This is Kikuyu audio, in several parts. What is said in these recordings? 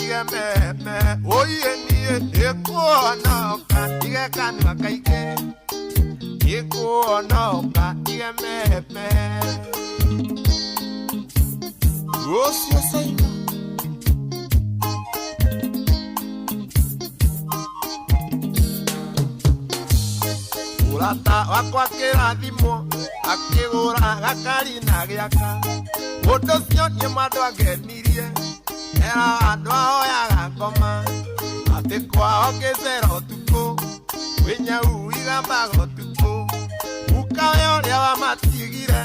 igememe oiye niĩ nĩkuonoka ige kanua kaingĩ nĩkuonoka igememe ũcio Saima. Mũrata wakwa kĩrathimwo akĩgũra gakari na gĩaka ũndũ ũcio nĩ mandũ angenirie era andũ ahoyaga ngoma atĩ kwao ngĩcera ũtukũ kwĩ nyau igambaga ũtukũ ukawe ũrĩa wamatigire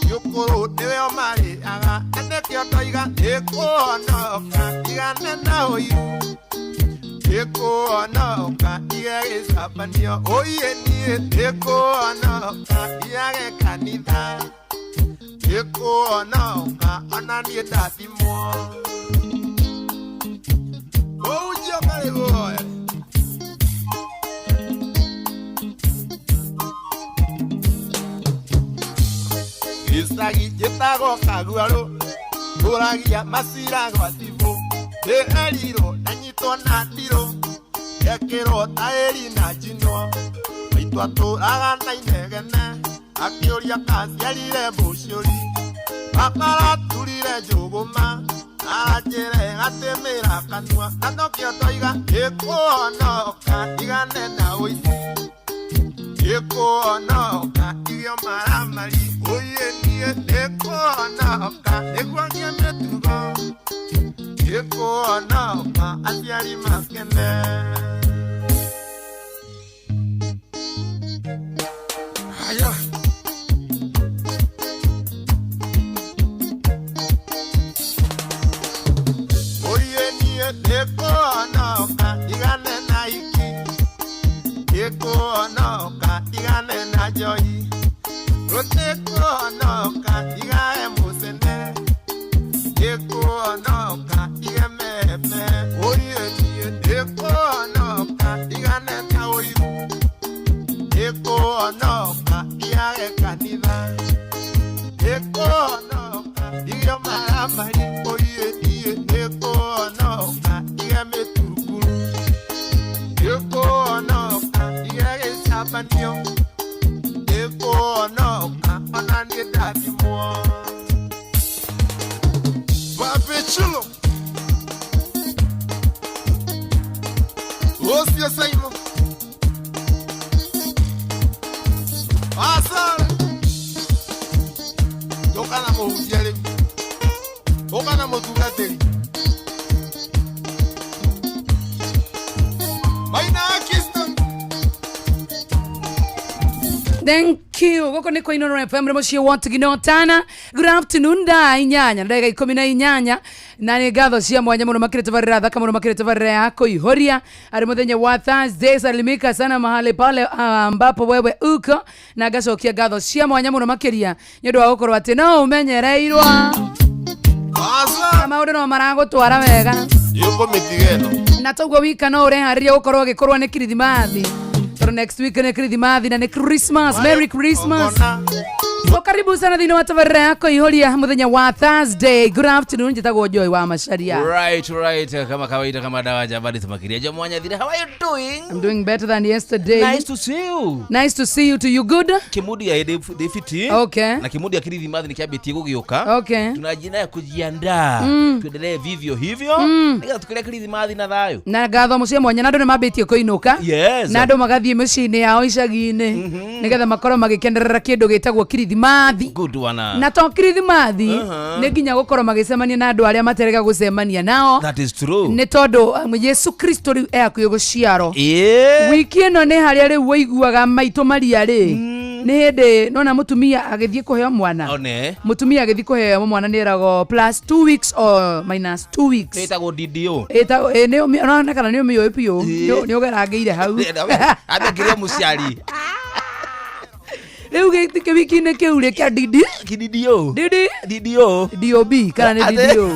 gĩũkũrũ nĩwe ũmarĩaga na nĩkĩo ndoiga nĩkũhonoka igane na ũiru nĩkũhonoka ige gĩcabanio ũiye niĩ nĩkũhonoka iage kanitha nĩkũhonoka ona niĩ ndathimwo ũunjio karĩ guoya. Gĩcagi gĩtagwo kaguarũ tũragia macira gwa cibũ ndĩerirwo ndanyitwo na ndirũ gekĩrwo taĩri na njinwo maitũ atũraga na inegene akĩũria kaciarire mbũciũri bakaraturire njũgũma aranjĩre gatĩmĩra kanua na nokĩo ndoiga ĩkũhonoka igane na ũici nĩkũhonoka irio maramari ũiye niĩ nĩkũhonoka nĩguo ngĩe mĩtugo nĩkũhonoka aciari makene. Haya. Ũiye niĩ nĩkũhonoka igane na iki nĩkũhonoka igane na njohi rũtĩkũhonoka igae mũcene nĩkũhonoka igememe ũiye niĩ nĩkũhonoka igane na ũiru nĩkũhonoka iage kanitha nĩkũhonoka irio maramari ũiye niĩ nĩkũhonoka ige mĩtunguru nĩkũhonoka ige gĩcabanio nĩkũhonoka ona niĩ ndathimwo. Pape Chulo. Ũcio Simon. Asara. Ũka na mũhunjia rĩu. Ũka na mũtungatĩri. Maina Kingston. Thank you. Gũkũ nĩ kwa Inooro FM rĩ mũciĩ wa Tigino Tana. Good afternoon thaa inyanya na ndagĩka 18 na nĩ ngatho cia mwanya mũno makĩrĩ tabarĩra thaka mũno makĩrĩ tabarĩra ya kũihũria arĩ mũthenya wa Thursday. Salimika sana mahali pale ambapo wewe uko na ngacokia ngatho cia mwanya mũno makĩria nĩ ũndũ wa gũkorwo atĩ no ũmenyereirwo Asara. na maũndũ no maragũtwara wega. Yũkũmĩtiga ĩno. Na toguo wika no ũreharĩria gũkorwo ũgĩkorwo nĩ kirithimathi tondũ next week nĩ kirithimathi na nĩ Christmas. Merry Christmas. So karibu sana thĩinĩ wa tabarĩra ya kũihũria mũthenya wa Thursday. Good afternoon, njĩtagwo Joy wa Macharia. Right, kama kawaida, kama dawa jabali tumakiria. Jomwanya Thire, how are you doing? I'm doing better than yesterday. Nice to see you. Nice to see you too. You good? Kimudi ya David Okay. Na kimudi ya kirithimathi ni kiambitie gũgĩũka. Okay. Tunajina ya kujiandaa. Tuendelee vivyo hivyo. Nĩgetha tukĩrĩa kirithimathi na thayũ. Na ngatho mũciĩ mwanya na andũ nĩ mambĩtie kũinũka. Yes. Na andũ magathiĩ mĩciĩ-inĩ yao icagi-inĩ nĩgetha makorwo magĩkenerera kĩndũ gĩtagwo kirithimathi. Good one. Na to kirithimathi nĩ nginya gũkorwo magĩcemania na andũ arĩa materega gũcemania nao. That is true. Nĩ tondũ Yesu Kristo rĩu e hakuhĩ gũciarwo. Yeah. Wiki ĩno nĩ harĩa rĩu wĩiguaga maitũ maria rĩ nĩ hĩndĩ nona mũtumia agĩthiĩ kũheo mwana. One. Mũtumia agĩthiĩ kũheo mwana nĩ eragwo plus 2 weeks or minus 2 weeks. Ĩtagwo DDO. Ĩtagwo ĩ, nĩ kana nĩ ũmĩũĩ biũ nĩ ũgerangĩire hau. Amekĩrio mũciari. Rĩu wiki-inĩ kĩu rĩ kĩa DD KDDO. DD DDO. DOB kana nĩ DDO.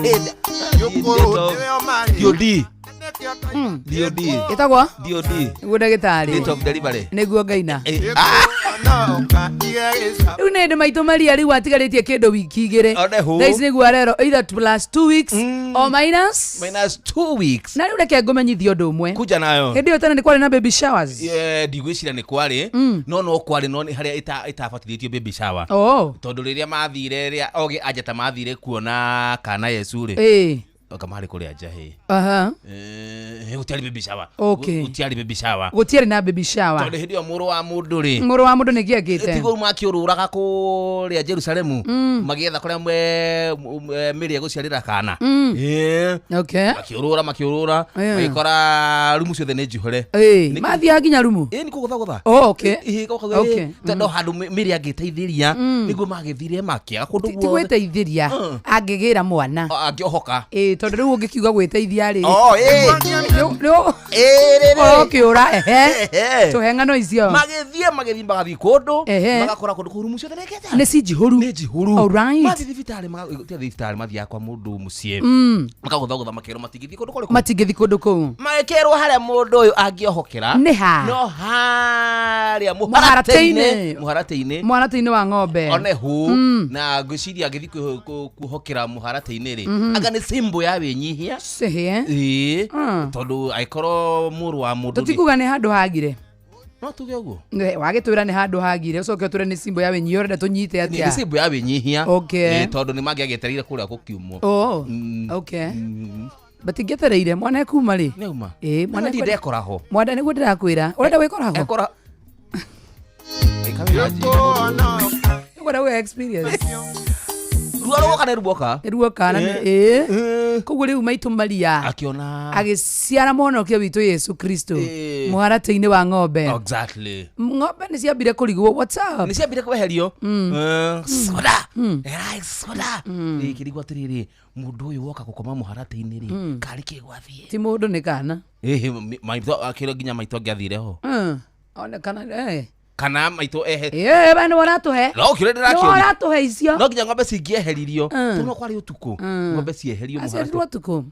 Yũkũrũ nĩwe ũmarĩ. DOD. DOD. Ĩtagwo DOD. nĩguo ndagĩtarĩ Date of delivery. nĩguo ngaina. Eh, Nĩkũhonoka igegĩca Rĩu nĩ ndĩ maitũ maria rĩu atigarĩtie kĩndũ wiki igĩrĩ. One hũ. Thaa ici nĩguo arerwo either plus 2 weeks or minus Minus 2 weeks. Na rĩu reke ngũmenyithie ũndũ ũmwe. Kuja nayo. Hĩndĩ ĩyo tene nĩ kwarĩ na baby showers. Eh, ndigwĩciria nĩ kwarĩ, no kwarĩ, no nĩ harĩa ĩtabatithĩtio baby shower. Oh. Tondũ rĩrĩa mathire, rĩrĩa ogĩ anjata mathire kuona kana Yesu rĩ, anga marĩ kũrĩa njahĩ. Eh, gũtiarĩ baby shower. Gũtiarĩ baby shower. Gũtiarĩ na baby shower. Tondũ hĩndĩ ĩyo mũrũ wa mũndũ rĩ, Mũrũ wa mũndũ nĩ kĩangĩte. Tiguo makĩũrũraga kũrĩa Jerusalemu magĩetha kũrĩa mĩrĩ egũciarĩra kana. Ĩĩ. Makĩũrũra, makĩũrũra, magĩkora rumu ciothe nĩ njihũre. Mathiaga nginya rumu. Ĩ, nĩ kũgũthagũtha. Oh, okay. Ĩ, tondũ handũ mĩrĩ angĩteithĩria nĩguo magĩthire makĩaga kũndũ Ti guothe. gwĩteithĩria, angĩgĩra mwana. Angĩohoka. Ĩ, tondũ rĩu ũngĩkiuga gwĩteithia rĩ, Oh, ĩ. Ĩ, rĩ, rĩ. ũkĩũra ehe. Ehe. Tũhe ng'ano icio. Magĩthiĩ, magĩthiĩ, magathiĩ kũndũ, magakora kũndũ kũu rumu ciothe nĩkĩte Nĩ cinjihũru. Nĩ njihũru. Alright. Mathiĩ thibitarĩ, tiga thibitarĩ, mathiaga kwa mũndũ mũciĩ, makagũthagũtha, makerwo matingĩthiĩ kũndũ kũrĩkũ. Matingĩthiĩ kũndũ kũu. Magĩkerwo harĩa mũndũ ũyũ angĩohokera Nĩ ha? No harĩa Mũharatĩ-inĩ. mũharatĩ-inĩ, mũharatĩ-inĩ. Mwanatĩ-inĩ wa ng'ombe. One hu na ngwĩciria angĩthiĩ kuhokera mũharatĩ-inĩ rĩ, anga nĩ symbol ya wĩnyihia. Cĩhĩ. Ĩĩ, tondũ angĩkorwo mũrũ wa mũndũ rĩ, Tũtikuga nĩ handũ hagire. No tuge ũguo. Wagĩtwĩra nĩ handũ hagire, ũcoke ũtwĩre nĩ symbol ya wĩnyihia, ũrenda tũnyite Nĩ atĩa? symbol ya wĩnyihia. Ĩĩ, tondũ nĩ mangĩagĩetereire kũrĩa gũkiumwo. Oh, okay. Batingĩetereire mwana ekuma rĩ. Nĩauma. Ĩĩ, mwana Mwana ndekora ho. Mwana nĩguo ndĩrakwĩra, ũrenda gwĩkora ho. Ekora. Ĩka wĩra njĩra. Nĩkũhonoka. Ũkwenda gwĩ experience. Ruo rwoka nĩ ruoka. Ruo kana nĩ ĩĩ, koguo rĩu maitũ maria Akĩona agĩciara mũhonokia witũ Yesu Kristo mũharatĩ-inĩ wa ng'ombe. Ng'ombe nĩ ciambire kũrigwo, what's up? Nĩ ciambire kweherio. Eh, soda. Erai, soda. Ĩkĩrigwo atĩrĩrĩ, mũndũ ũyũ woka gũkoma mũharatĩ-inĩ rĩ, karĩ kĩ gwathiĩ? Ti mũndũ, nĩ kana. Ĩhĩ, maitũ akĩrwo nginya maitũ angĩathire ho. Onekana eh. Kana maitũ ehe. Ĩĩ, we nĩwe ũratũhe. No kĩũria Nĩwe ndĩrakĩũria. ũratũhe icio. No nginya ng'ombe cingĩeheririo, tondũ no kwarĩ ũtukũ, ng'ombe cieherio mũharatĩ. Aciarirwo ũtukũ.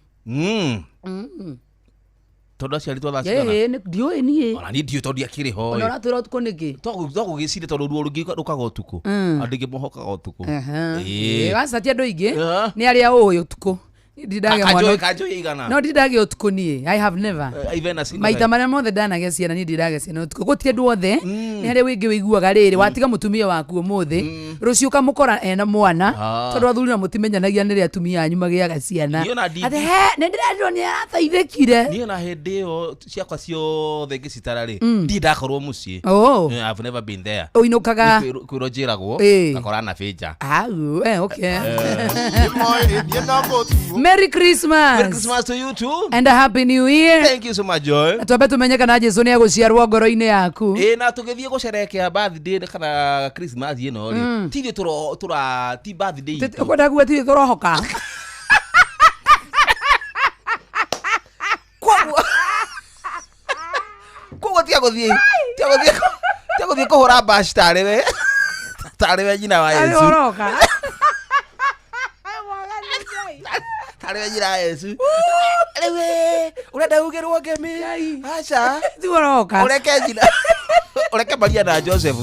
Tondũ aciaritwo thaa cigana? Ĩĩ, ndiũĩ niĩ. Ona niĩ ndiũĩ tondũ ndiakĩrĩ ho. Ona ũratwĩra ũtukũ nĩkĩ? Twagũgĩciria tondũ ruo rũngĩ rũkaga ũtukũ, andũ aingĩ mohokaga ũtukũ. Ĩĩ. Waca, ti andũ aingĩ. Nĩ arĩa ũĩ ũtukũ. Niĩ ndindagĩa mwana. Kanjũĩ, kanjũĩ igana. No ndindagĩa ũtukũ niĩ, I have never. Ivena si Maita marĩa mothe ndanagĩa ciana, niĩ ndindagĩa ciana ũtukũ, gũtirĩ andũ othe. Nĩ harĩa wĩngĩ wĩiguaga rĩrĩ, watiga mũtumia waku ũmũthĩ, rũciũ ũkamũkora ena mwana. Tondũ athuri na mũtimenyanagia nĩrĩa atumia anyu magĩaga ciana. Niĩ ona Atĩ he nĩ ndĩrerirwo nĩ arateithĩkire. Niĩ ona hĩndĩ ĩyo ciakwa ciothe ngĩcitara rĩ, ndirĩ ndakorwo mũciĩ. Oh. Eh, I've never been there. Ũinũkaga. Kwĩrwo njĩragwo ngakora na bĩnja. Au, okay. Nĩmoĩ niĩ no gũtuo. Merry Christmas. Merry Christmas to you too. And a happy new year. Thank you so much, Joy. Na twambe tumenye kana Jesu nĩ egũciarwo ngoro-inĩ yaku. Ĩ, na tũgĩthiĩ gũcerekea birthday kana Christmas ĩno rĩ, ti ithuĩ tũra ti birthday itũ. Ũkwenda kuga tirĩ tũrohoka? Koguo tiga gũthiĩ kũhũra bash tarĩ we nyina wa Tarĩ Yesu. ũroka. Tarĩ we nyina wa Yesu rĩu ĩ, ũrenda ugĩrwo ngemi? Aca. Ti ũroka. Ũreke nyina, ũreke Maria na Joseph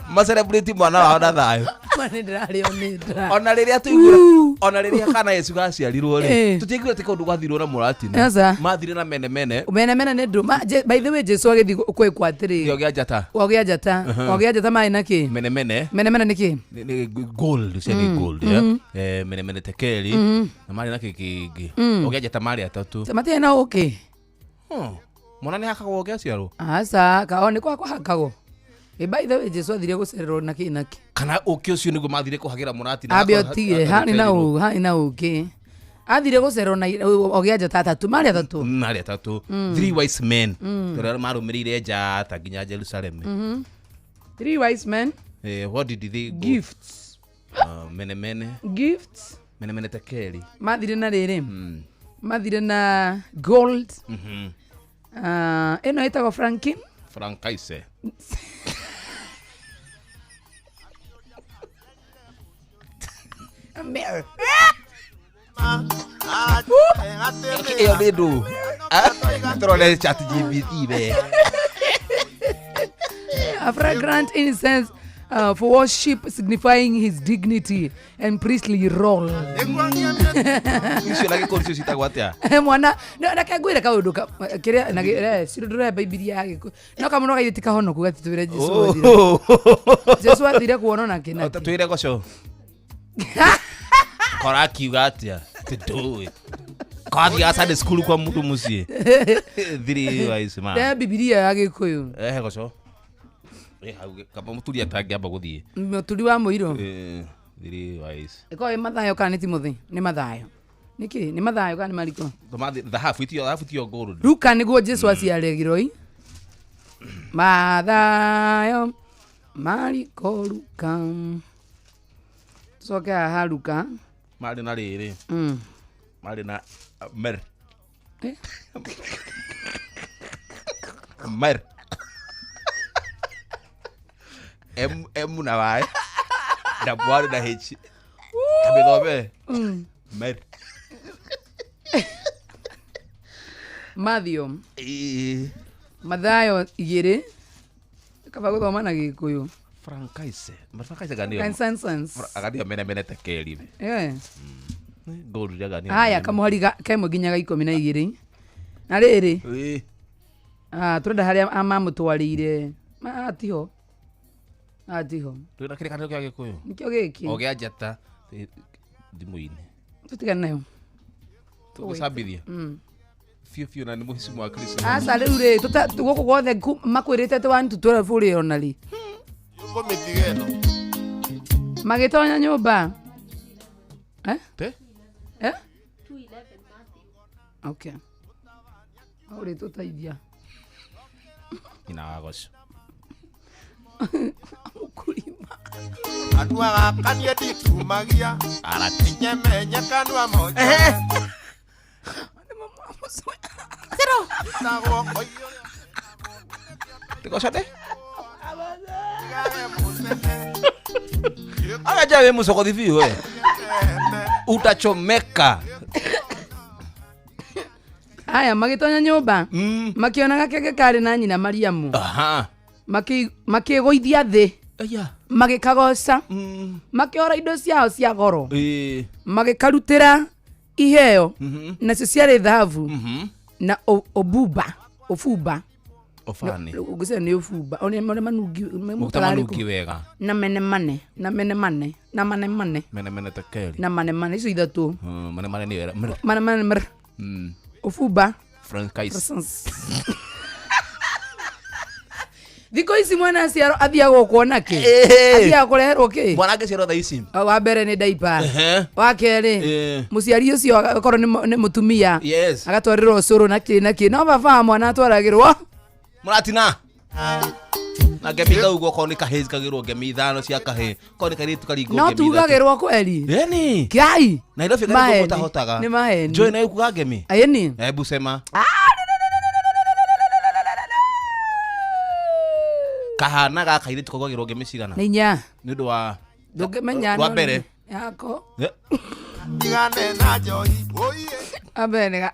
macelebrate mwana wao na thayũ. Ma nĩ ndĩrarĩo nĩ nda. Ona rĩrĩa tũiguire, ona rĩrĩa kana Yesu gaciarirwo rĩ, tũtiaiguire atĩ kũndũ gwathirwo na mũratina. Aca. Mathire na mene mene. Mene mene nĩ ndũ. By the way, Jesu agĩthiĩ kwĩkwo atĩrĩ. Kĩo kĩa njata. Ogĩa njata. Ogĩa njata marĩ na kĩ? Mene mene. Mene mene nĩ kĩ? Nĩ gold, cia nĩ gold, yeah. Eh, mene mene tekeli, na marĩ na kĩ kĩngĩ ogĩa njata marĩ atatũ. Matirĩ na ũkĩ. Mwana nĩ hakagwo ũgĩaciarwo? Aca, kao nĩ kwa kwahakagwo. Ĩ, by the way, Jesu athire gũcererwo na kĩ na kĩ? Kana ũkĩ ũcio nĩguo mathire kũhagĩra mũratina. Ambe ũtige harĩ na harĩ na ũkĩ athire gũcererwo na ogĩa njata atatũ, marĩ atatũ. Marĩ atatũ, three wise men, tondũ marũmĩrĩire njata nginya Jerusalem. Three wise men. Eh, what did they go? Gifts. Mene mene. Gifts. Mene mene tekeli. Mathire na rĩrĩ, mathire na gold. Ah, ĩno ĩtagwo frankin. Frankaise. Myrrh. Ĩyo nĩ ndũ tũrone Chat GPT be. A fragrant incense for worship signifying his dignity and priestly role. Nĩguonia mĩtĩ Icio na gĩkũyũ nicio citagwo atĩa? Mwana no, reke ngwĩre kaũndũ kĩrĩa na ndũremba bibilia ya gĩkũyũ no kamũno gaithĩ ti kahonoku gatitwĩre Jesu athire. Jesu athire kuonwo na kĩ na kĩ. Twĩre goco. Kora akiuga atĩa? Tĩndũĩ. Kwathiaga Sunday school kwa mũndũ mũciĩ. Thiri wa ici ma. Nde bibilia ya gĩkũyũ. Ehe goco. Ĩ hau kaba mũturi atangĩamba gũthiĩ. Mũturi wa mũirũ. Eh, thiri wa ici. Ĩkorwo ĩ Mathayo kana nĩ Timothy? Nĩ Mathayo. Nĩkĩ? Nĩ Mathayo kana nĩ Mariko? Tũmathi thahabu itio thahabu tio gold. Luka nĩguo Jesu aciarĩirwo i. Mathayo, Mariko, Luka. Tucoke haha Luka. Marĩ na rĩrĩ. Marĩ na mer. Eh? Mer. M M na Y. W na H. Kamĩthome. Mer. Matthew. Ĩĩ. Mathayo igĩrĩ. Kaba gũthoma na gĩkũyũ. Frankaise. Frankaise ganio. Consensus. Aganio mene mene tekeri. Eh. Gold aganio. Haya kamũhari kemwe nginya ga 12. Na rĩrĩ. Ĩĩ. Ah, tũrenda harĩa mamũtwarĩire. Ma tiho. Ah, tiho. Twĩna kĩrĩkanĩro kĩa gĩkũyũ. Nĩkĩo gĩkĩ. O gĩa njata thimũ-inĩ. Tũtigane nayo. Tũgũcambithia. Biũ biũ na nĩ mũhicimu wa Kristo. Aca rĩu rĩ, gũkũ guothe makwĩrĩte atĩ one to twelve ũrĩ ona rĩ. Kũmĩtiga ĩno. Magĩtonya nyũmba. Eh? Te? Eh? Okay. Hau rĩ tũteithia. Nyina wa goco. Mũkũrima. Kanua gaka niĩ ndikumagia. Arati. Nyemenye kanua moja. Tagwo koiyũrĩa. Ti goco nde? Tigare mũcene. Aga jawe mũcogothi biũ we. Utachomeka. Aya magĩtonya nyũmba. Makĩona gakenge karĩ na nyina Mariamu. Aha. Makĩgũithia thĩ. Aya. Magĩkagoca. Makĩora indo ciao cia goro. Ĩĩ. Magĩkarutĩra iheo. Nacio ciarĩ thahabu. Na ũbumba. Ũbumba. Ũbani. Ngwĩciria nĩ ũbumba. Ũrĩa ũrĩa manungi, Maguta manungi wega. Na mene mane, na mene mane, na mane mane. Mene mene tekeri. Na mane mane, icio ithatũ. Mane mane nĩ wega. Mane mane mr. Ũbumba. Franchise. Presence. Thikũ ici mwana aciarwo athiagwo kuona kĩ? Athiaga kũreherwo kĩ? Mwana angĩciarwo thaa ici. Wa mbere nĩ diaper. Ehe. Wa kerĩ, mũciari ũcio akorwo nĩ mũtumia. Yes. Agatwarĩrwo ũcũrũ na kĩ na kĩ. No baba wa mwana atwaragĩrwo. Mũratina. Na ngemi kau okorwo nĩ kahĩĩ cikagĩrwo ngemi ithano cia kahĩĩ. Okorwo nĩ kairĩtu karingwo No ngemi ithatũ. tugagĩrwo kweri. Ĩni. Kiai. Nairobi kairĩtu Maheni. ũtahotaga. Nĩ maheni. Njũĩ nayo kuga ngemi. Ĩni. Hebu sema. Kahana gaka kairĩtu kaugagĩrwo ngemi cigana? Nĩ inya. Nĩ ũndũ wa Ndũngĩmenya wa no mbere. Yako. Tigane na njohi. Oiye. Wa mbere nĩ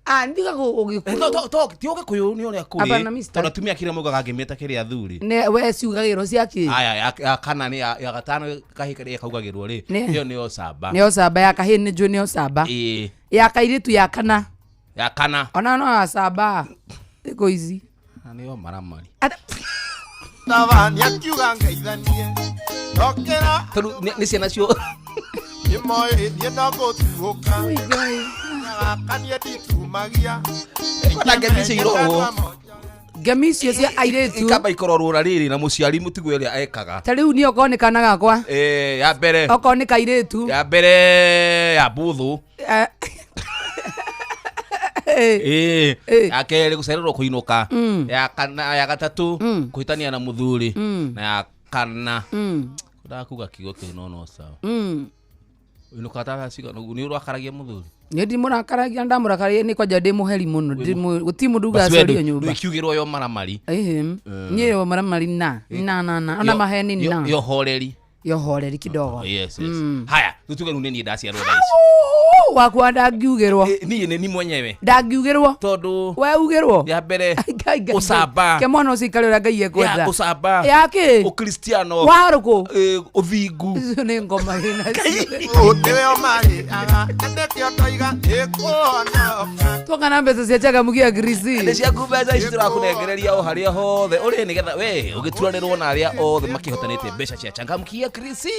Ah, ndiga ũgĩkũyũ. To, to, ti ũgĩkũyũ nĩ ũrĩa kũrĩ. Hapana, mister. Tondũ atumia kĩrĩa maugaga ngemi ta kĩrĩa athuri. Nĩ we ciugagĩrwo cia kĩ? Aya, ya kana nĩ ya gatano kahĩĩ karĩa kaugagĩrwo rĩ. Nĩ. Ĩyo nĩyo camba. Nĩyo camba ya kahĩĩ nĩ njũĩ nĩyo camba. Ĩĩ. Ya kairĩtu ya kana. Ya kana. Ona no ya camba. Thikũ ici. Na nĩyo maramari. Ata- Tabani akiuga ngeithanie. Ndokĩra Tondũ nĩ ciana cio. nĩmoĩ niĩ no gũtuũka. Ui, Ngai. Gaka niĩ ndikumagia. Kwenda ngemi icio irorwo. Ngemi icio cia airĩtu. Ikamba ikororwo na rĩrĩ na mũciari mũtigwe ũrĩa ekaga. Ta rĩu niĩ okorwo nĩ kana gakwa. Ya mbere. Okorwo nĩ kairĩtu. Ya mbere ya mbũthũ. Ya kerĩ gũcererwo kũinũka. Ya kana, ya gatatũ kũhĩtania na mũthuri. Na ya kana. Ndakuga kiugo kĩu no no sawa. Ũinũkaga ta thaa cigana ũguo? Nĩ ũrakaragia mũthuri? Nĩ ndimũrakaragia, ndamũrakaragia nĩ kwanja ndĩ mũheri mũno. Gũtirĩ mũndũ ugaga Basi we acorio nyũmba. ndũkiugĩrwo yo maramari. Ĩhĩ. Niĩ yo maramari na. Na, na, na. Ona maheni na. Yo horeri. Yo horeri kidogo. Yes, yes. Haya, tutuge rĩu nĩ niĩ ndaciarwo thaa ici. Wakwa ndangiugĩrwo. Niĩ nĩ ni mwenyewe. Ndangiugĩrwo. Tondũ We ugĩrwo. ya mbere Ngai, Ngai, ũcamba. Ke mwana ũcio ikare ũrĩa Ngai Ya ekwenda. ũcamba. Ya kĩ? Ũkristiano. Warũkũ. Ũthingu. Icio nĩ ngoma wĩna Nĩwe ũmarĩaga endekio ndoiga ĩkũhonoka. Twoka na mbeca cia changamukia Krisi. Nĩ ciaku mbeca ici tũrakũnengereria o harĩa hothe ũrĩ nĩgetha we ũgĩturanĩrwo na arĩa othe makĩhotanĩte mbeca cia changamkia Krisi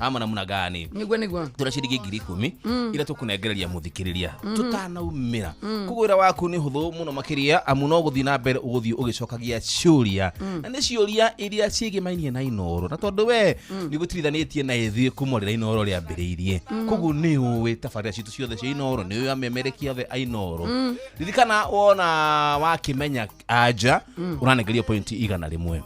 ama namna gani? Nĩguo nĩguo. Tũna ciringi 10,000 iria tũkũnengereria mũthikĩrĩria tũtanaumĩra. Koguo wĩra waku nĩ hũthũ mũno makĩria, amu no gũthiĩ na mbere ũgũthiĩ ũgĩcokagia ciũria, na nĩ ciũria iria ciĩgĩmainie na Inoro, na tondũ we nĩ gũtirithanĩtie na ithuĩ kuma rĩrĩa Inoro rĩambĩrĩirie, koguo nĩ ũĩ tabarĩra citũ ciothe cia Inoro, nĩ ũĩ amemerekia othe a Inoro. Ririkana wona wakĩmenya anja ũranengerio pointi 100,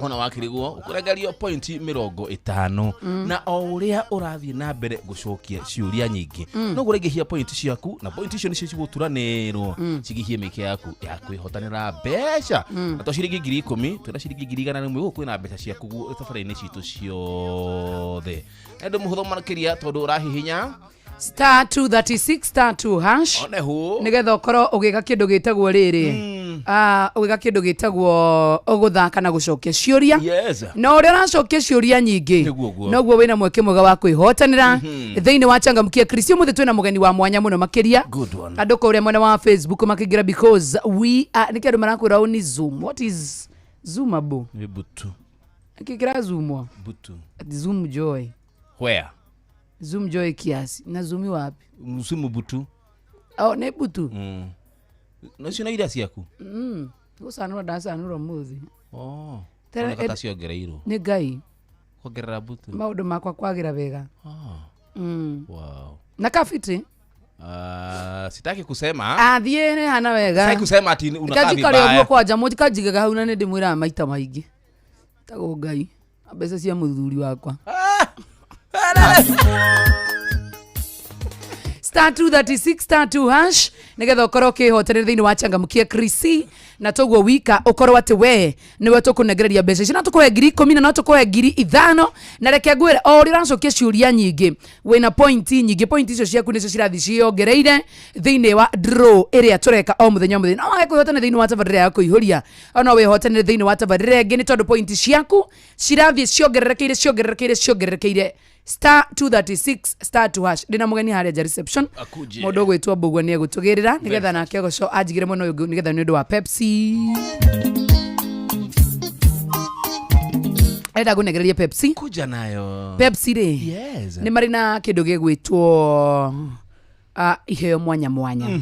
wona wakĩrigwo ũkũrengerio pointi 50, na o ũrĩa ũrathiĩ na mbere gũcokia ciũria nyingĩ noguo ũraingĩhia pointi ciaku, na pointi icio nĩcio cigũturanĩrwo cigĩhie mĩeke yaku ya kwĩhotanĩra mbeca. Na to ciringi 10,000, twĩna ciringi 100,000 gũkũ kwĩna mbeca ciaku tabarĩra-inĩ citũ ciothe. Na ũndũ mũhũthũ makĩria tondũ ũrahihinya Star 236 star 2 hash one hũ nĩgetha ũkorwo ũgĩka kĩndũ gĩtagwo rĩrĩ, ũgĩka kĩndũ gĩtagwo gũthaka na gũcokia ciũria. Na ũrĩa ũracokia ciũria nyingĩ Nĩguo guo. noguo wĩna mweke mwega wa kwĩhotanĩra thĩinĩ wa changamkia Krisi. Ũmũthĩ twĩna mũgeni wa mwanya mũno makĩria. Good one. Andũ kũrĩa mwena wa Facebook makĩingĩra, because we are nĩkĩ andũ marakwĩra ũũ nĩ Zoom. What is zoomable? Nĩ butu. Nĩkĩ kĩrazumwo? Butu. Ati Zoom joy. Where? Zoom joy kiasi na zoomi wapi? Msimu butu. Oh, nĩ butu. Nacio na iria ciaku. Gũcanũra ndacanũra ũmũthĩ. Oh. Tera- Ona ciongereirwo. Nĩ Ngai. Kuongerera butu. Maũndũ makwa kwagĩra wega. Wow. Na kabiti. Sitaki kusema. Athiĩ nĩ hana wega. Sitaki kusema ati unakaa Kanjikare ũguo vibaya. kwanja mũtikanjigaga hau na nĩ ndĩmwĩraga maita maingĩ tagwo Ngai mbeca cia mũthuri wakwa. Star 236 star 2 hash nĩgetha ũkorwo ũkĩhotanĩra thĩinĩ wa changamkia Krisi, na toguo wika ũkorwo atĩ we nĩwe tũkũnengereria mbeca ici, no tũkũhe 10,000 na no tũkũhe 5,000. Na reke ngwĩre, o ũrĩa ũracokia ciũria nyingĩ wĩna pointi nyingĩ, pointi icio ciaku nĩcio cirathiĩ ciĩyongereire thĩinĩ wa draw ĩrĩa tũreka o mũthenya o mũthenya. No wage kwĩhotanĩra thĩinĩ wa tabarĩra ya kũihũria, o no wĩhotanĩre thĩinĩ wa tabarĩra ĩngĩ, nĩ tondũ pointi ciaku cirathiĩ ciongererekeire ciongererekeire ciongererekeire. Star 236 star 2 hash. Ndĩna mũgeni harĩa nja reception. Akuje. Mũndũ ũgwĩtwo Mbũgua nĩ egũtũgĩrĩra nĩgetha nake ogoco anjigĩre mwena ũyũ ũngĩ, nĩgetha nĩ ũndũ wa Pepsi arenda ngũnengererie Pepsi. Kuja nayo. Pepsi rĩ, nĩ marĩ na kĩndũ gĩgwĩtwo iheo mwanya mwanya,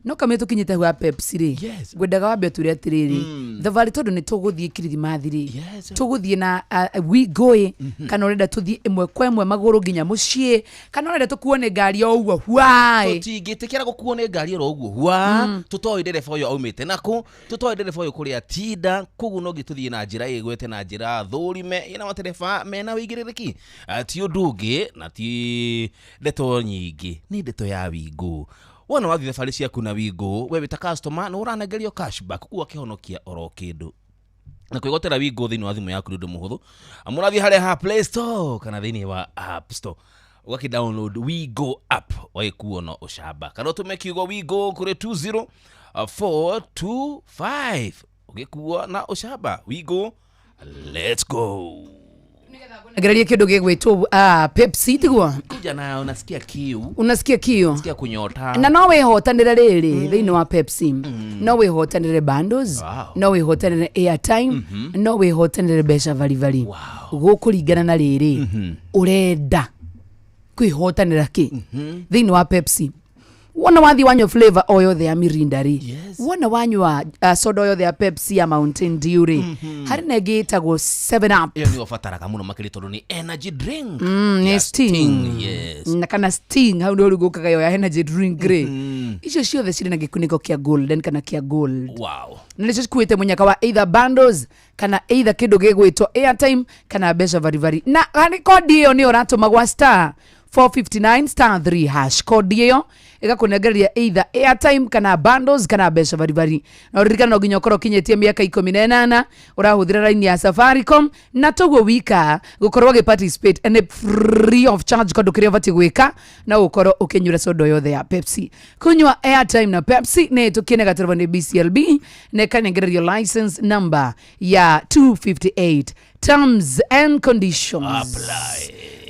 no kamwe tũkinyĩte hau ha Pepsi rĩ, ngwendaga wambe ũtwĩre atĩrĩrĩ, thabarĩ tondũ nĩ tũgũthiĩ kirithimathi rĩ, tũgũthiĩ na wigũĩ kana ũrenda tũthiĩ ĩmwe kwa ĩmwe magũrũ nginya mũciĩ, kana ũrenda tũkuo nĩ ngari o ũguo hwaĩ? Tũtingĩtĩkĩra gũkuo nĩ ngari oro ũguo hwa, tũtoĩ ndereba ũyũ aumĩte nakũ, tũtoĩ ndereba ũyũ kũrĩa atinda. Koguo no nginya tũthiĩ na njĩra ĩgwete na njĩra thũrime ĩna matereba mena wĩigĩrĩrĩki. Ti ũndũ ũngĩ na ti ndeto nyingĩ, nĩ ndeto ya Wingũ. Wona wathiĩ thabarĩ ciaku na Wingũ, we wĩta customer nĩ ũranengerio cashback, koguo akĩhonokia oro kĩndũ. Na kwĩgotera Wingũ thĩinĩ wa thimũ yaku nĩ ũndũ mũhũthũ. Mũrathiĩ harĩa ha Play Store kana thĩinĩ wa App Store, ũgakĩ download Wigo app, wagĩkuo no ũcamba, kana ũtũme kiugo Wigo kũrĩ 20425 ũgĩkuo na ũcamba. Wigo, let's go. Ngererie kĩndũ gĩgwĩtwo Pepsi, tiguo? Kuja nayo, nasikia kiu. Unasikia kiu? Nasikia kunyota. Na no wĩhotanĩre rĩrĩ thĩinĩ wa Pepsi, no wĩhotanĩre bundles, no wĩhotanĩre airtime, no wĩhotanĩre mbeca baribari. Gũkũringana na rĩrĩ ũrenda kwĩhotanĩra kĩ thĩinĩ wa Pepsi. Wona wathiĩ wanyua flavor o yothe ya Mirinda rĩ, wona wanyua soda o yothe ya Pepsi, ya Mountain Dew rĩ, harĩ na ĩngĩ ĩtagwo 7 Up. Ĩyo nĩyo ũbataraga mũno makĩria tondũ nĩ energy drink. Nĩ Ya Sting. Yes. Na kana Sting hau nĩho rĩu gũkaga ĩyo ya energy drink rĩ, icio ciothe cirĩ na gĩkunĩko kĩa golden kana kĩa gold. Na nĩcio cikuĩte mũnyaka wa either bundles kana either kĩndũ gĩgwĩtwo airtime kana mbeca baribari, na harĩ kodi ĩyo nĩyo ũratũma gwa star 459 star 3 hash. Kodi ĩyo ĩgakũnengereria either airtime kana bundles kana mbeca baribari. Na ũririkane no nginya ũkorwo ũkinyĩtie mĩaka 18, ũrahũthĩra raini ya Safaricom, na toguo wika gũkorwo ũgĩ participate nĩ free of charge, kondũ kĩrĩa ũbatiĩ gwĩka no ũkorwo ũkĩnyura soda yothe ya Pepsi. Kunywa airtime na Pepsi nĩ tũkĩne nĩ BCLB na ĩkanengererio license number ya 258. Terms and conditions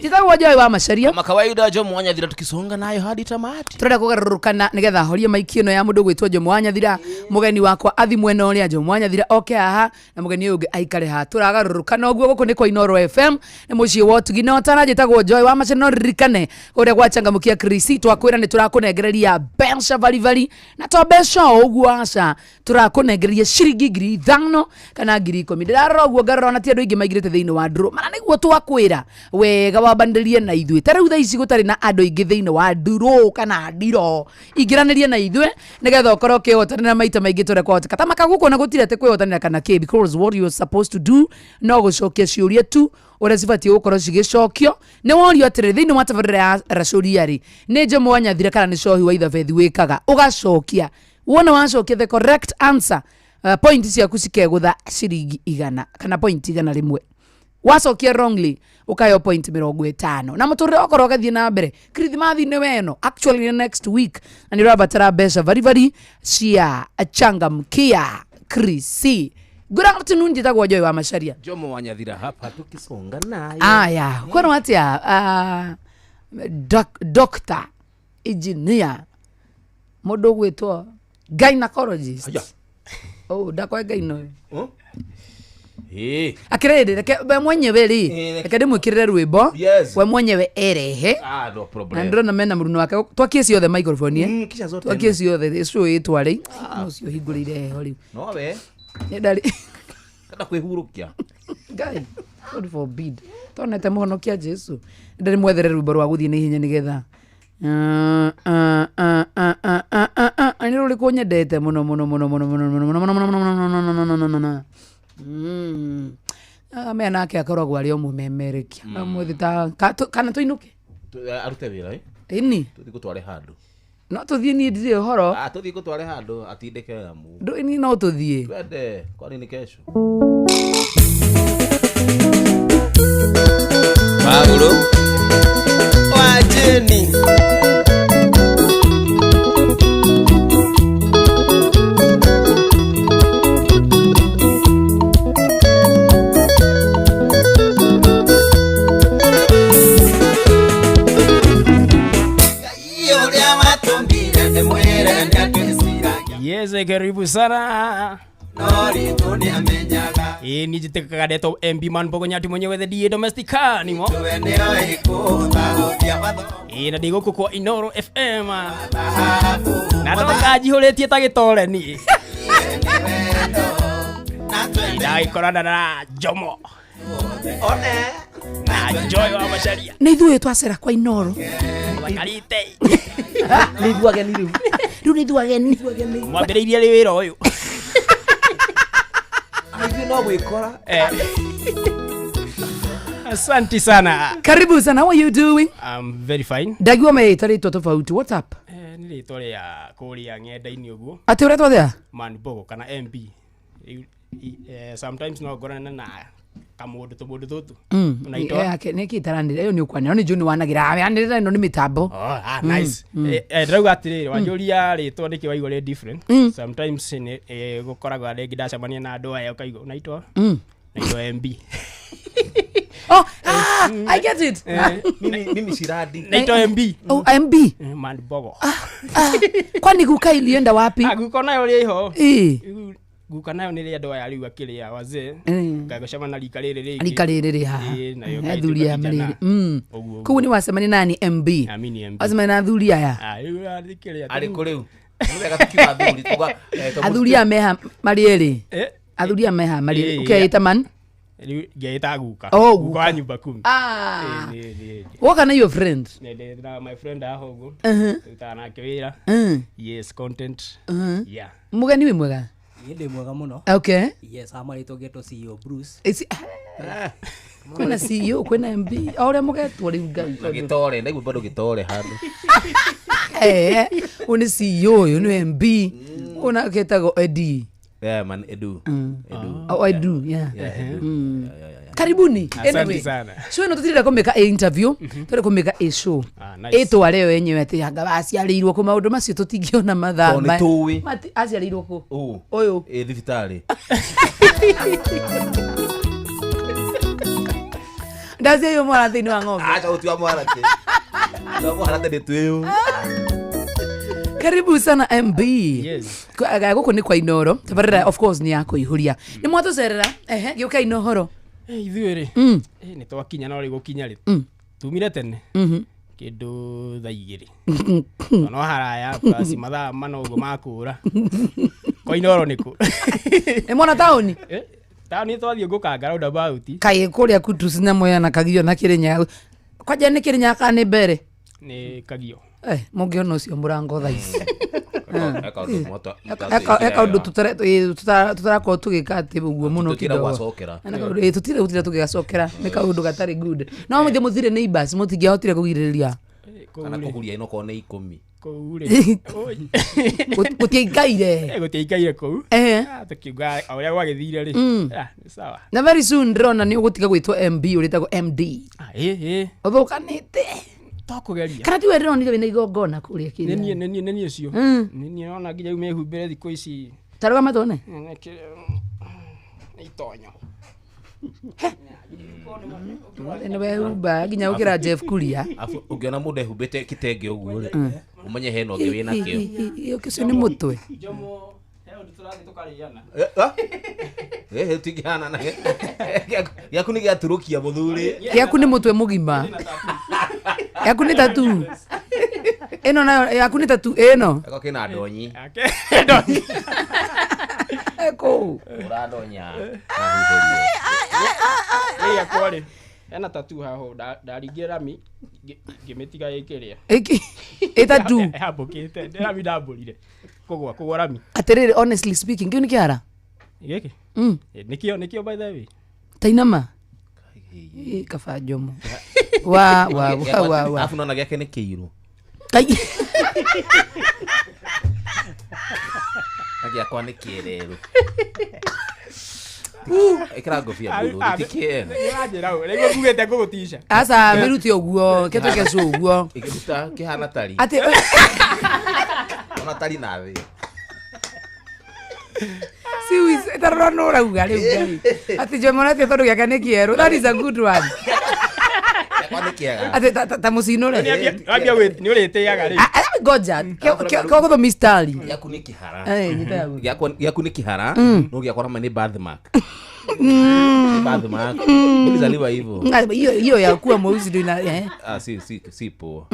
njĩtagwo Joy wa Macaria. Kama kawaida, Jomo wa Nyathira, tukisonga nayo hadi tamati. Turenda kũgarũrũkana nĩgetha horie maiki ĩno ya mũndũ gwĩtwo Jomo wa Nyathira. Mũgeni wakwa athi mwena ũrĩa Jomo wa Nyathira oke haha na mũgeni ũyũ ũngĩ aikare haha. Tũragarũrũkana ũguo. Gũkũ nĩ kwa Inooro FM, nĩ mũciĩ wa ũtugi na ũtana. Njĩtagwo Joy wa Macaria. No ririkane ũrĩa gwachangamkia Krisi, twakwĩra nĩ tũrakũnengereria mbeca baribari, na to mbeca o ũguo, aca, tũrakũnengereria ciringi 5,000 kana 10,000. Ndĩrarora ũguo ngarora ona ti andũ aingĩ maingĩrĩte thĩinĩ wa ndũrũ mana nĩguo twakwĩra wega wambanĩrĩrie na ithuĩ. Ta rĩu thaa ici gũtarĩ na andũ aingĩ thĩinĩ wa ndũrũ kana ndiro, ingĩranĩrie na ithuĩ nĩgetha ũkorwo ũkĩhotanĩra maita maingĩ tũrĩa kwahoteka. Ta makagũkũ na gũtirĩ atĩ kwĩhotanĩra kana kĩ, because what you're supposed to do no gũcokia ciũria tu ũrĩa cibatiĩ gũkorwo cigĩcokio. Nĩ worio atĩrĩ, thĩinĩ wa tabarĩra ya racũria rĩ, nĩ Jomo wa Nyathira kana nĩ Cohi wa Ithabethi wĩkaga? Ũgacokia. Wona wacokia the correct answer, point ciaku cikegũtha ciringi 100 kana point 100. Wacokia wrongly, ũkaheo point 50, na mũtũrĩre okorwo ũgathiĩ na mbere. Kirithimathi nĩ weno, actually nĩ next week, na nĩ ũrabatara mbeca baribari cia changamkia Krisi. Good afternoon, njĩtagwo Joy wa Macaria. Jomo wa Nyathira hapa, tukisonga nayo. Aya, kwĩrwo atĩa, doctor engineer, mũndũ ũgwĩtwo gynecologist? Aya. Oh, ndakwa gyno. Huh? Eh. Akĩrĩrĩ, reke we mwenyewe rĩ, reke ndĩmwĩkĩrĩre rwĩmbo. Yes. We mwenyewe erehe. Ah, no Na problem. ndĩrona mena mũruno wake. Twakie ciothe microphone, eh? Kisha zote. Twakie ciothe ĩcio ĩtwa rĩ ũcio hingũrĩire heho rĩu. No we. Nĩ ndarĩ. Kada kwĩhurũkia. Ngai, God forbid, tonete mũhonokia Jesu. Ndĩrĩ mwethere rwĩmbo rwa gũthiĩ na ihenya nĩgetha nĩ rũrĩkũ nyendete mũno mũno mũno mũno mũno mũno mũno mũno mũno mũno mũno mũno mũno mũno mũno. Mea nake akoragwo arĩ o mũmemerekia mũthĩ ta kana tũinũke. Arute wĩra eh? Ĩni. Tũthiĩ gũtware handũ. No tũthiĩ, niĩ ndirĩ ũhoro. Ah, tũthiĩ gũtware handũ atindĩke amu. Niĩ no tũthiĩ. Twende, kwani ni kesho? Paulo wa Jeni. Ngai ũrĩa watũmbire nĩ mwĩre nĩatwĩciragia. Yes, karibu sana. No ritũ nĩamenyaga. Ĩ niĩ njĩtĩkaga ndeto MB Man Bogo Nyati mwenyewe, the DA domestica nimo. Tũwe nĩoĩ kũhũthahũthia watho. Ĩ na ndĩ gũkũ kwa Inoro FM Thahabu na ndoka njihũrĩtie ta gĩtore niĩ. Nĩ wendo na twende. Ndagĩkorana na Jomo one na Joy wa Macaria. Nĩ ithuĩ twacera kwa Inoro. Makarite. Nĩ ithuĩ ageni rĩu. Rĩu nĩ ithuĩ ageni. Mwambĩrĩirie rĩ wĩra ũyũ? Ithuĩ no gwĩkora. Eh. Asante sana. Karibu sana, how are you doing? I'm very fine. Ndaigua meĩta rĩtwa tofauti, what's up? Eh, nĩ rĩtwa rĩa kũrĩa ng'enda-inĩ ũguo. Atĩ ũretwo athĩa? Man Bogo kana MB. Rĩu, sometimes no ngorane na kamũndũ tũmũndũ tũtũ Tunaitwa- Yake nä kä taranä ä yo nä å kwanä nä njå nä wanagä ra anä rä ra ä no nä mä tambo. Oh, ah, nice. Ndĩrauga atĩrĩrĩ, wanjũria rĩtwa nĩkĩ waigua rĩ different. Sometimes nĩ gũkoragwo rĩngĩ ndacemania na andũ aya ũkaigua unaitwa naitwa MB. Oh, ah, I get it. Mimi siradi. Naitwa MB. Oh, MB. Man Bogo. Ah, kwani guka ilienda wapi? Ah, guka nayo rĩ ho. Ĩ. Rĩu guka nayo nĩ rĩ andũ aya rĩu akĩrĩa wazee. Ngagũcemania na rika rĩrĩ rĩngĩ. Rika rĩrĩ rĩ haha. Ĩ, nayo Athuri aya kaitũ marĩrĩ. kijana. Ũguo. Koguo nĩ wacemania nani MB? Ah, mi ni MB. Wacemania na athuri aya? Ah, rĩu arĩkĩrĩa Arĩ kũ rĩu? Nĩ wega tukiuga athuri, tuga, tondũ Athuri aya meha marĩ erĩ. Eh, Athuri aya meha marĩ Ĩ, ũkeĩta man? Rĩu ngeĩta guka. Oh, Guka guka. wa nyumba kumi. Ah. Ĩ, nĩ- nĩ- Woka na your friend? Na my friend haha ũguo tũrutaga nake wĩra. Yes, content, yeah. Mũgeni wĩ mwega? Niĩ ndĩ mwega mũno. Okay. Yes, amarĩtwo ngetwo CEO Bruce. It's, Kwĩna CEO, kwĩna MB, o ũrĩa mũgetwo rĩu Ngai. Na gĩtore, ndaigua bado gĩtore handũ. Ũyũ nĩ CEO, ũyũ nĩ MB, ũyũ nake etagwo Eddie. Yeah, man, Edu. Edu. Oh, Edu, yeah. Yeah, Edu. Yeah, yeah, yeah. Karibuni. Asante Anyway, sana. show ĩno tũtirenda kũmĩka a interview, tũrenda kũmĩka a show. Ah, nice. Ĩtware yo yenyewe atĩ anga aciarĩirwo kũ, maũndũ macio tũtingĩona mathaa. Tondũ nĩ tũĩ. Aciarĩirwo kũ? Ũũ. Ũyũ. Ĩ thibitarĩ. Ndaciairwo mwana thĩinĩ wa ng'ombe. Acha ũtua mwarate. Ũtua mwarate nĩ twĩũ. Karibu sana MB. Yes. Gũkũ nĩ kwa Inooro. Tabarĩra of course nĩ ya kũihũria. Nĩ mwatũcerera. Ehe, gĩũkai na ũhoro. Ithuĩ rĩ, nĩ twakinya no rĩ gũkinya rĩ, tumire tene kĩndũ thaa 2 no haraya plus mathaa mana ũguo makũra kwa Inooro nĩkũ? Nĩ mwana taũni? Taũni twathiĩ ngũkanga roundabout. Kaĩ kũrĩa Kutus na Mwea na Kagio na Kĩrĩnyaga. Kwanja nĩ Kĩrĩnyaga kana nĩ Mbere? Nĩ Kagio. Mũngĩona ũcio mũrango thaa ici. Eka Eka ũndũ tũtarakorwo tũgĩka atĩ ũguo mũno Tũtira kidogo. gwacokera. Na kaũndũ, tũtira gũtira tũgĩgacokera, nĩ kaũndũ gatarĩ good. No mũthĩ mũthire nĩ ibas, mũtingĩahotire kũgirĩrĩria. Kana kũguria ino korwo nĩ 10. Kũu rĩ. Gũtiaikaire. Gũtiaikaire kũu. Tũkiuga o ũrĩa gwagĩthire rĩ. Nĩ sawa. Na very soon ndĩrona nĩ ũgũtiga gwĩtwo MB ũrĩtagwo MD. Ũthũkanĩte. Tokũgeria. Kana tiwe ndĩronire wĩna igongona kũrĩa kĩrĩa? Nĩ niĩ, nĩ niĩ ũcio. Nĩ niĩ ona nginya rĩu mehumbĩre thikũ ici. Ta rũgama tuone. Nĩ itonyo. Nĩ wehumba nginya gũkĩra Jeff Kuria. Afu ũngĩona mũndũ ehumbĩte kitenge ũguo rĩ, ũmenye hena ũngĩ wĩna kĩo. Ũcio nĩ mũtwe. Jomo, he ũndũ tũrathiĩ tũkarĩana. Tingĩhana na gĩaku nĩ gĩaturũkia mũthuri. Gĩaku nĩ mũtwe mũgima. Yaku nĩ tatu. Ĩno nayo yaku nĩ tatu ĩno. Gako kĩna ndonyi. Ndonyi. Kũu. Ũrandonya. Ĩ yakwa rĩ, hena tatu haha ndaringire rami ngĩmĩtiga ĩkĩrĩa. Ĩ tatu. Ĩhambũkĩte, rami ndambũrire. Kũgwa rami. Atĩrĩrĩ, honestly speaking, kĩu nĩ kĩara? Gĩkĩ? Nĩkĩo by the way. Tainama. Kaba Jomo. Wa wa wa wa wa. Afu naona gĩake nĩ kĩirũ. Kai. Na gĩakwa nĩ kĩererũ. Ĩkĩra ngobia mũthuri, ti kĩerũ. Nĩũranjĩra ũũ, rĩu ngugĩte ngũgũtica. Aca mĩrute ũguo, kĩtuĩke cũ ũguo. Ĩkĩruta kĩhana tari. Atĩ ona tari na thĩ. Siwi tarora no rauga rĩu Ngai. Atĩ Jomo atĩ tondũ gĩake nĩ kĩerũ. That is a good one. Gĩakwa nĩ kĩega. Atĩ ta mũcinũre. Wambia nĩ ũrĩtĩaga rĩu. Ngoja. Kĩogũthũ mistari. Gĩaku nĩ kĩhara. Nyita yaku. Gĩaku nĩ kĩhara, no gĩakwa nama nĩ birthmark. Birthmark. Ulizaliwa hivyo. Hiyo ya kuwa mweusi ndio ina Si poa.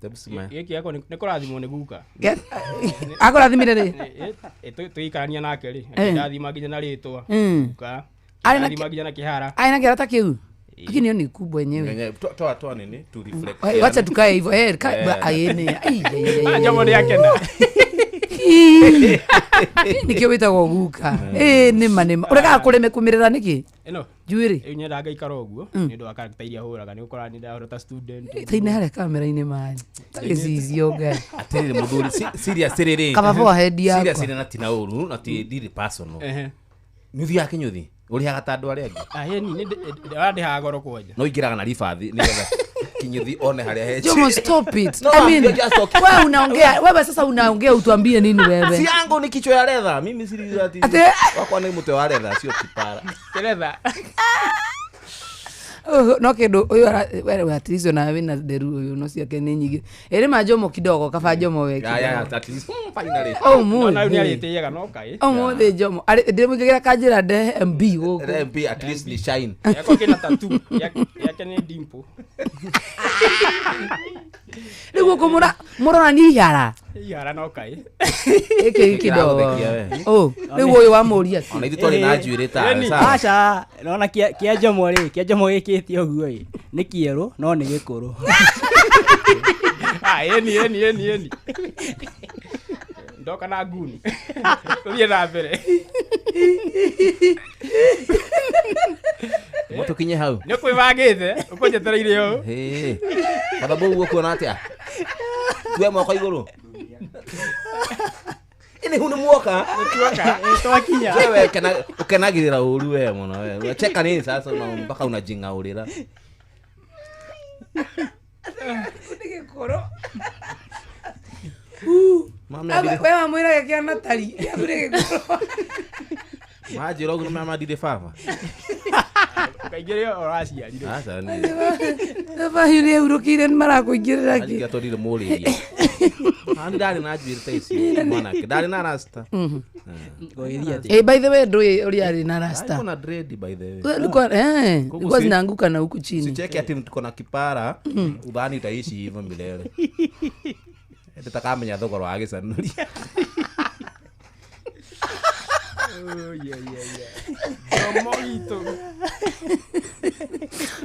Gĩkĩ gĩakwa nĩ kũrathimwo nĩ guka. Akũrathimire rĩ? Tũgĩikarania nake rĩ, akĩndathima nginya na rĩtwa. Guka. Akĩndathima nginya na kĩhara. Arĩ na kĩhara ta kĩu? Lakini hiyo ni kubwa yenyewe. Toa nini tu reflect. Wacha tukae hivyo. Aene. Jomo nĩ akena. Nĩkĩo wĩtagwo guka. Nĩma nĩma. Ũrekaga kũreme kũmĩrĩra nĩkĩ? Ĩno. Njuĩrĩ. Rĩu nyendaga ngaikara ũguo nĩ ũndũ wa character iria hũraga, nĩ ũkora nĩ ndahũra ta student. Taine harĩa kamera-inĩ maĩ. Ta gĩcicio Ngai. Atĩrĩrĩ mũthuri, serious rĩrĩ. Kaba forehead yakwa. Serious rĩ na ti na ũru, na ti ndirĩ personal. Nĩ ũthiaga kĩnyũthi? Ũrĩhaga ta andũ arĩa angĩ? Ĩni, ndĩhaga goro kwanja. No ingĩraga na ribathi nĩgetha kinyuthi one harĩa he. Jomo, stop it. No, I mean, you're just talking. wewe unaongea, wewe sasa unaongea utuambie nini wewe? Si yangu ni kichwa ya leather. Mimi si ati. Wakwa ni mutwe wa leather, sio kipara. Leather. No kindu uyu wewe atirizo na wina nderu uyu no ciake ni nyingi. Iri ma Jomo kidogo kaba Jomo we. Yeah, at least finally. Oh mu. No ni aritiaga no kai. Oh mu the Jomo. Ari ndimuigira kanjira nde MB guku. MB at least ni shine. Yako kina tattoo. Yake ni dimple. Riu guku murona ni ihara. Ihara no kai. Iki kidogo. Oh, riu uyu wa muria. Ona ithu twari na njuiri ta. Aca, nona kia Jomo ri, kia Jomo gikite uguo ri. Ni kieru no ni gikuru. Ah, eni. Ndoka na nguni. Tuthie na mbere. Mũtũkinye hau. Nĩ ũkwĩbangĩte ũkũnjetereire ũũ. Hĩ. Baba ũguo kuona atĩa? Tuoe moko igũrũ. Ĩnĩ hu nĩ muoka. Tuoka. Twakinya. Wewe ukenagirira ũru we mũno we. Unacheka nini sasa una mpaka unajing'aurira. Nĩ gĩkũrũ. Mami andire. We wamwĩraga kĩa natari gĩaku nĩ gĩkũrũ. Manjĩra ũguo nĩ mandire baba. Ũkaingĩrĩra ũraciarire. Aca ni. Baba hiũ nĩ ehurũkĩire nĩ marakũingĩrĩra kĩ. Anjikia tondire mũrĩria. Ani ndarĩ na njuĩrĩ ta ici mwanake. Ndarĩ na rasta. Gũgĩthiĩ atĩa? Eh, by the way ndũĩ ũrĩa arĩ na rasta. Niko na dread by the way. Ulikuwa eh, Kuku ilikuwa si- zinaanguka na huku chini. Sicheke ati tuko na kipara udhani utaishi hivyo milele. Tutakamenya thogora wa gĩcanũri. Oh, yeah, yeah, yeah. Jomo witũ.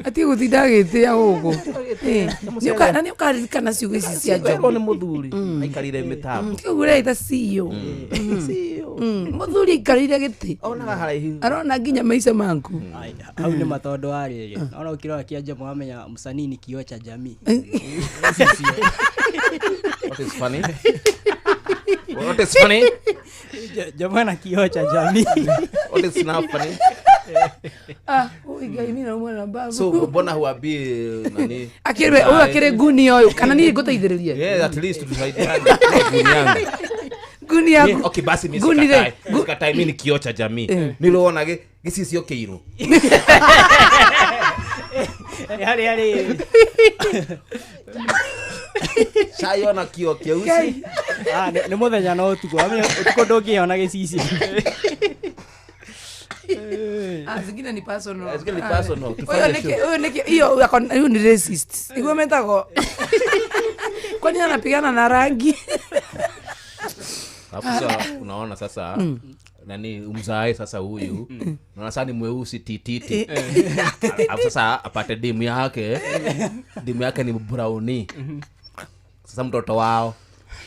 Ati gũtinda agĩtĩa gũkũ. Eh, na nĩ ũkaririkana ciugo ici cia Werwo Jomo. nĩ mũthuri aikarire mĩtambo. Kĩu ũreita CEO. CEO. Mũthuri aikarĩire gĩtĩ. Onaga haraihu. Arona nginya maica maku. Ai, hau nĩ matondũ wa rĩrĩ ona ũkĩrora kĩa Jomo wamenya msanii ni kioo cha jamii. What is funny? What is funny? Jomo na kioo cha jamii. What is now funny? Ah, oi Ngai mimi naumwa na mbavu. So mbona huambii nani? Akĩrĩ ũyũ akĩrĩ nguni ũyũ kana niĩ ngũteithĩrĩrie. Yeah, at least tusaidiane. Nguni yangu. Nguni yaku. Okay, basi mimi Nguni sikatai. rĩ, Sikatai mimi ni kioo cha jamii. Niliona gĩcicio kĩirũ. Harĩ harĩ Shaiona kioo kĩeusi. Ah, nĩ mũthenya na ũtukũ wamenya ũtukũ ndũngĩona gĩcicio. Ah, zingine ni personal. Zingine ni personal, Ũyũ tufanye nĩkĩ- show. ũyũ nĩkĩ- hiyo huyu ni racist. Iguo metagwo. Kwani anapigana na rangi? Alafu sasa unaona sasa nani umzae sasa huyu unaona sasa ni mweusi tititi. Alafu sasa apate demu yake. Demu yake ni brownie. Sasa mtoto wao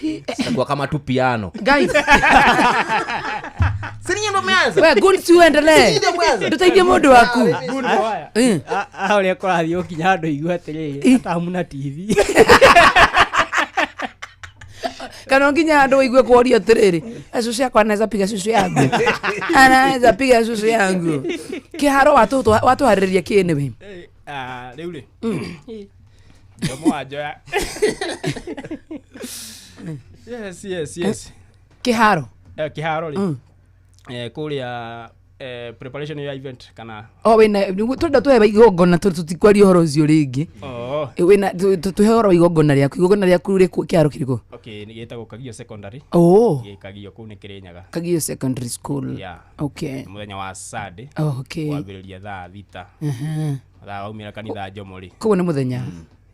itakuwa kama tu piano. Guys, Si ninyi ndo mmeanza? we good si uendelee. Ninyi ndio mmeanza? Nduteithie mũndũ waku. Good wire. Eh. Ah, ũrĩa kũrathiĩ ũkinya handũ igue atĩrĩrĩ hata hamuna TV. Kana nginya handũ ũigue kworia atĩrĩrĩ, "Eh, cucu yakwa anaweza piga cucu yangu. Anaweza piga cucu yangu." Kĩharo watũharĩrĩria kĩ anyway? Eh, ah, rĩu rĩ. Jomo wanjoya. Yes, yes, yes. Kĩharo. Eh, kĩharo rĩ. Eh, kũrĩa preparation ya event kana O wĩna twenda tũhe igongona tũtikwaria ũhoro ũcio rĩngĩ. oh, Eh, wĩna tũhe ũhoro wa igongona rĩaku. Igongona rĩaku rĩ kĩharo kĩrĩkũ? okay, nĩ gĩtagwo Kagio Secondary. Oh, Gĩ Kagio kũu nĩ Kĩrĩnyaga. Kagio Secondary School. Yeah. Okay. Nĩ mũthenya wa Sunday Okay. kwambĩrĩria thaa 6. Mhm. Thaa waumĩra kanitha Jomo rĩ. Koguo nĩ mũthenya.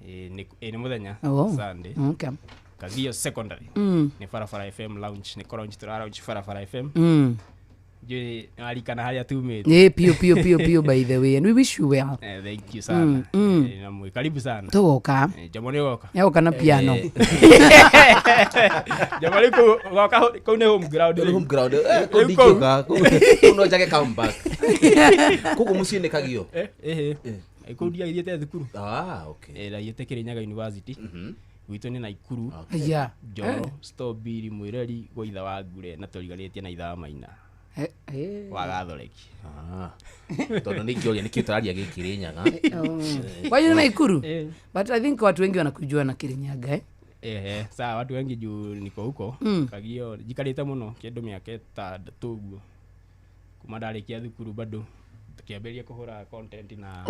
Ĩ nĩ mũthenya Oh. Sunday. Okay. Kagio Secondary. Nĩ Barabara FM lounge, nĩ kũ launch tũra launch Barabara FM. Ndiũĩ nĩwarikana harĩa tumĩte. Ĩ piũ piũ piũ piũ by the way and we wish you well. Eh, thank you sana. Eh, na mwĩ karibu sana. Tũgoka. Eh, Jomo nĩ ũgoka. Egũka na piano. Jomo rĩu kũu ũgoka kũu nĩ home ground Nĩ rĩu. home ground. Eh, kũu Rĩu kũu. ndingĩũka. Kũu no njage comeback. Kũu mũciĩ nĩ Kagio. Eh, ĩhĩ. Eh, kũu ndiathiĩte thukuru. Ah, okay. Eh, ndathiĩte Kĩrĩnyaga University. Gwitũ nĩ Naikuru. Yeah. Njoro, Stobiri, Mwĩreri, gwa itha wa Ngure na tũriganĩtie na itha wa Maina Eh, eh. wa Gathoreki. Ah. Tondũ nĩ ingĩũria nĩkĩĩ tũraria gĩkĩ Kĩrĩnyaga. Oh. Kwa hiyo Naikuru? Eh. But I think watu wengi wanakujua na Kirinyaga eh? Ehe, sawa watu wengi juu niko huko Kagio njikarĩte mũno kĩndũ mĩaka ĩtandatũ ũguo kuma ndarĩkia thukuru bado tũkĩambĩrĩria kũhũra content na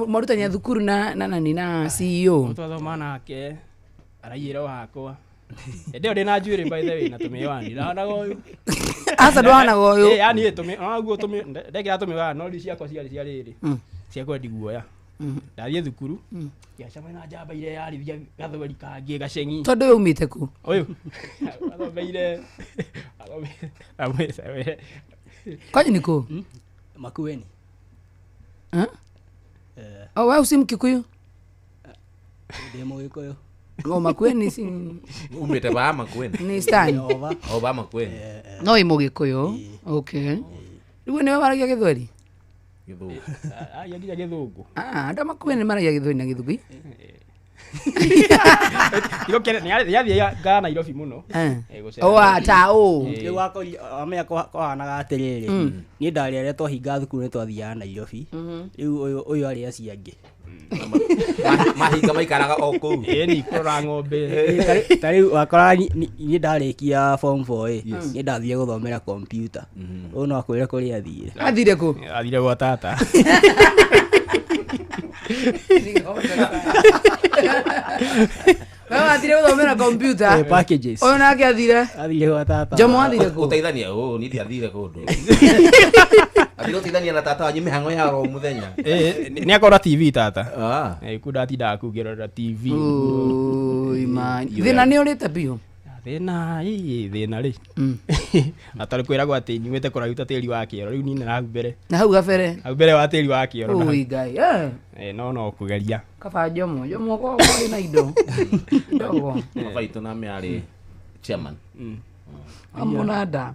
Mwarutania thukuru na na nani na CEO. twathoma nake araiyĩra o hakwa hĩndĩ ĩyo ndĩna njuĩrĩ by the way na tũmĩwani ndahanaga ũyũ Asa ndwanaga ũyũ. Eh, yani onaguo ndekĩra tũmĩwani no rĩu ciakwa ciarĩ cia rĩrĩ cia kwendi guoya ndathiĩ thukuru ngĩacemania na njamba iria yarithia gathweri kangĩ gaceng'i Tondũ we umĩte kũ? ũyũ athomeire athomeire Kwanyu nĩ kũ? Makueni. Eh? Eh, Oh, wewe si Mkikuyu? ndĩ Mũgĩkũyũ. Oh, Makueni si Umĩte ba Makueni. ni Stan. Ova. O ba Makueni. No ĩ Mũgĩkũyũ. Okay. Rĩu nĩwe waragia Gĩthweri? Gĩthũngũ. Aragia nginya gĩthũngũ. Ah, andå a makueni nä maragia gä thweri na gä thugui. Tigo kene nĩ athiaga Nairobi mũno. Eh, gũcera. å ta å Rĩu wakori amenya kwahanaga atĩrĩrĩ, niĩ ndarĩ arĩa twahinga thukuru nĩ twathiaga Nairobi. Rĩu ũyũ arĩ acio angĩ. Mahinga maikaraga o kũu. Ĩĩ ni kũrora ng'ombe. Ta rĩu wakoraga niĩ ndarĩkia form 4 ĩ, niĩ ndathire gũthomera kompiuta. Ũyũ no akwĩre kũrĩa athire. Athire kå? Athire gwa tata. We wathire gå thomera kompiuta? Eh, packages. Å yå nake athire? Athire gwa tata. Jomo athire kå? Gũteithania ũ niĩ ndiathire kũndũ. Athire gũteithania na tata wanyu mĩhang'o ya oro mũthenya. Ĩĩ nĩ akora TV tata. Ah. Eh, kuu ndatindaga kuu ngĩrora TV. Thä na nä å rä te biå. Thĩna ĩ thĩna rĩ. Na tarĩ kwĩragwo atĩ nyumĩte kũraihu ta tĩri wa kĩoro rĩu niĩ nĩ hau mbere. Na hau gabere. Hau mbere wa tĩri wa kĩoro. Na hau. Ui ngai eh. Eh, no kũgeria. Kaba Jomo Jomo korĩ na indo ndogo. Baba itũ na mĩarĩ chairman. Amũnanda.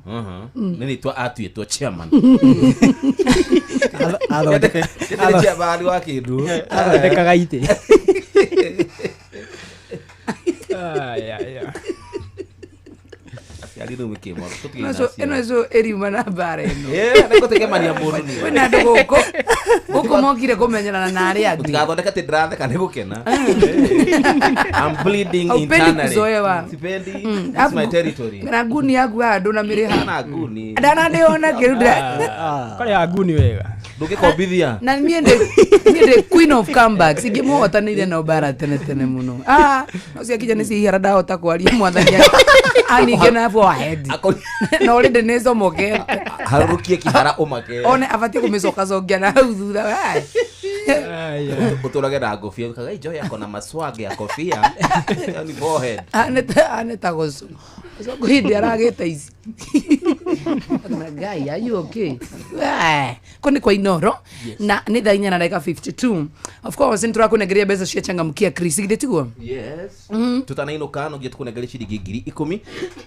Nĩ nĩtwa atuĩtwo chairman. Athondeka- Nĩ chairman wa kĩndũ. Athondekaga itĩ. Ai, ai, ai. Aciari rĩu nĩkĩ Ĩno ĩco ĩriuma na mbara ĩno. Nĩgũtegemania mũndũ nĩ. Kwĩna andũ gũkũ mokire kũmenyerana na arĩa angĩ. Ũtigathondeke atĩ ndĩratheka nĩ gũkena. I'm bleeding Haupendi internally. kuzoewa. Sipendi. It's my territory. Na nguni yaku haha ndũnamĩrĩha. Na nguni. Ndanandĩona kĩu Kũrĩa nguni wega. Ndũngĩkombithia. Na niĩ ndĩ queen of comebacks, ingĩmũhotanĩire no mbara tene tene mũno. Ah, no ciakinya nĩ ciihara ndahota kwaria mwathani aninge na forehead. Na already nĩ comokete. Harũrũkie kĩhara ũmake. One abatiĩ kũmĩcokacokia na hau thutha. Ai. Ai, ai. Ũtũrage na ngobia ukaga "Ĩ, Joy ako na maswag ya kobia." Hiyo ni forehead. Ane ta goco goco hĩndĩ aragĩte ici. Akana, "Guy, are you okay?" Wee, kũ nĩ kwa Inoro na nĩ thaa 4 na ndagĩka 52. Of course nĩ tũrakũnengeria mbeca cia changamkia Chris, githĩ tiguo? Yes. Tutanainũka no nginya tũkũnengere ciringi 10,000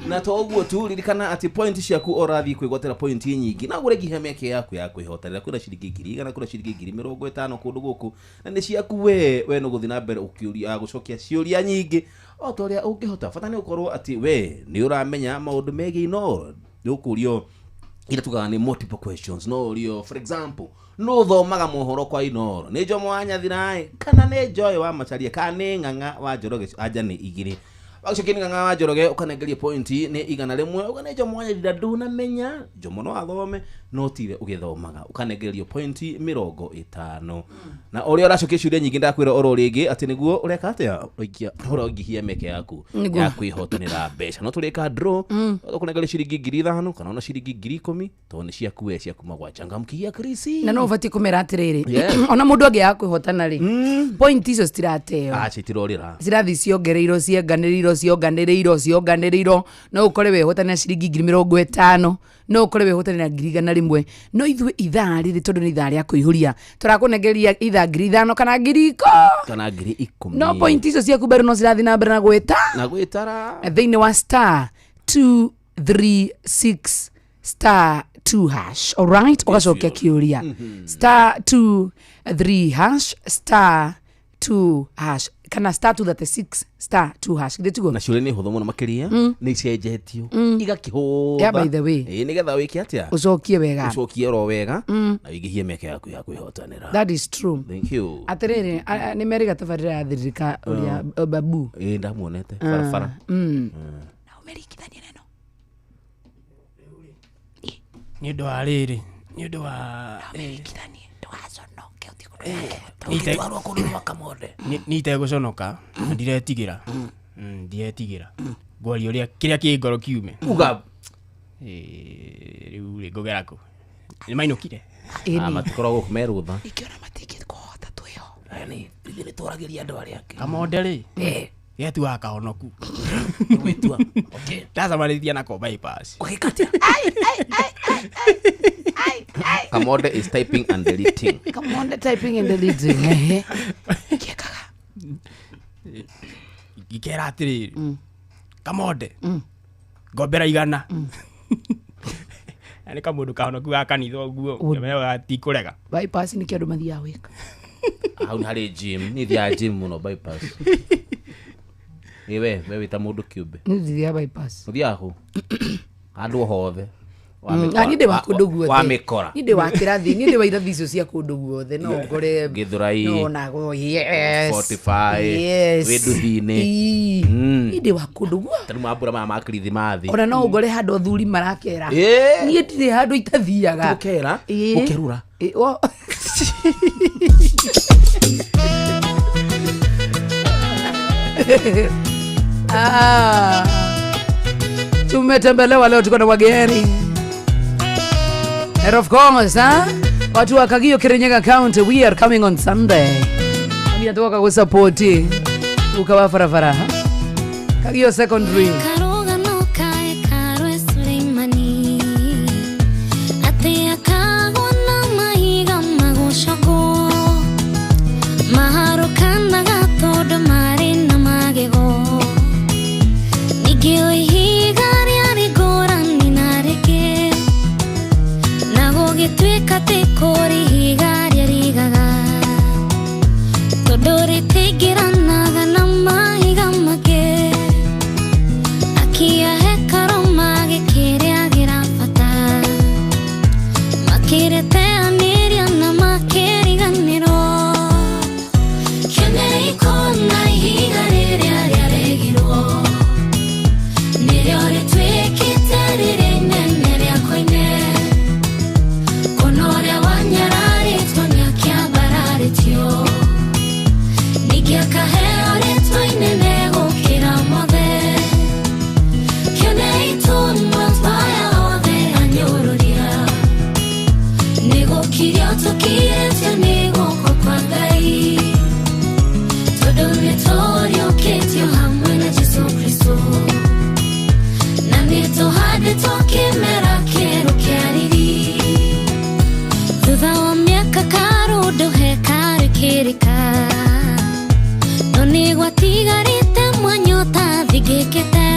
na to ũguo tu, ririkana atĩ point ciaku ũrathiĩ kwĩgwatĩra point nyingĩ na ũgũre nginya mĩeke yaku ya kwĩhotanĩra. Kwĩna ciringi 100,000, kwĩna ciringi 50,000 kũndũ gũkũ na nĩ ciaku we nĩ ũgũthiĩ na mbere ũkĩũria gũcokia ciũria nyingĩ o ta ũrĩa ũngĩhota. Bata nĩ ũkorwo atĩ we nĩ ũramenya maũndũ megiĩ Inooro. Nĩ ũkũrio ira tugaga nĩ multiple questions, no ũrio for example no ũthomaga mohoro kwa Inooro nĩ Jomo wa Nyathiraĩ kana nĩ Joy wa Macharia kana nĩ Ng'ang'a wa Njoroge? Anja nĩ igĩrĩ. Wacokia nĩ Ng'ang'a wa Njoroge ũkanengeria point nĩ 100. Uga nĩ Jomo wa Nyathira ndũnamenya Jomo no athome no tiwe ũgĩthomaga, ũkanengererio point 50. Na ũrĩa ũracokia ciũria nyingĩ ndakwĩra oro rĩngĩ atĩ nĩguo ũreka atĩa ũraingĩhia mĩeke yaku Nĩguo. ya kwĩhotanĩra mbeca. No tũrĩka draw ũkũnengeria ciringi 5,000 kana ona ciringi 10,000 tondũ nĩ ciaku we cia kuma gwa changamkia Chris. Na no ũbatiĩ kũmera atĩrĩrĩ, Yes. ona mũndũ angĩaga kwĩhotana rĩ, point icio citirateo. Acha itirorĩra. Cirathi ciongereirwo cionganĩrĩirwo cionganĩrĩirwo cionganĩrĩirwo. No ũkore wehotanĩra ciringi 50,000, no ũkore wehotanĩra 100,000, no ithuĩ ithaa rĩrĩ tondũ nĩ ithaa rĩa kũihũria tũrakũnengeria ithaa 5,000 kana 10,000 kana 10,000. No point icio ciaku bado no cirathiĩ na mbere na gwĩta na gwĩtara. Thĩinĩ wa star 236 star 2 hash. Alright, ũgacokia kĩũria star 23 hash star 2 hash kana star 236 star 2 hash, githĩ tiguo? Na ciũria nĩ hũthũ mũno makĩria, nĩ icenjetio igakĩhũtha. Yeah, by the way. Ĩĩ, nĩgetha wĩke atĩa? Ũcokie wega. Ũcokie oro wega na wĩingĩhie mĩeke yaku ya kwĩhotanĩra. That is true. Thank you. Atĩrĩrĩ, nĩ merĩga tabarĩra ya thiririka ũrĩa babu. Ĩĩ, ndamuonete barabara. Na ũmĩringithanie neno. Nĩ ũndũ wa rĩrĩ, nĩ ũndũ wa Ũmĩringithanie ndũgaconoke ũthiĩ kũndũ. Ũngĩtwarwo kũndũ gwa Kamonde. Nĩ itegũconoka na ndiretigĩra. Ndiretigĩra ngwaria ũrĩa kĩrĩa kĩ ngoro kiume. Uga. Ĩĩ, rĩu rĩ ngũgera kũ nĩ mainũkire. Ĩni. Matikoragwo gũkũ me rũtha. Ingĩona matingĩkũhota twĩho. Yaani, ithuĩ nĩ twaragĩria andũ arĩa angĩ. Kamonde rĩ getuaga kahonoku. Gwĩtua. Okay. Ndacemanĩtie nako bypass. Ũgĩka atĩa? Kamonde is typing and deleting. Kamonde typing and deleting. Ehe. Kĩekaga. Ngĩkera atĩrĩrĩ, Kamonde, ngombera 100. Na nĩ kamũndũ kahonoku ga kanitha ũguo ngĩmenya tikũrega. Bypass nĩ kĩ andũ mathiaga gwĩka? Hau nĩ harĩ gym, niĩ thiaga gym mũno bypass. Ĩ we wĩ ta mũndũ kĩũmbe. Niĩ ndithiaga bypass. Ũthiaga kũ? Handũ o hothe. Ah, niĩ ndĩ wa kũndũ guothe. Wa mĩkora. Niĩ ndĩ wa kĩrathi, niĩ ndĩ wa irathi icio cia kũndũ guothe, no ngore Gĩthũrai. no nago, yes. 45, yes. wĩ nduthi-inĩ. Ii. Mm. Niĩ ndĩ wa kũndũ guothe. Ta rĩu mambura maya ma kirithimathi. Ona no ngore handũ athuri marakera. Ĩĩ. Niĩ ndirĩ handũ itathiaga. Gũkera? Ĩĩ. Gũkerũra? Ĩĩ, Ah. Tumetembelewa leo, tuko na wageni. And of course, huh? Watu wa Kagio, Kirinyaga County, we are coming on Sunday. Mimi natoka kusapoti ukawa farafara. Kagio Secondary. Karũgano kae karwe Suleimani atĩ akagwo na mahiga magũcogwo maharũkanaga tondũ marĩ na magego ningĩ o ihiga rĩarĩ ngũrani na rĩngĩ na gũgĩtuĩka atĩ kũrĩ ihiga rĩarigaga tondũ rĩtingĩranaga na mahiga mangĩ akia hekarũ magĩkĩrĩagĩra bata makĩrĩteanĩria na makĩriganĩrwo kĩonei kũna ihiga rĩrĩa rĩaregirwo nĩrĩo rĩtuĩkĩte rĩrĩa inene rĩa koine kũna ũrĩa wanyararĩtwo nĩakĩambararĩtio ningĩ akaheo rĩtwa inene gũkĩra mothe kĩonei tũnua twaya othe anyũrũria nĩgũkirio tũkirĩtio nĩ guoko kwa Ngai tondũ nĩtũriũkĩtio hamwe na Jesũ Kristũ na nĩtũhandĩtwo kĩmera kĩerũ kĩa riri thutha wa mĩaka karũndũ hekarũ ĩkĩrĩka no nĩgwatigarĩte mwanya ũtathingĩkĩte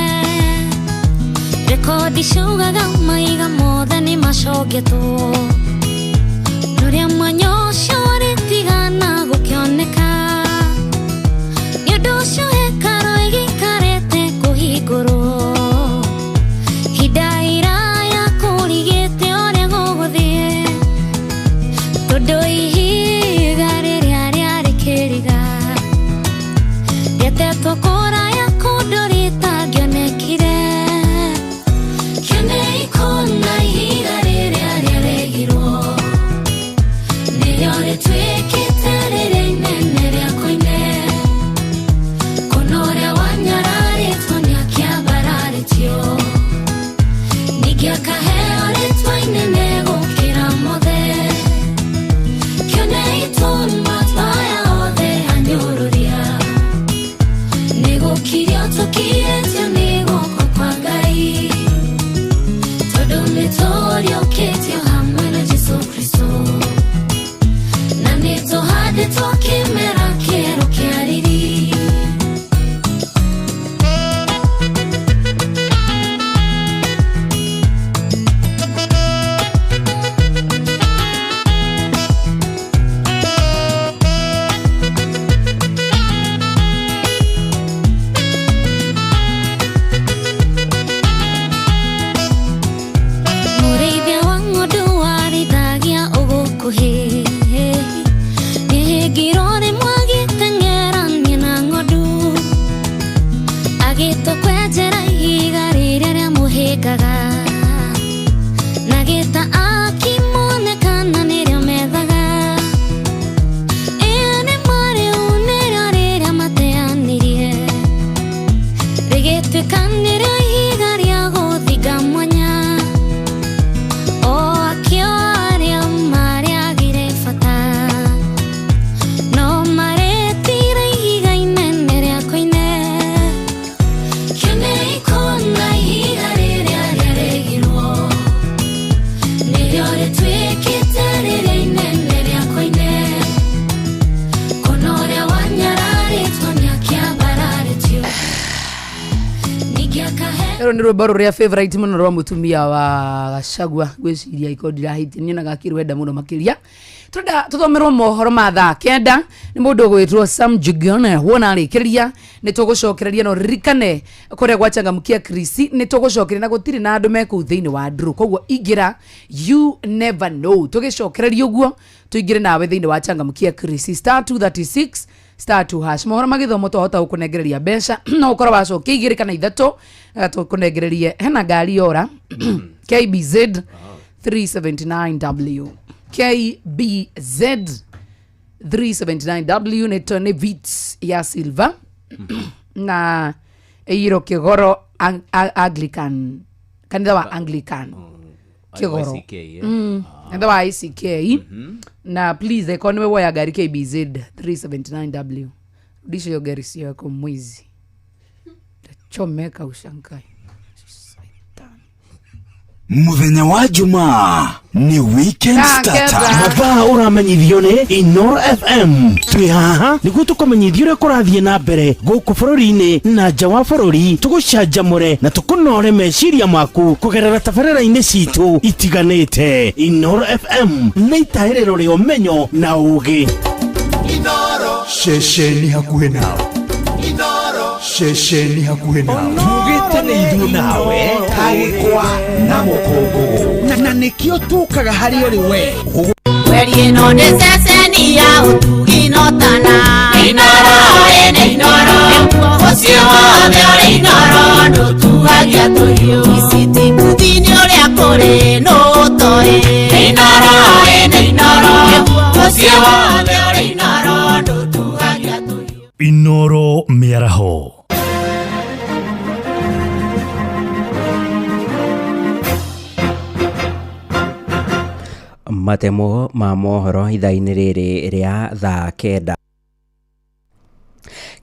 rekodi ciugaga maiga mothe nĩmacongetwo norĩa mwanya ũcio ũrĩtigana gũkĩoneka nĩ ũndũ ũcio hekarũ ĩgĩikarĩte kũhingũrwo hinda iraya kũrigĩte ũrĩa gũgũthiĩ tondũ ihiga rĩrĩa rĩarĩ kĩriga rĩatetwo kũraya kũndũ rĩtangĩonekire kĩonei kũna ihiga rĩrĩa rĩaregirwo nĩrĩo rĩtuĩkĩte rĩrĩa inene rĩa koine kũna ũrĩa wanyararĩtwo nĩakĩambararĩtio ningĩ akaheo rĩtwa inene gũkĩra mothe kĩonei tũnua twaya othe anyũrũria nĩgũkirio tũkirĩtio nĩ guoko kwa Ngai tondũ nĩtũriũkĩtio hamwe na Jesũ Kristũ na nĩtũhandĩtwo kĩmera kĩerũ kĩa riri. Mũrĩithia wa Rwĩmbo rũrĩa favorite mũno rwa mũtumia wa Gachagua, ngwĩciria iko ndirahĩtia, nyonaga akĩrwenda mũno makĩria. Tũrenda tũthomerwo mohoro ma thaa 9 nĩ mũndũ ũgwĩtwo Sam Njuguna. Wona arĩkĩrĩria nĩ tũgũcokereria, no ririkane kũrĩa gwachangamkia Krisi nĩ tũgũcokeria na gũtirĩ na andũ me kũu thĩinĩ wa draw, koguo ingĩra, you never know. Tũgĩcokereria ũguo tũingĩre nawe thĩinĩ wa changamkia Krisi, *236*2#. Mohoro magĩthomo twahota gũkũnengereria mbeca, no ũkorwo wacokia igĩrĩ kana ithatũ, tũkũnengererie. Hena ngari yora KBZ 379W, KBZ 379W, nĩ Vitz ya silver na ĩiro Kĩgoro Anglican, kanitha wa Anglican Kĩgoro. ICK, eh? Kanitha wa ICK. Na please, eko niwe woya ngari KBZ 379W, rudisha hiyo gari, sio yako, mwizi, tachomeka ushangai. Muthenya wa Jumaa ni Weekend Starter. Starter. Mathaa ũramenyithio nĩ Inoro FM. Twĩ haha nĩguo tũkũmenyithia ũrĩa kũrathiĩ na mbere gũkũ bũrũri-inĩ na nja wa bũrũri, tũgũcanjamũre na tũkũnore meciria maku kũgerera tabarĩra-inĩ citũ itiganĩte. Inoro FM nĩ itahĩrĩro rĩa ũmenyo na ũgĩ. Ceceni hakuhĩ nawe, ceceni hakuhĩ nawe, tugĩte nĩ ithuĩ nawe kagĩkwa na mũkũngũgũ, na nĩkĩo tũkaga harĩ ũrĩ we. Mweri ĩno nĩ ceceni ya ũtugi notana. Inoro ĩnĩ Inoro, mũciĩ wothe ũrĩ Inoro, ndũtuhagia tũhiũ. Iciti nĩ ũrĩa kũrĩ nũtoĩ. Inoro ĩnĩ Inoro, mũciĩ wothe ũrĩ Inoro, ndũtuhagia tũhiũ. Inoro Mĩaraho. Matemo ma mohoro ithaa-inĩ rĩrĩ rĩa thaa 9.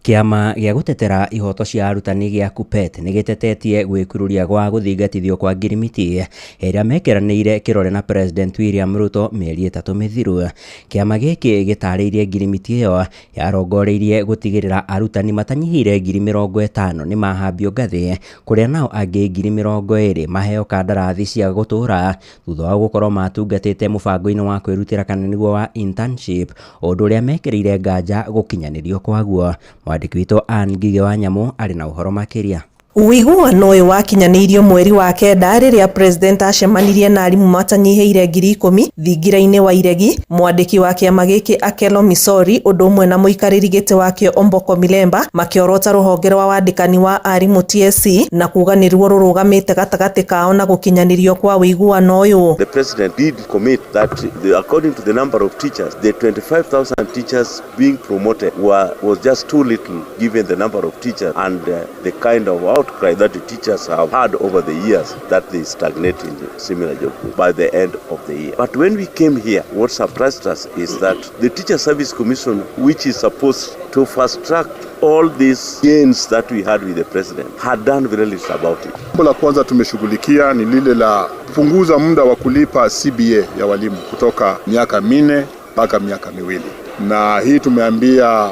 Kĩama gĩa gũtetera ihoto cia arutani gĩa KUPPET nĩ gĩtetetie gwĩkururia gwa gũthingatithio kwa ngirimiti ĩrĩa mekĩranĩire kĩrore na President William Ruto mĩeri 3 mĩthiru. Kĩama gĩkĩ gĩtarĩirie ngirimiti ĩyo yarongoreirie gũtigĩrĩra arutani matanyihĩire 50,000 nĩ mahambio ngathĩ, kũrĩa nao angĩ 20,000 maheo kandarathi cia gũtũũra thutha wa gũkorwo matungatĩte mũbango-inĩ wa kwĩrutĩra kana nĩguo wa internship, ũndũ ũrĩa mekĩrĩire nganja gũkinyanĩrio kwaguo. Mwandĩki witũ Ann Ngigĩ wa Nyamũ arĩ na ũhoro makĩria. Ũiguano ũyũ wakinyanĩirio mweri wa kenda rĩrĩa president acemanirie na arimũ matanyihĩire 10,000 thingira-inĩ wa Iregi. Mwandĩki wa kĩama gĩkĩ Akelo Misori ũndũ ũmwe na mũikarĩri gĩtĩ wakĩo Omboko Milemba makĩorota rũhonge rwa wandĩkani wa arimũ TSC na kuga nĩruo rũrũgamĩte gatagatĩ kao na gũkinyanĩrio kwa ũiguano ũyũ. The president did commit that according to the number of teachers, the 25,000 teachers being promoted was just too little given the number of teachers and the kind of outcry that the teachers have had over the years that they stagnate in the similar job group by the end of the year. But when we came here, what surprised us is that the Teacher Service Commission, which is supposed to fast track all these gains that we had with the president, had done very little about it. Jambo la kwanza tumeshughulikia ni lile la kupunguza muda wa kulipa CBA ya walimu kutoka miaka 4 mpaka miaka 2. Na hii tumeambia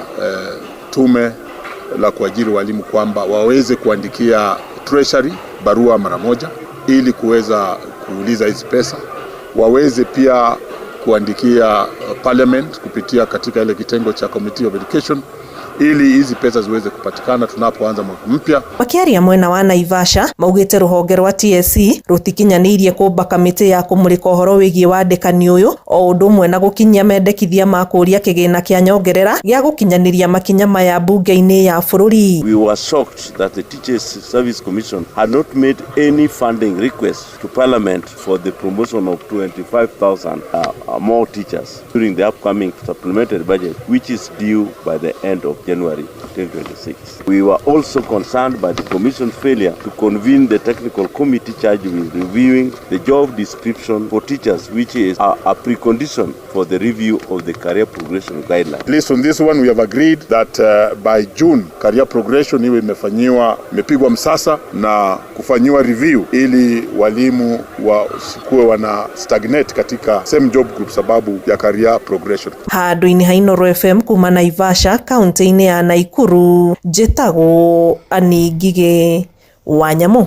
tume la kuajiri walimu kwamba waweze kuandikia Treasury barua mara moja ili kuweza kuuliza hizi pesa. Waweze pia kuandikia Parliament kupitia katika ile kitengo cha Committee of Education ili hizi pesa ziweze kupatikana tunapoanza mwaka mpya. Makiaria mwena wa Naivasha maugite ruhonge rwa TSC rutikinyaniirie kumba kamiti ya kumurika uhoro wigie wandikani uyu o undu umwe na gukinyia mendekithia ma kuria kigina kia nyongerera gia gukinyaniria makinya maya bunge-ini ya bururi. We were shocked that the Teachers Service Commission had not made any funding request to Parliament for the promotion of 25,000 more teachers during the upcoming supplementary budget, which is due by the end of January 2026. We were also concerned by the Commission's failure to convene the technical committee charged with reviewing the job description for teachers, which is a precondition for the review of the career progression guidelines. At least on this one we have agreed that by June career progression iwe imepigwa msasa na kufanyiwa review ili walimu wasikuwe wana stagnate katika same job group sababu ya career progression. Handũ-inĩ ha Inooro FM kuma Naivasha kaunti-inĩ ya Naikuru, njĩtagwo Annie Ngigĩ wa Nyamũ.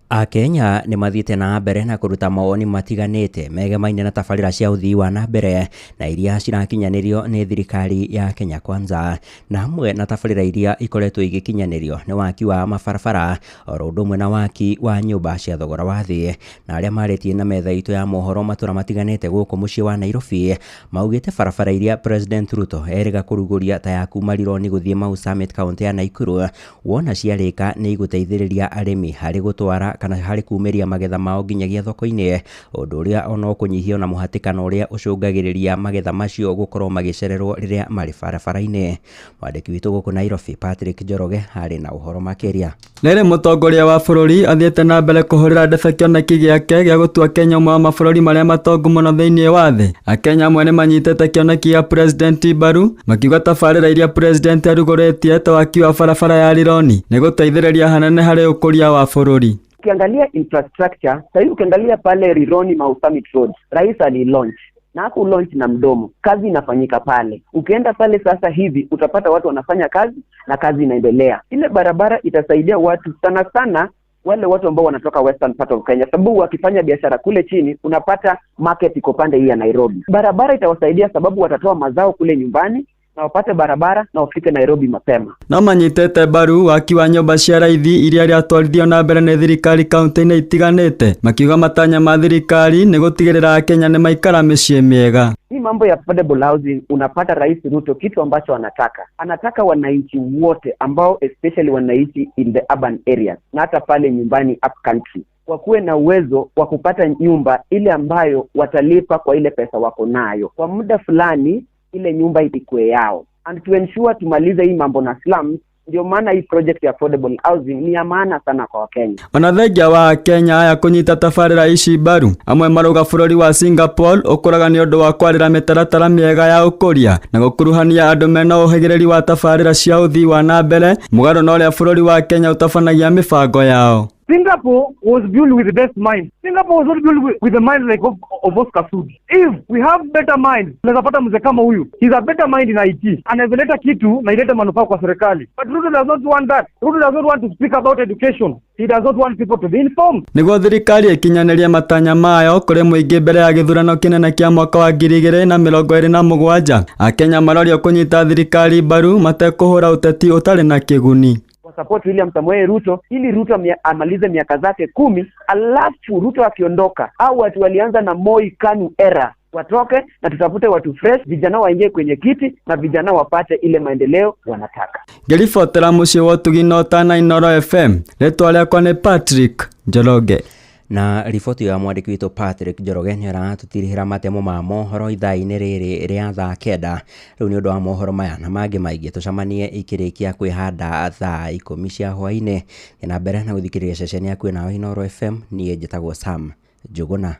Akenya nĩ mathiĩte na mbere na kũruta mawoni matiganĩte megemaine na tabarĩra cia ũthii wa na mbere na iria cirakinyanĩrio nĩ thirikari ya Kenya Kwanza, na hamwe na tabarĩra iria ikoretwo igĩkinyanĩrio nĩ waki wa mabarabara oro ũndũ ũmwe na waki wa nyũmba cia thogora wa thĩ. Na arĩa marĩtie na metha itũ ya mohoro matũra matiganĩte gũkũ mũciĩ wa Nairobi maugĩte barabara iria President Ruto erĩga kũrugũria ta ya kuma Rironi gũthiĩ Mau Summit kaũntĩ ya Nakuru wona ciarĩka nĩ igũteithĩrĩria arĩmi harĩ gũtwara kana harĩ kumĩria magetha mao nginyagia thoko-inĩ, ũndũ ũrĩa ona ũkũnyihia ona mũhatĩkano ũrĩa ũcũngagĩrĩria magetha macio gũkorwo magĩcererwo rĩrĩa marĩ barabara-inĩ. Mwandĩki witũ gũkũ Nairobi Patrick Njoroge arĩ na ũhoro makĩria. Nĩrĩ mũtongoria wa bũrũri athiĩte na mbere kũhũrĩra ndebe kĩoneki gĩake gĩa gũtua Kenya ũmwe wa mabũrũri marĩa matongu mũno thĩinĩ wa thĩ. Akenya amwe nĩmanyitĩte kĩoneki gĩa President mbaru makiuga tabarĩra iria President arugũrĩtie ta waki wa barabara ya Rironi nĩ gũteithĩrĩria hanene harĩ ũkũria wa bũrũri. Ukiangalia infrastructure sasa, ukiangalia pale Rironi Mau Summit Road, rais ali-launch na haku launch na mdomo, kazi inafanyika pale. Ukienda pale sasa hivi utapata watu wanafanya kazi na kazi inaendelea. Ile barabara itasaidia watu sana sana, wale watu ambao wanatoka western part of Kenya, sababu wakifanya biashara kule chini unapata market iko pande hii ya Nairobi. Barabara itawasaidia sababu watatoa mazao kule nyumbani na wapate barabara na wafike Nairobi mapema. No manyitĩte mbaru waki wa nyũmba cia raithi iria iratwarithio na mbere nĩ thirikari kaunti-inĩ itiganĩte, makiuga matanya ma thirikari nĩ gũtigĩrĩra Akenya nĩ maikara mĩciĩ mĩega. Hii mambo ya affordable housing, unapata Rais Ruto kitu ambacho anataka. Anataka wananchi wote ambao especially wanaishi in the urban areas na hata pale nyumbani up country wakuwe na uwezo wa kupata nyumba ile ambayo watalipa kwa ile pesa wako nayo. Kwa muda fulani ile nyumba ikue yao. And to ensure tumalize hii mambo na slums, ndio maana hii project ya affordable housing ni ya maana sana kwa Wakenya. Ona thengia wa Kenya aya kũnyita tabarĩra ici mbaru, amwe marauga bũrũri wa Singapore ũkũraga nĩ ũndũ wa kwarĩra mĩtaratara mĩega ya ũkũria na gũkuruhania andũ mena ũhĩgĩrĩri wa tabarĩra cia ũthii wa na mbere, mũgarũ na ũrĩa bũrũri wa Kenya ũtabanagia mĩbango yao. Singapore was built with the best mind. Singapore was not built with the mind like of Oscar Sudi. If we have better mind, tunaweza pata mzee kama huyu. He's a better mind in IT. Anaweza leta kitu na ilete manufaa kwa serikali. But Ruto does not want that. Ruto does not want to speak about education. He does not want people to be informed. Nĩguo thirikari ĩkinyanĩrie matanya mayo kũrĩ mũingĩ mbere ya gĩthurano kĩnene kĩa mwaka wa 2027, Akenya marorio kũnyita thirikari mbaru matekũhũra ũteti ũtarĩ na kĩguni. Support William Samoei Ruto ili Ruto amalize miaka zake 10, alafu Ruto akiondoka au watu walianza na Moi KANU era watoke na tutafute watu fresh, vijana waingie kwenye kiti na vijana wapate ile maendeleo wanataka. Ngĩribotera mũciĩ wa ũtugi na ũtana Inooro FM, rĩtwa rĩakwa nĩ Patrick Njoroge. Na riboti ya mwandĩki witũ Patrick Njoroge nĩ aratũtirihĩra matemo ma mohoro ithaa-inĩ rĩrĩ rĩa thaa 9. Rĩu nĩ ũndũ wa mohoro maya na mangĩ maingĩ tũcemanie ikĩrĩkia kwĩhanda thaa 10 cia hwaĩ-inĩ. Na mbere na gũthikĩrĩria ceceni yaku nawe Inooro FM, niĩ njĩtagwo Sam Njũgũna.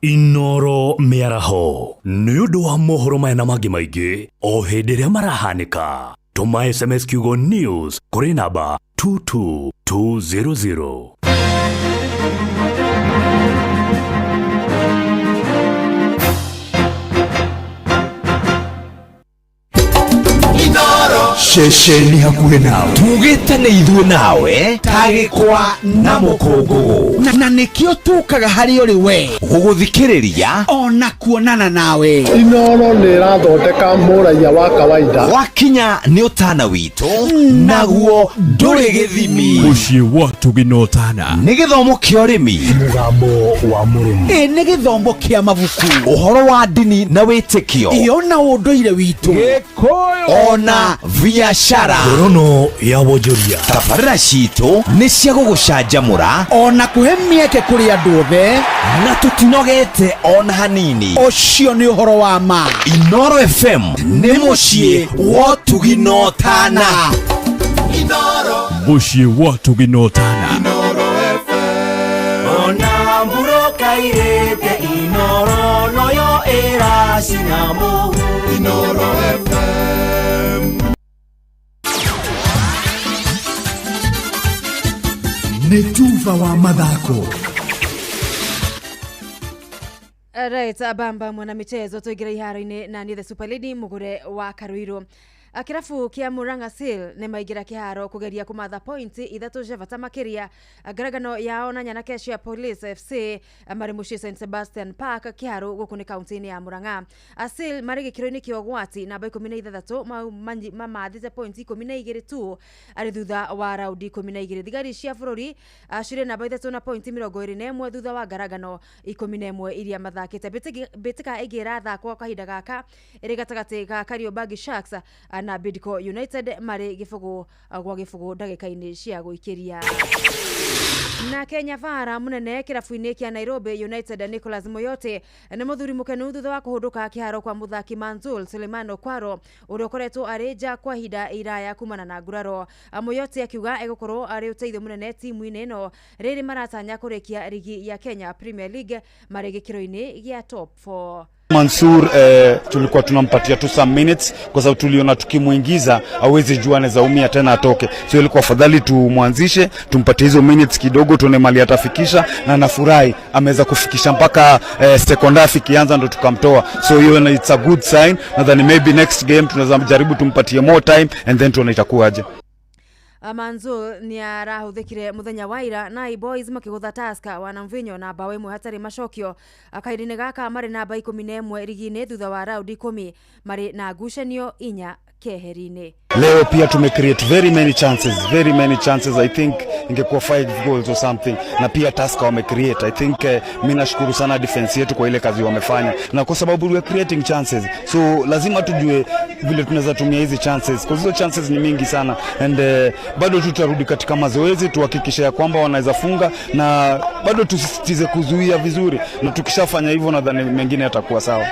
Inooro mĩaraho nĩ ũndũ wa mohoro maya na mangĩ maingĩ o hĩndĩ ĩrĩa marahanĩka. Tũma SMS kiugo news kũrĩ namba 22200. Ceceni hakuhĩ nawe tugĩte nĩ ithuĩ nawe tagĩkwa na mũkũngũgũ na nĩkĩo tũkaga harĩ ũrĩ we gũgũthikĩrĩria ona kuonana nawe. Inooro nĩ ĩrathondeka mũraiya wa kawaida. Wakinya nĩ ũtana witũ naguo ndũrĩ gĩthimi. Mũciĩ wa ũtugi na ũtana nĩ gĩthomo kĩa ũrĩmi, mũgambo wa mũrĩmi, ĩ nĩ gĩthomo kĩa mabuku, ũhoro wa ndini na wĩtĩkio, ĩyo na ũndũire witũ, Gĩkũyũ ona biashara, ngorono ya wonjoria. Tabarĩra citũ nĩ cia gũgũcanjamũra ona kũhe mĩeke kũrĩ andũ othe, na tũtinogete ona hanini. Ũcio nĩ ũhoro wa ma. Inooro FM nĩ mũciĩ wa ũtugi na ũtana. Mũciĩ wa ũtugi na ũtana. Ona mburoka irĩte Inooro noyo ĩracina mũhu. Inooro FM. Nĩ tuba wa mathako. Right, bamba mwana michezo tuingire iharo-inĩ na niĩ the super lady mugure wa Karuiru. Kĩrabu kĩa Murang'a Seal nĩ maingĩra kĩharo kũgeria kũmatha pointi ithatũ cia bata makĩria ngarangano yao na nyanake cia Police FC marĩ mũciĩ St Sebastian Park kĩharo gũkũ nĩ kaunti-inĩ ya Murang'a. Seal marĩ gĩkĩro-inĩ kĩa ũgwati namba 16 mamathĩte pointi 12 tu arĩ thutha wa raundi 12. Thigari cia bũrũri cirĩ namba ithatũ na pointi 21 thutha wa ngarangano 11 iria mathakĩte. Mbĩtĩka ĩngĩ ĩrathakwo kahinda gaka ĩrĩ gatagatĩ ga Kariobangi Sharks na Bidco United marĩ 0 gwa 0 ndagĩka-inĩ cia gũikĩria. Na Kenya bara munene kĩrabu-inĩ kĩa Nairobi United Nicholas Moyote nĩ mũthuri mũkenu thutha wa kũhũndũka kĩharo kwa mũthaki Manzul Suleiman Okwaro ũrĩa ũkoretwo arĩ nja kwa ihinda iraya kumana na nguraro. Moyote akiuga egũkorwo arĩ ũteithio mũnene timu-inĩ ĩno rĩrĩ maratanya kũrĩkia rigi ya Kenya Premier League marĩ gĩkĩro-inĩ gĩa top 4. Mansur tulikuwa tunampatia tu some minutes kwa sababu tuliona tukimuingiza hawezi jua anaweza umia tena atoke, so ilikuwa afadhali tumwanzishe tumpatie hizo minutes kidogo tuone mali atafikisha, na nafurahi ameweza kufikisha mpaka second half ikianza ndo tukamtoa, so hiyo it's a good sign. Nadhani maybe next game tunaweza jaribu tumpatie more time and then tuone itakuwaje. Manzur nĩ arahũthĩkire mũthenya wa ira na Boys makĩgũtha Tusker wana mvinyo na mbaũ ĩmwe hatarĩ macokio. Kahinda-inĩ gaka marĩ namba 11 rigi-inĩ thutha wa raundi 10 marĩ na ngucanio 4 keheri-inĩ. Leo pia tume create very many chances, very many chances. I think ingekuwa 5 goals or something, na pia Tusker wame create. I think mimi nashukuru sana defense yetu kwa ile kazi wamefanya, na kwa sababu we are creating chances, so lazima tujue vile tunaweza tumia hizi chances, kwa hizo chances ni mingi sana, and bado tutarudi katika mazoezi tuhakikishe ya kwamba wanaweza funga, na bado tusisitize kuzuia vizuri, na tukishafanya hivyo nadhani mengine yatakuwa sawa.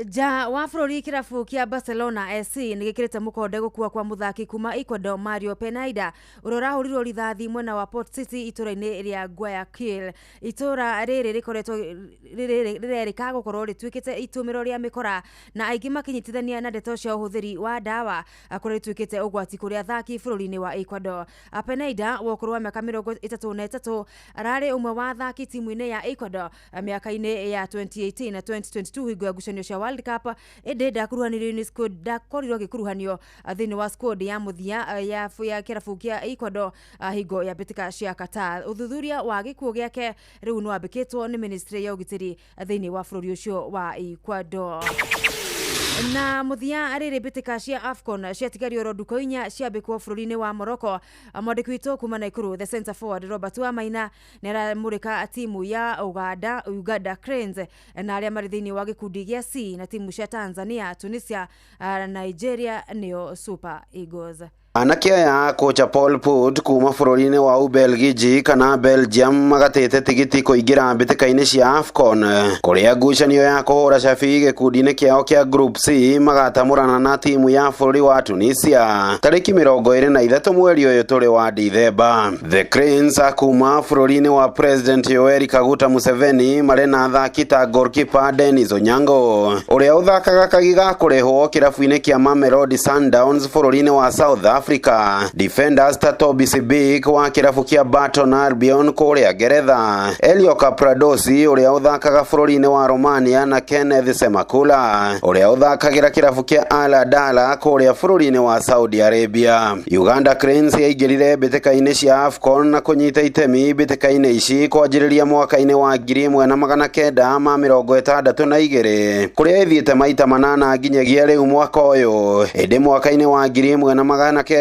Nja wa bũrũri kĩrabu kĩa Barcelona SC nĩ gĩkĩrĩte mũkonde gũkua kwa mũthaki kuma Ecuador Mario Penaida ũrĩa ũrahũrirwo rithathi mwena wa Port City itũra-inĩ rĩa Guayaquil. Itũra rĩrĩ rĩkoretwo rĩrerĩka gũkorwo rĩtuĩkĩte itũmĩro rĩa mĩkora na aingĩ makĩnyitithania na ndeto cia ũhũthĩri wa ndawa kũrĩa rĩtuĩkĩte ũgwati kũrĩ athaki bũrũri-inĩ wa Ecuador. Penaida wa ũkũrũ wa mĩaka 33 ararĩ ũmwe wa athaki timu-inĩ ya Ecuador mĩaka-inĩ ya 2018 na 2022 hingo ya ngucanio cia World Cup, ĩndĩ ndakuruhanirio nĩ squad, ndakorirwo agĩkuruhanio thĩinĩ wa squad ya mũthia ya kĩrabu kĩa Ecuador hingo ya mbĩtĩka cia Qatar. Ũthuthuria wa gĩkuũ gĩake rĩu nĩ wambĩkĩtwo nĩ ministry ya ũgitĩri thĩinĩ wa bũrũri ũcio wa Ecuador. Na mũthia rĩrĩ mbĩtĩka cia AFCON ciatigario oro ndukũ 4 ciambĩkwo bũrũri-inĩ wa Morocco. Mwandĩki witũ kuma Naikuru the center forward Robert Wamaina nĩ aramũrĩka timu ya Uganda Cranes na arĩa marĩ thĩinĩ wa gĩkundi gĩa C na timu cia Tanzania, Tunisia na Nigeria nĩo Super Eagles. Anake aya kocha Paul Put kuma bũrũri-inĩ wa Ubelgiji kana Belgium magatĩte tigiti kũingĩra mbĩtĩka-inĩ cia AFCON kũrĩa ngucanio ya kũhũra cabi gĩkundi-inĩ kĩao kĩa Group C magatamũrana na timu ya bũrũri wa Tunisia tarĩki 23 mweri ũyũ tũrĩ wa Dithemba. The Cranes kuma bũrũri-inĩ wa President Yoweri Kaguta Museveni marĩ na athaki ta goalkeeper Dennis Onyango ũrĩa ũthakaga kagi ga kũrĩhwo kĩrabu-inĩ kĩa Mamelodi Sundowns bũrũri-inĩ wa South Africa, defenders ta Toby Sibik wa kĩrabu kĩa Burton Albion kũrĩa Ngeretha, Elio Capradosi ũrĩa ũthakaga bũrũri-inĩ wa Romania na Kenneth Semakula ũrĩa ũthakagĩra kĩrabu kĩa Al Adala kũrĩa bũrũri-inĩ wa Saudi Arabia. Uganda Cranes yaingĩrire mbĩtĩka-inĩ cia AFCON na kũnyita itemi mbĩtĩka-inĩ ici kwanjĩrĩria mwaka-inĩ wa 1962 kũrĩa ĩthiĩte maita 8 nginyagia rĩu mwaka ũyũ, ĩndĩ mwaka-inĩ wa 1978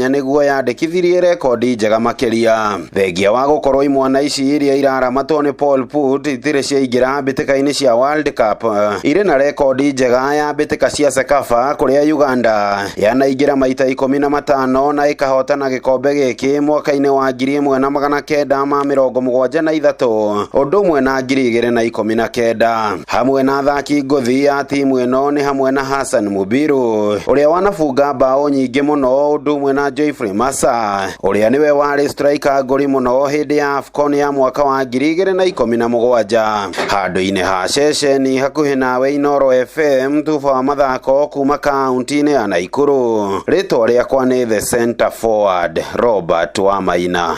nĩguo yandĩkithirie rekondi njega makĩria. Thengia wa gũkorwo imwana ici iria iraramatwo nĩ Paul Put itirĩ ciaingĩra mbĩtĩka-inĩ cia World Cup, irĩ na rekondi njega ya mbĩtĩka cia CECAFA kũrĩa Uganda yanaingĩra maita 15 na ĩkahotana gĩkombe gĩkĩ mwaka-inĩ wa 1973 ũndũ ũmwe na 2019. Hamwe na athaki ngũthi ya timu ĩno nĩ hamwe na Hassan Mubiru ũrĩa wanafunga bao nyingĩ mũno ũndũ ũmwe na Geoffrey Massa ũrĩa nĩwe warĩ striker ngũri mũno hĩndĩ ya AFCON ya mwaka wa 2017. Handũ-inĩ ha ceceni hakuhĩ nawe Inooro FM tuba wa mathako kuma kaunti-inĩ ya Naikuru, rĩtwa rĩakwa nĩ the center forward Robert Wamaina.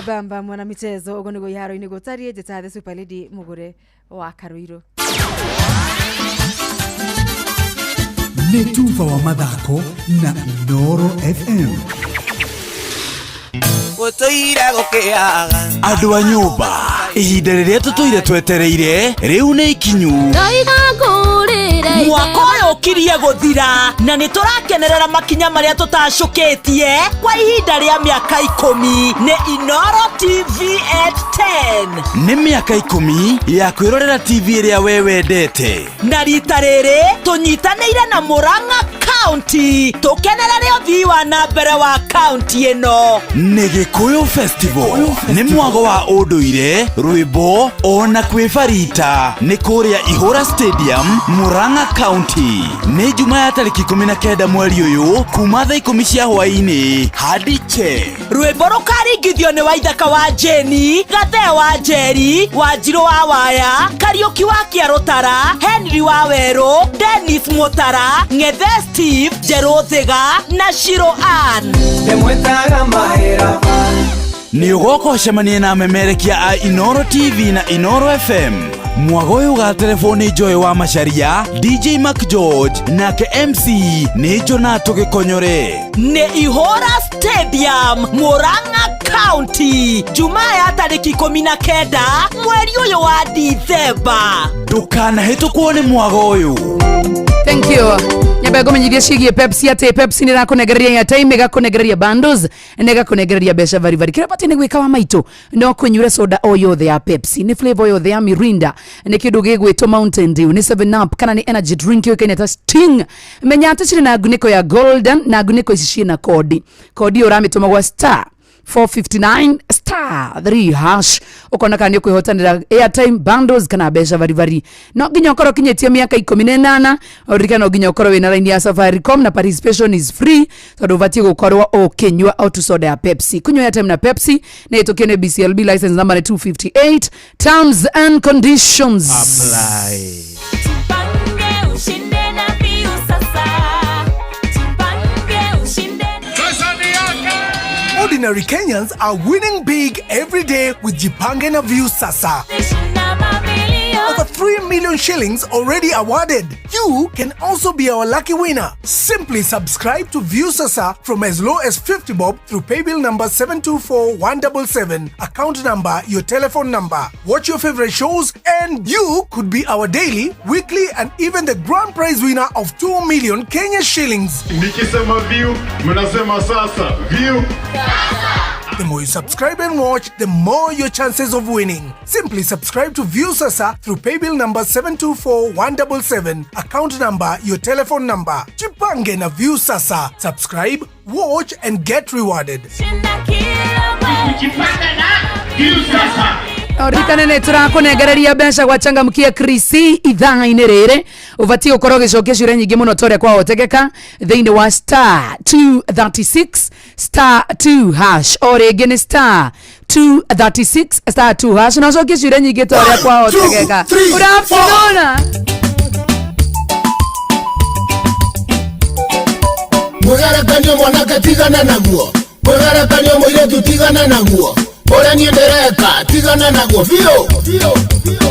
Bamba mwana michezo ũguo nĩguo iharo-inĩ gũtariĩ. Njĩta the super lady mũgũre wa Karũirũ. Nĩ tuba wa mathako na Inooro FM. Gũtũire gũkĩaga. Andũ a nyũmba, ihinda rĩrĩa tũtũire twetereire rĩu nĩ ikinyu. Ndoiga ngũrĩre. Mwaka ũyũ ũkirie gũthira na nĩ tũrakenerera makinya marĩa tũtacũkĩtie kwa ihinda rĩa mĩaka 10 nĩ Inooro TV at 10. Nĩ mĩaka 10 ya kwĩrorera TV ĩrĩa we wendete. Na rita rĩrĩ tũnyitanĩire na Murang'a County tũkenerere ũthii wa na mbere wa county ĩno. Nĩ Gĩkũyũ Festival, nĩ mwago wa ũndũire, rwĩmbo ona kwĩbarita, nĩ kũrĩa Ihũra Stadium, Murang'a County. Nĩ Juma ya tarĩki 19 mweri ũyũ kuma thaa 10 cia hwaĩ-inĩ hadi che. Rwĩmbo rũkaringithio nĩ Waithaka wa Jeni, Gathee wa Njeri, Wanjirũ wa Waya, Kariũki wa Kĩarũtara, Henry wa Werũ, Dennis Mũtara, Ng'ethe Steve, Njerũ Thiga na Shiro Ann. Ndĩmwĩtaga mahĩra. Nĩ ũgoka ũcemanie na amemerekia a Inooro TV na Inooro FM. Mwago ũyũ ũgaterebwo nĩ Joy wa Macharia, DJ Mac George nake MC nĩ Jonato Gĩkonyore. Nĩ Ihũra Stadium, Murang'a County, Jumaa ya tarĩki 19 mweri ũyũ wa Dithemba. Ndũkanahĩtũkwo nĩ mwago ũyũ. Thank you. Nyambe ngũmenyithia ciĩgiĩ Pepsi atĩ Pepsi nĩ ĩrakũnengereria airtime, ĩgakũnengereria bundles, na ĩgakũnengereria mbeca baribari. Kĩrĩa ũbatiĩ nĩ gwĩka wa maitũ no kũnyuĩra soda o yothe ya Pepsi, nĩ flavor yothe ya Mirinda, nĩ kĩndũ gĩgwĩtwo Mountain Dew, nĩ 7 Up kana nĩ energy drink yũĩkaine ta Sting. Menya atĩ cirĩ na ngunĩko ya golden na ngunĩko ici ciĩna kodi. Kodi ĩyo ũramĩtũma gwa star 459 star 3 hash ukona kana nĩ ũkwĩhotanĩra airtime, bundles kana mbeca baribari. No nginya ũkorwo ũkinyĩtie mĩaka 18, ũririkane no nginya ũkorwo wĩna line ya Safaricom na participation is free tondũ ũbatiĩ gũkorwo ũkĩnyua o tu soda ya Pepsi. Kunywa airtime na Pepsi nĩ ĩtũkio nĩ BCLB license number nĩ 258, terms and conditions apply. Tupange ushinde na Viu sasa. Tupange ushinde. Ordinary Kenyans are winning big every day with Jipange na View Sasa. Over 3 million shillings already awarded. You can also be our lucky winner. Simply subscribe to View Sasa from as low as 50 bob through paybill number 724177, account number, your telephone number. Watch your favorite shows and you could be our daily, weekly and even the grand prize winner of 2 million Kenya shillings. Nikisema view, mnasema sasa. View. The more you subscribe and watch, the more your chances of winning. Simply subscribe to View Sasa through paybill number 724177, account number, your telephone number. Jipange na View Sasa. Subscribe, watch and get rewarded. Ririkane nĩ tũrakũnengereria mbeca gwa changamkia Krisi ithaa-inĩ rĩrĩ. Ũbatiĩ gũkorwo ũgĩcokia ciũria nyingĩ mũno ta ũrĩa kwahotekeka thĩinĩ wa star 236 star 2 hash. O rĩngĩ nĩ star 236 star 2 hash na ũcokie ciũria nyingĩ ta ũrĩa kwahotekeka. Good afternoon. Mwĩgerekanio mwanake tigana naguo, mwĩgerekanio mũirĩtu tigana naguo, ũrĩa niĩ ndĩreka tigana naguo biũ biũ biũ.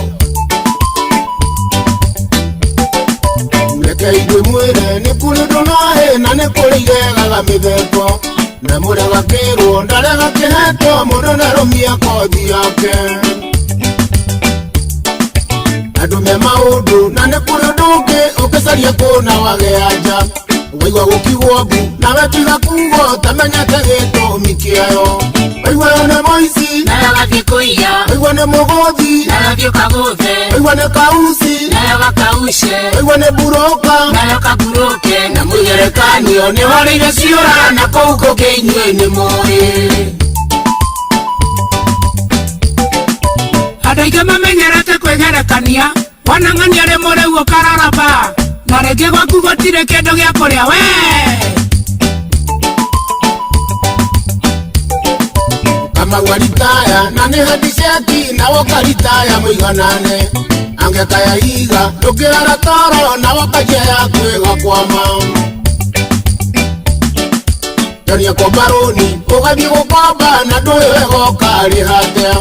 Reke ithuĩ mwĩre nĩ kũrĩ ũndũ na hĩ na nĩ kũrĩ iregaga mĩtheko, na mũrega kĩrwo ndarega kĩhetwo mũndũ ndarũmia kothi yake. Andũ me maũndũ na nĩ kũrĩ ũndũ ũngĩ ũngĩcaria kũna wage anja, waigua gũkiugwo mbu nawe tiga kuugwo ũtamenyete gĩtũmi kĩayo. Waigua ũyũ nĩ mũici nawe ũgathiĩ kũiya, waigua nĩ mũgũthi nawe ũthiĩ ũkagũthe, waigua nĩ kauci nawe ũgakauce, waigua nĩ mburoka nawe ũkaburoke, na mwĩgerekanio nĩ warĩire ciũra na kũu kũngĩ inyuĩ nĩ mũĩ. Andũ aingĩ mamenyerete kwĩgerekania, wanang'ania rĩ mũrĩu ũkararaba na rĩngĩ gwaku gũtirĩ kĩndũ gĩa kũrĩa we. Kamau aritaya na nĩ handiceki na wokaritaya mũiganane, angĩkaya iga ndũngĩara toro na wokanjia yaku ĩgakwama. Jonia komba rũni ũgathiĩ gũkomba na ndũĩ wega ũkarĩha atĩa.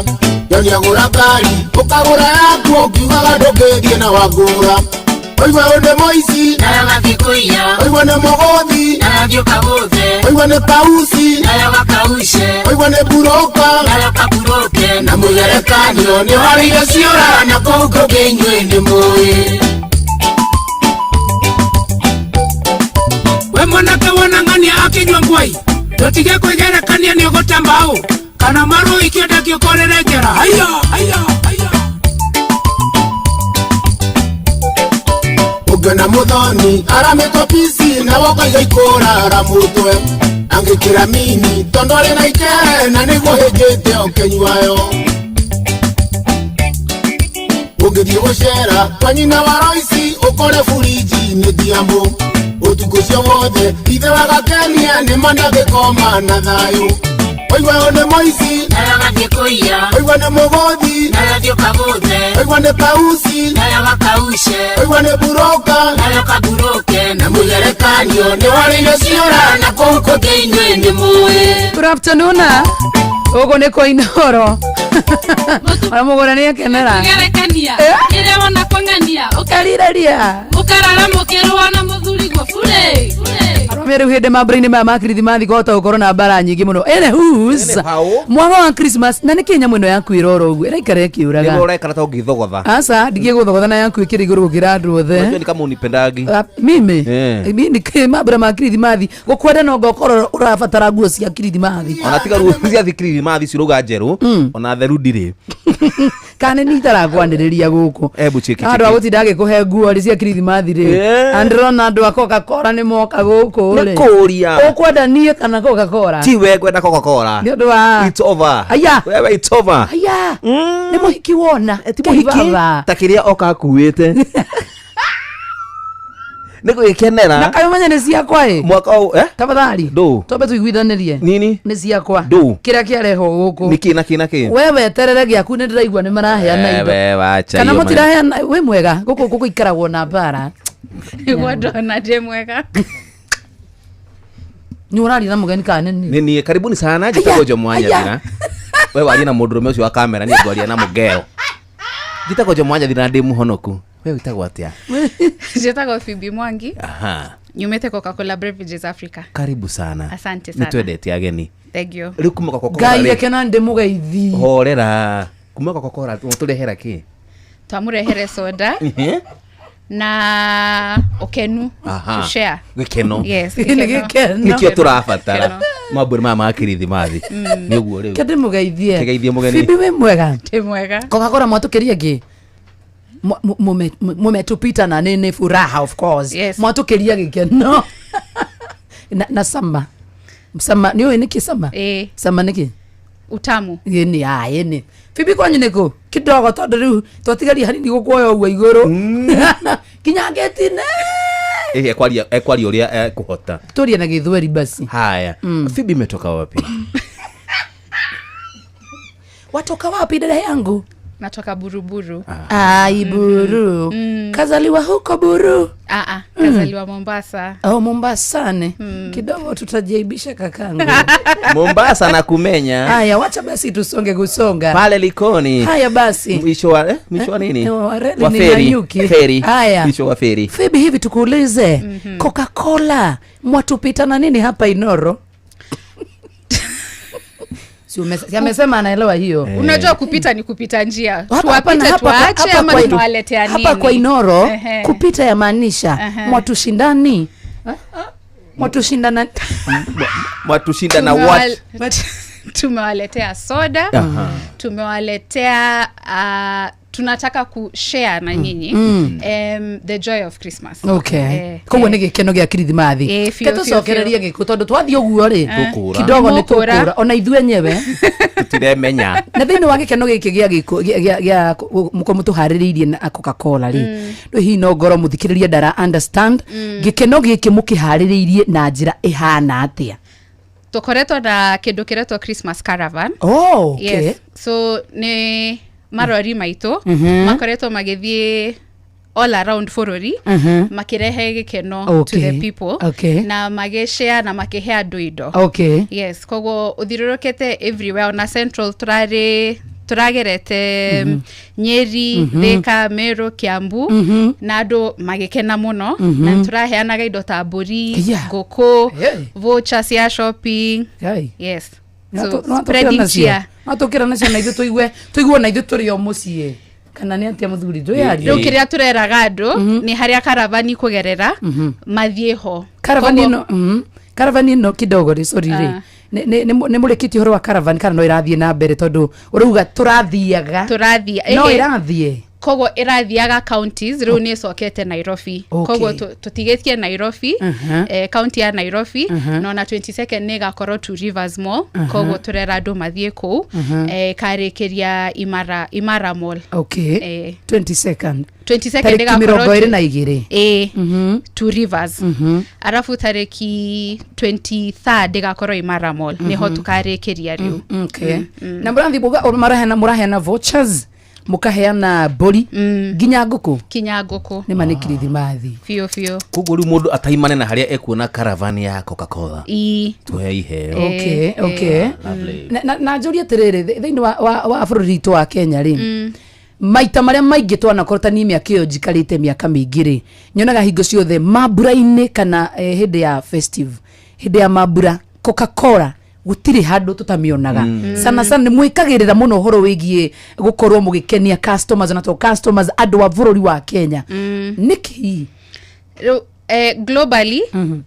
Jonia gũra ngari ũkagũra yaku ũkiugaga ndũngĩthiĩ na wangũra. Oigua ũyũ nĩ mũici Nayo gathiĩ kũiya. Oigua nĩ mũgũthi Nayo thiĩ ũkagũthe. Oigua nĩ kauci Nayo gakaushe. Oigua nĩ buroka Nayo kaburoke. Na mũgerekanio nĩ warĩire ciũra na kũu kũngĩ inyuĩ nĩ mũĩ. We mwanake wona ng'ania akĩnyua ngwai ndũtige kwĩgerekania nĩ ũgũte mbaũ kana marũi kĩonda kĩũkorere njera haiya haiya haiya. Ũngĩona mũthoni aramĩtwo pici na wokaiga ikũrara mũtwe angĩkĩra mini tondũ arĩ na ikere na nĩguo hĩnjĩte ũkĩnyuayo. Ũngĩthiĩ gũcera kwa nyina wa Roici ũkore buriji nĩ ndiamũ ũtukũ ũcio wothe ithe wa gakenia nĩ mandagĩkoma na thayũ. Oigua ũyũ nĩ mũici Nayo gathiĩ kũiya. Oigua nĩ mũgũthi Nayo thiĩ ũkagũthe. Oigua nĩ kauci Nayo gakaushe. Oigua nĩ buroka Nayo kaburoke. Na mũgerekanio nĩ warĩire ciũra na kũu kũngĩ inyuĩ nĩ mũĩ. Good afternoon. Ũguo nĩ kwa Inooro. Ona mũgũra nĩ akenera. Gerekania rĩrĩa wona kwang'ania Ũkarirĩria. ũkarara mũkĩrũa na mũthuri guo bure Arũme rĩu hĩndĩ mambura-inĩ maya ma kirithimathi kwahota gũkorwo na mbara nyingĩ mũno. Anywho's, mwago wa Christmas na nĩkĩ nyamũ ĩno yaku ĩrora ũguo ĩraikara ĩkĩũraga. Nĩguo ũraikara ta ũngĩthogotha. Aca ndigie gũthogotha na yaku ĩkĩrĩ igũrũ gũkĩra andũ othe. Unajua ni kama unipendagi. Ah, mimi Eh. mimi nĩ mambura ma kirithimathi gũkwenda no ngokorwo ũrabatara nguo cia kirithimathi. Ona tiga ruo cia kirithimathi cirauga njerũ ona theru ndirĩ. Kana nĩ itarakwanĩrĩria gũkũ. Ebu cheki Andũ a gũtinda agĩkũhe nguo rĩ cia kirithimathi rĩ. Eh. Na ndĩrona andũ a Coca-Cola nĩ moka gũkũ rĩ. Nĩ kũũria. Ũkwenda niĩ kana Coca-Cola? Ti we ngwenda Coca-Cola. Nĩ ũndũ wa It's over. Aya. Wewe it's over. Aya. Nĩ mũhiki wona. Ti mũhiki ta kĩrĩa oka akuĩte. Nĩ gwĩkenera. Na kaĩ ũmenye nĩ ciakwa ĩ. Mwaka ũyũ eh? Tafadhali. Ndũ. Twambe tũiguithanĩrie. Nini? Nĩ ciakwa. Ndũ. Kĩrĩa kĩarehwo gũkũ. Nĩ kĩ na kĩ na kĩ? We weterere gĩaku nĩ ndĩraigua nĩ maraheana indo. Wewe wacha Kana hiyo maneno. mũtiraheana wĩ mwega gũkũ gũkũ ikaragwo na mbara. Nĩguo ndona ndĩ mwega. Nĩ ũraria na mũgeni kana nĩ niĩ? Nĩ niĩ karibuni sana njĩtagwo Jomo wa aya. Nyathira. We warie na mũndũrũme ũcio wa kamera niĩ ngwaria na mũgeo. Njĩtagwo Jomo wa Nyathira na ndĩ mũhonoku. We wĩtagwo atĩa? Njĩtagwo Phoebe Mwangi Aha. nyumĩte Coca-Cola Beverages Africa. Karibu sana. Asante sana. Nĩ twendete ageni. Thank you. Rĩu kuma Coca-Cola Ngai rĩ, reke na ndĩmũgeithi. horera. Kuma Coca-Cola tũrehera kĩ? Twamũrehere soda na ũkenu Aha. to share. Gĩkeno. Yes, Nĩ gĩkeno. Nĩkĩo tũrabatara. Gĩkeno. Mambũri maya ma kirithimathi. Nĩ ũguo rĩu. Ke ndĩmũgeithie. Kĩgeithie mũgeni. Phoebe wĩ mwega. Ndĩ mwega. Coca-Cola mwatũkĩria ngĩ? Mumetupita na nini furaha of course. Yes. Mwatũkĩria gĩkeno. Na sama. Sama nĩ ũĩ nĩkĩ sama? Ĩĩ. Sama nĩkĩ? Utamu. Ĩni aya ĩni. Phoebe kwanyu nĩkũ? Kidogo tondũ rĩu twatigaria hanini gũkuoya ũguo igũrũ. Kinya ngĩtine. Ĩĩ, ekwaria ũrĩa ekũhota. Tũrie na gĩthweri basi. Haya. Phoebe imetoka wapi? Watoka wapi dada yangu? Natoka Buruburu. Ai Buru. Kazaliwa huko Buru. Ah ah, kazaliwa Mombasa. Oh, Mombasani. Kidogo tutajaibisha kakangu. Mombasa na kumenya. Haya, wacha basi tusonge kusonga. Pale Likoni. Haya basi. Mwisho wa mwisho wa nini? Wa reli Wa ni feri. Nanyuki. Feri. Haya. Mwisho wa feri. Phoebe, hivi tukuulize, Coca-Cola mwatupita na nini hapa Inoro? Si amesema anaelewa hiyo. Unajua kupita ni kupita njia. Hapa- Tuwapite hapana, hapa- tuache hapa ama tunawaletea nini? Hapa kwa Inoro Ehe. kupita yamaanisha Ehe. mwatushindani. Mwatushindana. Mwatushinda na what? Tumewaletea soda. Aha. Tumewaletea tunataka kushare na nyinyi the joy of Christmas. Okay. Koguo nĩ gĩkeno gĩa kirithimathi. Eh, Ke biũ, tũcokererie biũ, gĩkũ tondũ twathiĩ ũguo rĩ Tũkũra. kidogo nĩ Mũkũra. tũkũra ona ithuĩ enyewe Tũtiremenya. na thĩinĩ wa gĩkeno gĩkĩ gĩa gĩkũ gĩa mũko mũtũharĩrĩirie na Coca-Cola rĩ rĩu hihi no ngorwo mũthikĩrĩria ndara understand gĩkeno gĩkĩ mũkĩharĩrĩirie na njĩra ĩhana atĩa? Tũkoretwo na kĩndũ kĩretwo Christmas Caravan. Oh, okay. Yes. So nĩ marori maitũ makoretwo magĩthiĩ All around bũrũri, makĩrehe gĩkeno to the people, na magĩshare na makĩhe andũ indo. Yes, koguo ũthiũrũrũkĩte everywhere, ona central tũrarĩ, tũragerete Nyeri, Thika, Meru, Kiambu, na andũ magĩkena mũno, na tũraheanaga indo ta mbũri, ngũkũ, voucher cia shopping. Hey. Yes, so spreading cheer. No tũkĩra nacio na ithuĩ tũigue na ithuĩ tũrĩ o mũciĩ, kana nĩ atĩa, mũthuri? Ndwĩyarie. Rĩu kĩrĩa tũreraga andũ nĩ harĩa karavani kũgerera, mathiĩ ho. Karavani ĩno, karavani ĩno kidogo rĩ, sorry rĩ, nĩ mũrĩkĩtie ũhoro wa caravan kana no ĩrathiĩ na mbere? Tondũ ũrauga tũrathiaga. Tũrathiĩ. No ĩrathiĩ. Koguo ĩrathiaga counties, rĩu nĩ ĩcokete Nairobi. Koguo tũtigĩtie Nairobi, county ya Nairobi, na ona 22nd nĩ ĩgakorwo Two Rivers Mall. Koguo tũrera andũ mathiĩ kũu. Ĩkarĩkĩria Imara Mall. 22nd. 22nd. Tarĩki ĩgakorwo 22. Ĩĩ, Two Rivers. Arabu tarĩki 23rd ĩgakorwo Imara Mall, nĩho tũkarĩkĩria rĩu. Okay. Na mũrathiĩ mũraheana vouchers, mũkaheana mbũri, nginya ngũkũ? Kinya ngũkũ. Nĩ ma nĩ kirithimathi. Biũ biũ. Koguo rĩu mũndũ ataimane na harĩa ekuona caravan ya Coca-Cola tũhe iheo. Okay. Lovely. Na njũrie atĩrĩrĩ, thĩinĩ wa bũrũri witũ wa Kenya rĩ, maita marĩa maingĩ twanakorwo, ta niĩ mĩaka ĩyo njikarĩte mĩaka mĩingĩ rĩ, nyonaga hingo ciothe mambura-inĩ kana hĩndĩ ya festive, hĩndĩ ya mambura, Coca-Cola gũtirĩ handũ tũtamĩonaga. Sana sana nĩ mwĩkagĩrĩra mũno ũhoro wĩgiĩ gũkorwo mũgĩkenia customers, na to customers, andũ a bũrũri wa Kenya. Nĩkĩ? Rĩu globally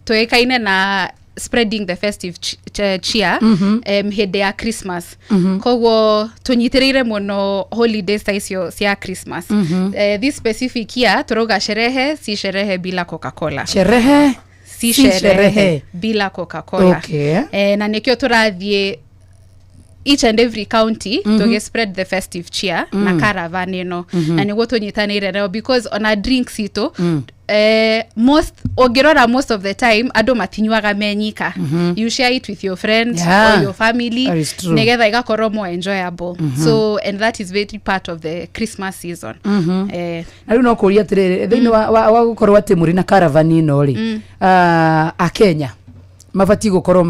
tũĩkaine na spreading the festive cheer hĩndĩ ya Christmas. Koguo tũnyitĩrĩire mũno holidays ta icio cia Christmas. This specific year tũrauga sherehe si sherehe bila Coca-Cola. Sherehe si si sherehe sherehe bila Coca-Cola. Na nĩkĩo tũrathiĩ each and every county, tũgĩ spread the festive cheer na caravan ĩno, na nĩguo tũnyitanĩire nayo, because ona drinks itũ, most, ũngĩrora, most of the time andũ matinyuaga menyika. You share it with your friends or your family, That is true. nĩgetha igakorwo more enjoyable. So, and that is very part of the Christmas season. Na rĩu no kũria atĩrĩrĩ, thĩinĩ wa gũkorwo atĩ mũrĩ na karavani ĩno rĩ, akenya mabatiĩ gũkorwo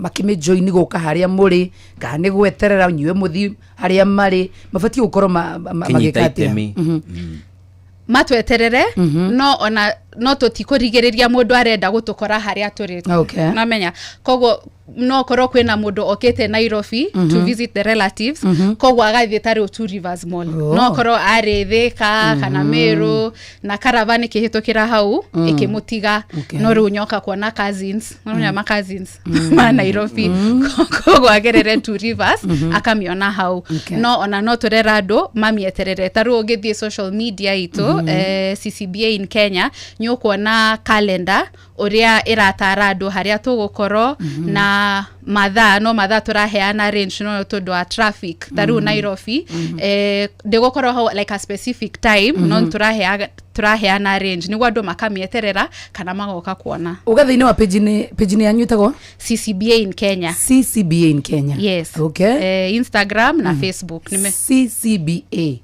makĩmĩjoini gũka harĩa mũrĩ, kana nĩ gweterera nyue mũthi harĩa marĩ, mabatiĩ gũkorwo Kĩnyita magĩka atĩa? itemi. Matweterere, no ona no tũtikũrigĩrĩria mũndũ arenda gũtũkora harĩa tũrĩ. Namenya koguo no korwo kwĩna mũndũ okĩte Nairobi to visit the relatives, koguo agathiĩ ta rĩu Two Rivers Mall. No korwo arĩ Thĩka kana Meru, na caravan ĩkĩhĩtũkĩra hau, ĩkĩmũtiga. No rĩu nyoka kuona cousins, nomenya ma cousins ma Nairobi, koguo agerere Two Rivers, akamĩona hau. No ona no tũrera andũ mamĩeterere. Ta rĩu ũngĩthiĩ social media itũ, CCBA in Kenya, nĩ ũkuona calendar ũrĩa ĩratara andũ harĩa tũgũkorwo na mathaa. No mathaa tũraheana range, no tondũ wa traffic ta rĩu Nairobi, ndĩgũkorwo hau like a specific time, no tũraheana range nĩguo andũ makamĩeterera kana magoka kuona. Uga thĩinĩ wa page-inĩ yanyu ĩtagwo? CCBA in Kenya. CCBA in Kenya. Yes. Instagram na Facebook. CCBA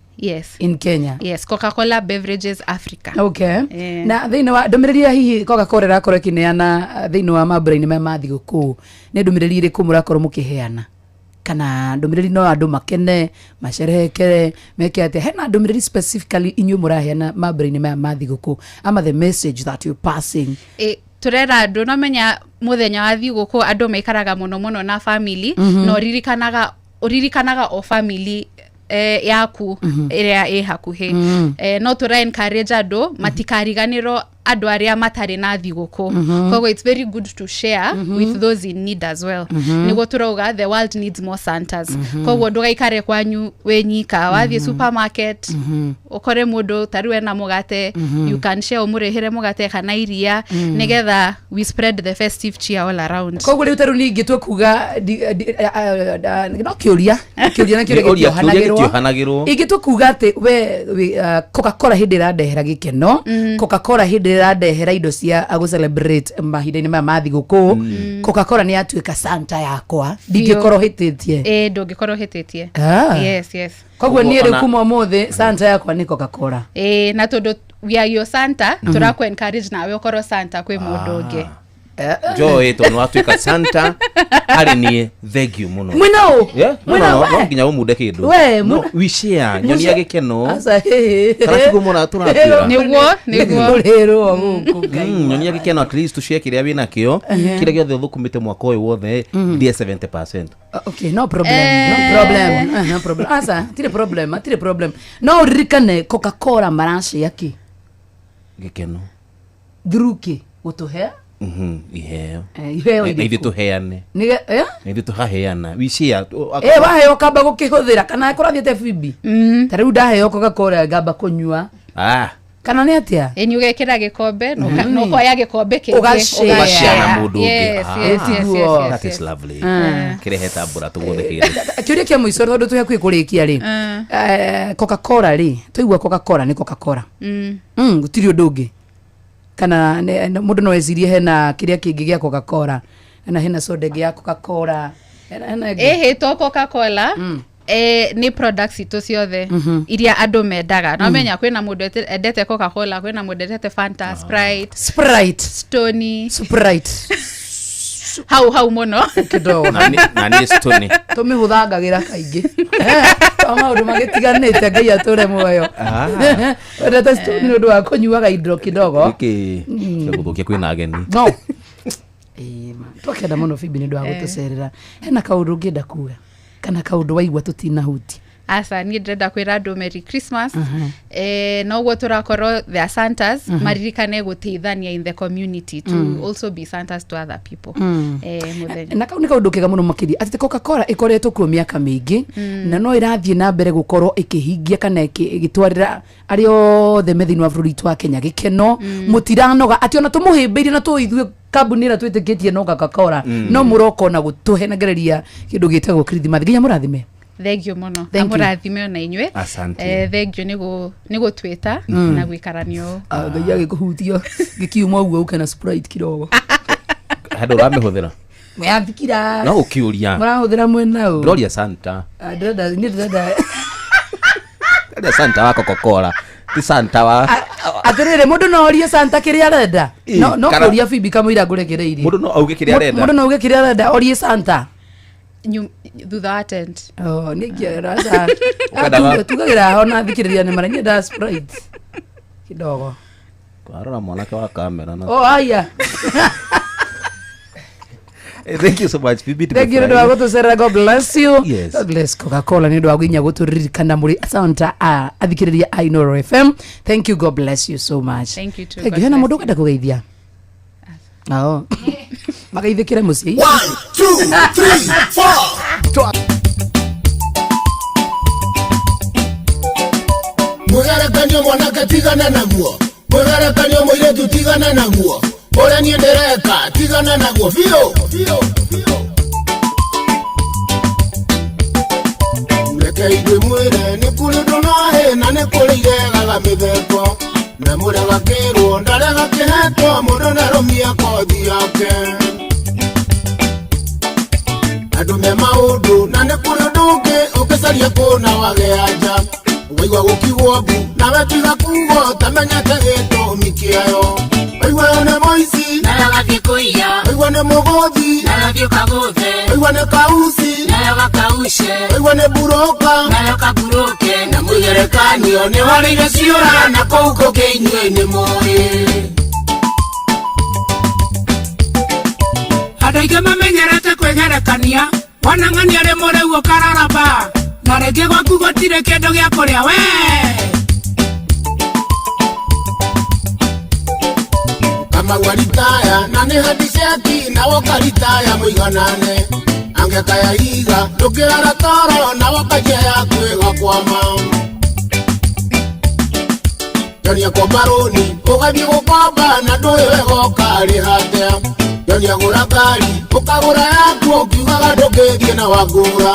in Kenya. Yes, Coca-Cola Beverages Africa. Na thĩinĩ wa ndũmĩrĩri ya hihi Coca-Cola ĩrakorwo ĩkĩneana thĩinĩ wa mambura-inĩ maya ma thigũkũ, nĩ ndũmĩrĩri ĩrĩkũ mũrakorwo mũkĩheana? Kana ndũmĩrĩri no andũ makene, macerehekere, meke atĩa? Hena ndũmĩrĩri specifically inyuĩ mũraheana mambura-inĩ maya ma thigũkũ, ama the message that you're passing? Tũrera andũ, nomenya mũthenya wa thigũkũ andũ maikaraga mũno mũno na family, na ũririkanaga o family yaku ĩrĩa ĩ hakuhĩ. No tũra encourage andũ matikariganĩrwo andũ arĩa matarĩ na thigũkũ. Koguo it's very good to share with those in need as well. Nĩguo tũrauga the world needs more Santas. Koguo ndũgaikare kwanyu wĩ nyika. Wathiĩ supermarket, ũkore mũndũ ta rĩu ena mũgate, you can share, ũmũrĩhĩre mũgate kana iria, nĩgetha we spread the festive cheer all around. Koguo rĩu tarĩu ningĩ twekuga no kĩũria na kĩũria Nĩ ũria, kĩũria gĩtiohanagĩrwo. Gĩtiohanagĩrwo. Ingĩtua kuga atĩ we Coca-Cola hĩndĩ ĩrandehera gĩkeno, Coca-Cola hĩndĩ ĩrandehera indo cia gũ celebrate mahinda-inĩ maya ma thigũkũ, Coca-Cola nĩ yatuĩka Santa yakwa, ndingĩkorwo hĩtĩtie? Ĩ, ndũngĩkorwo hĩtĩtie. Ah. Yes. Koguo niĩ rĩu Ona- kuma ũmũthĩ Santa yakwa nĩ Coca-Cola. Ĩ, na tondũ We are your Santa. Tũrakũ encourage nawe ũkorwo Santa kwĩ mũndũ ũngĩ. Joy tondũ nĩwatuĩka Santa harĩ niĩ, thank you mũno. Mwĩna ũ? Yeah? No, Mwĩna no, no, we? no nginya ũmunde kĩndũ. We, No, mwĩna- we share nyonia gĩkeno. Aca, hĩ, hĩ. Kana tiguo mũra tũratwĩra? Nĩguo, nĩguo. Ũrĩrwo gũkũ Ngai. Nyonia gĩkeno, at least tũshare kĩrĩa wĩna kĩo, kĩrĩa gĩothe ũthũkũmĩte mwaka ũyũ wothe, ndie 70%. Okay, no problem, no problem. No problem. Aca, tirĩ problem, atirĩ problem. No ũririkane Coca-Cola maracĩa kĩ? Gĩkeno. Through kĩ? Gũtũhe? Iheo. Iheo Na ithuĩ irĩkũ? tũheane. Eh? Na ithuĩ tũhaheana, we share. Waheo kamba gũkĩhũthĩra kana kũrathiĩte bibi? Ta rĩu ndaheo Coca-Cola ngamba kũnyua. Ah. Kana nĩ atĩa? Ĩni ũgekĩra gĩkombe na na ũkoya gĩkombe kĩngĩ. Ũgashare. Ũgashare na mũndũ ũngĩ. Yes, Ah. yes, yes, yes, yes, That is yes. lovely. Mm. Kĩrehe tambũra tũgũthe kĩndũ. Kĩũria kĩa mũico tondũ twĩ hakuhĩ kũrĩkia rĩ. Coca-Cola rĩ, twaigua Coca-Cola nĩ Coca-Cola. Gũtirĩ ũndũ ũngĩ. Kana mũndũ no ecirie hena kĩrĩa kĩngĩ gĩa Coca-Cola. Hena hena soda ĩngĩ ya Coca-Cola. Hena ĩngĩ. Ĩhĩ to Coca-Cola. Nĩ products itũ ciothe iria andũ mendaga. No menya kwĩna mũndũ endete Coca-Cola, kwĩna mũndũ endete Fanta, Sprite. Sprite. Stony. Sprite. Hau hau mũno. Kidogo. Na niĩ Stony. Tũmĩhũthangagĩra kaingĩ. To maũndũ magĩtiganĩte Ngai atũre muoyo. Ah. Wendete Stony nĩ ũndũ wa kũnyuaga indo kidogo. Gĩkĩ gũthũkia kwĩna ageni. No. Twakenda mũno Phoebe nĩ ũndũ wa gũtũcerera. Hena kaũndũ ũngĩenda kuga kana kaũndũ waigua tũtinahutia? Aca, niĩ ndĩrenda kwĩra andũ Merry Christmas. Noguo tũrakorwo the Santas, maririkane gũteithania in the community, to also be Santas to other people. Mũthenya Na kau nĩ kaũndũ kega mũno makĩria atĩ Coca-Cola ĩkoretwo kuo mĩaka mĩingĩ na no ĩrathiĩ na mbere gũkorwo ĩkĩhingia kana ĩgĩtwarĩra arĩa othe me thĩinĩ wa bũrũri witũ wa Kenya gĩkeno. Mũtiranoga atĩ ona tũmũhĩmbĩirie na tũĩ ithuĩ kambuni ĩrĩa twĩtĩkĩtie no Coca-Cola, no mũroka ona gũtũhenengereria kĩndũ gĩtagwo Kirithimathi. Nginya mũrathime. Thengio mũno. Thank you. Amũrathime ona inyuĩ. Asante. Thengio nĩ gũtwĩta na gũikarania ũũ. Ah, Ngai agĩkũhutio gĩkiuma ũguo ũke na Sprite kidogo. Handũ ũramĩhũthĩra. Mwathikira. No ũkĩũria. Mũrahũthĩra mwena ũ? Ndĩroria Santa. Ah, ndĩrenda niĩ ndĩrenda Ndĩroria Santa wa Coca-Cola, ti Santa wa Atĩrĩrĩ, mũndũ no orie Santa kĩrĩa arenda. Ĩ, No kũria Phoebe kamũira ngũrekereirie. Mũndũ no auge kĩrĩa arenda. Mũndũ no auge kĩrĩa arenda orie Santa. Thutha wa tent. Oh, nĩ ingĩera aca. Ũkwendaga- Tugagĩra ona thikĩrĩria nĩ mara nyendaga Sprite kidogo. Arora mwanake wa kamera na Oh, aya. Thank you so much, Phoebe. Thank you nĩ ũndũ wa gũtũcerera. God bless you. Yes. God bless Coca-Cola nĩ ũndũ wa nginya gũtũririkana mũrĩ Santa a athikĩrĩria a Inooro FM. Thank you. God bless you so much. Thank you too. Thank God you. Hena bless. mũndũ ũkwenda kũgeithia? Ao. Mageithĩkĩre mũciĩ. 1, 2, 3, 4. Mwĩgerekanio mwanake tigana naguo, mwĩgerekanio mũirĩtu tigana naguo, ũrĩa niĩ ndĩreka tigana naguo biũ biũ biũ. Reke ithuĩ mwĩre nĩ kũrĩ ũndũ nohĩ na nĩ kũrĩ iregaga mĩtheko na mũrega kĩrwo ndarega kĩhetwo mũndũ ndarũmia kothi yake. Andũ me maũndũ na nĩ kũrĩ ũndũ ũngĩ ũngĩcaria kũna wage anja waigua gũkiugwo mbu nawe tiga kugo tamenyete gĩtũmi kĩayo. Waigua ũyũ nĩ mũici Nayo gathiĩ kũiya. Waigua nĩ mũgũthi Nayo thiĩ ũkagũthe. Waigua nĩ kauci Nayo gakauce. Waigua nĩ mburoka Nayo kaburoke. Na mwĩgerekanio nĩ warĩire ciũra na kũu kũngĩ inyuĩ nĩ mũĩ. Andũ aingĩ mamenyerete kwĩgerekania wanang'ania rĩ mũrĩu ũkararaba na rĩngĩ gwaku gũtirĩ kĩndũ gĩa kũrĩa we. Kamau aritaya na nĩ handiceki na wokaritaya mũiganane angekaya iga ndũngĩrara toro na wokagia yaku ĩgakwama. Jonia komba rũni ũgathiĩ gũkomba na ndũĩ wega ũkarĩha atĩa. Jonia gũra ngari ũkagũra yaku ũkiugaga ndũngĩthiĩ na wangũra.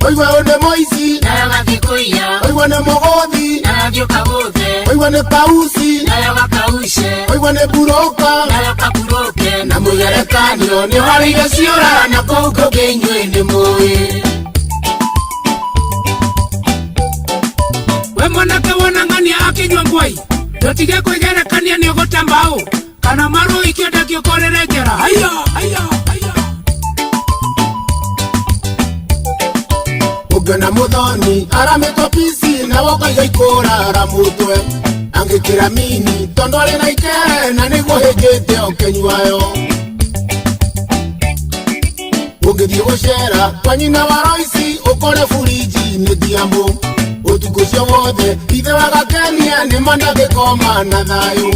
Waigua ũyũ nĩ mũici Nayo gathiĩ kũiya. Waigua nĩ mũgũthi Nayo thiĩ ũkagũthe. Waigua nĩ kauci Nayo gakauce. Waigua nĩ mburoka Nayo kaburoke. Na mwĩgerekanio nĩ warĩire ciũra na kũu kũngĩ inyuĩ nĩ mũĩ. We mwanake wona ng'ania akĩnyua ngwai Tũtige kwĩgerekania nĩ ũgũte mbaũ kana marũi kĩonda kĩũkorere njera. Haiya, haiya, haiya. Ũngĩona mũthoni aramĩtwo pici na wokaiga ikũrara mũtwe angĩkĩra mini tondũ arĩ na ikere na nĩguo hĩngĩte ũkĩnyuayo ũngĩthiĩ gũcera kwa nyina wa roici ũkore buriji nĩ ndiamũ ũtukũ ũcio wothe ithe wa gakenia nĩ mandangĩkoma na thayũ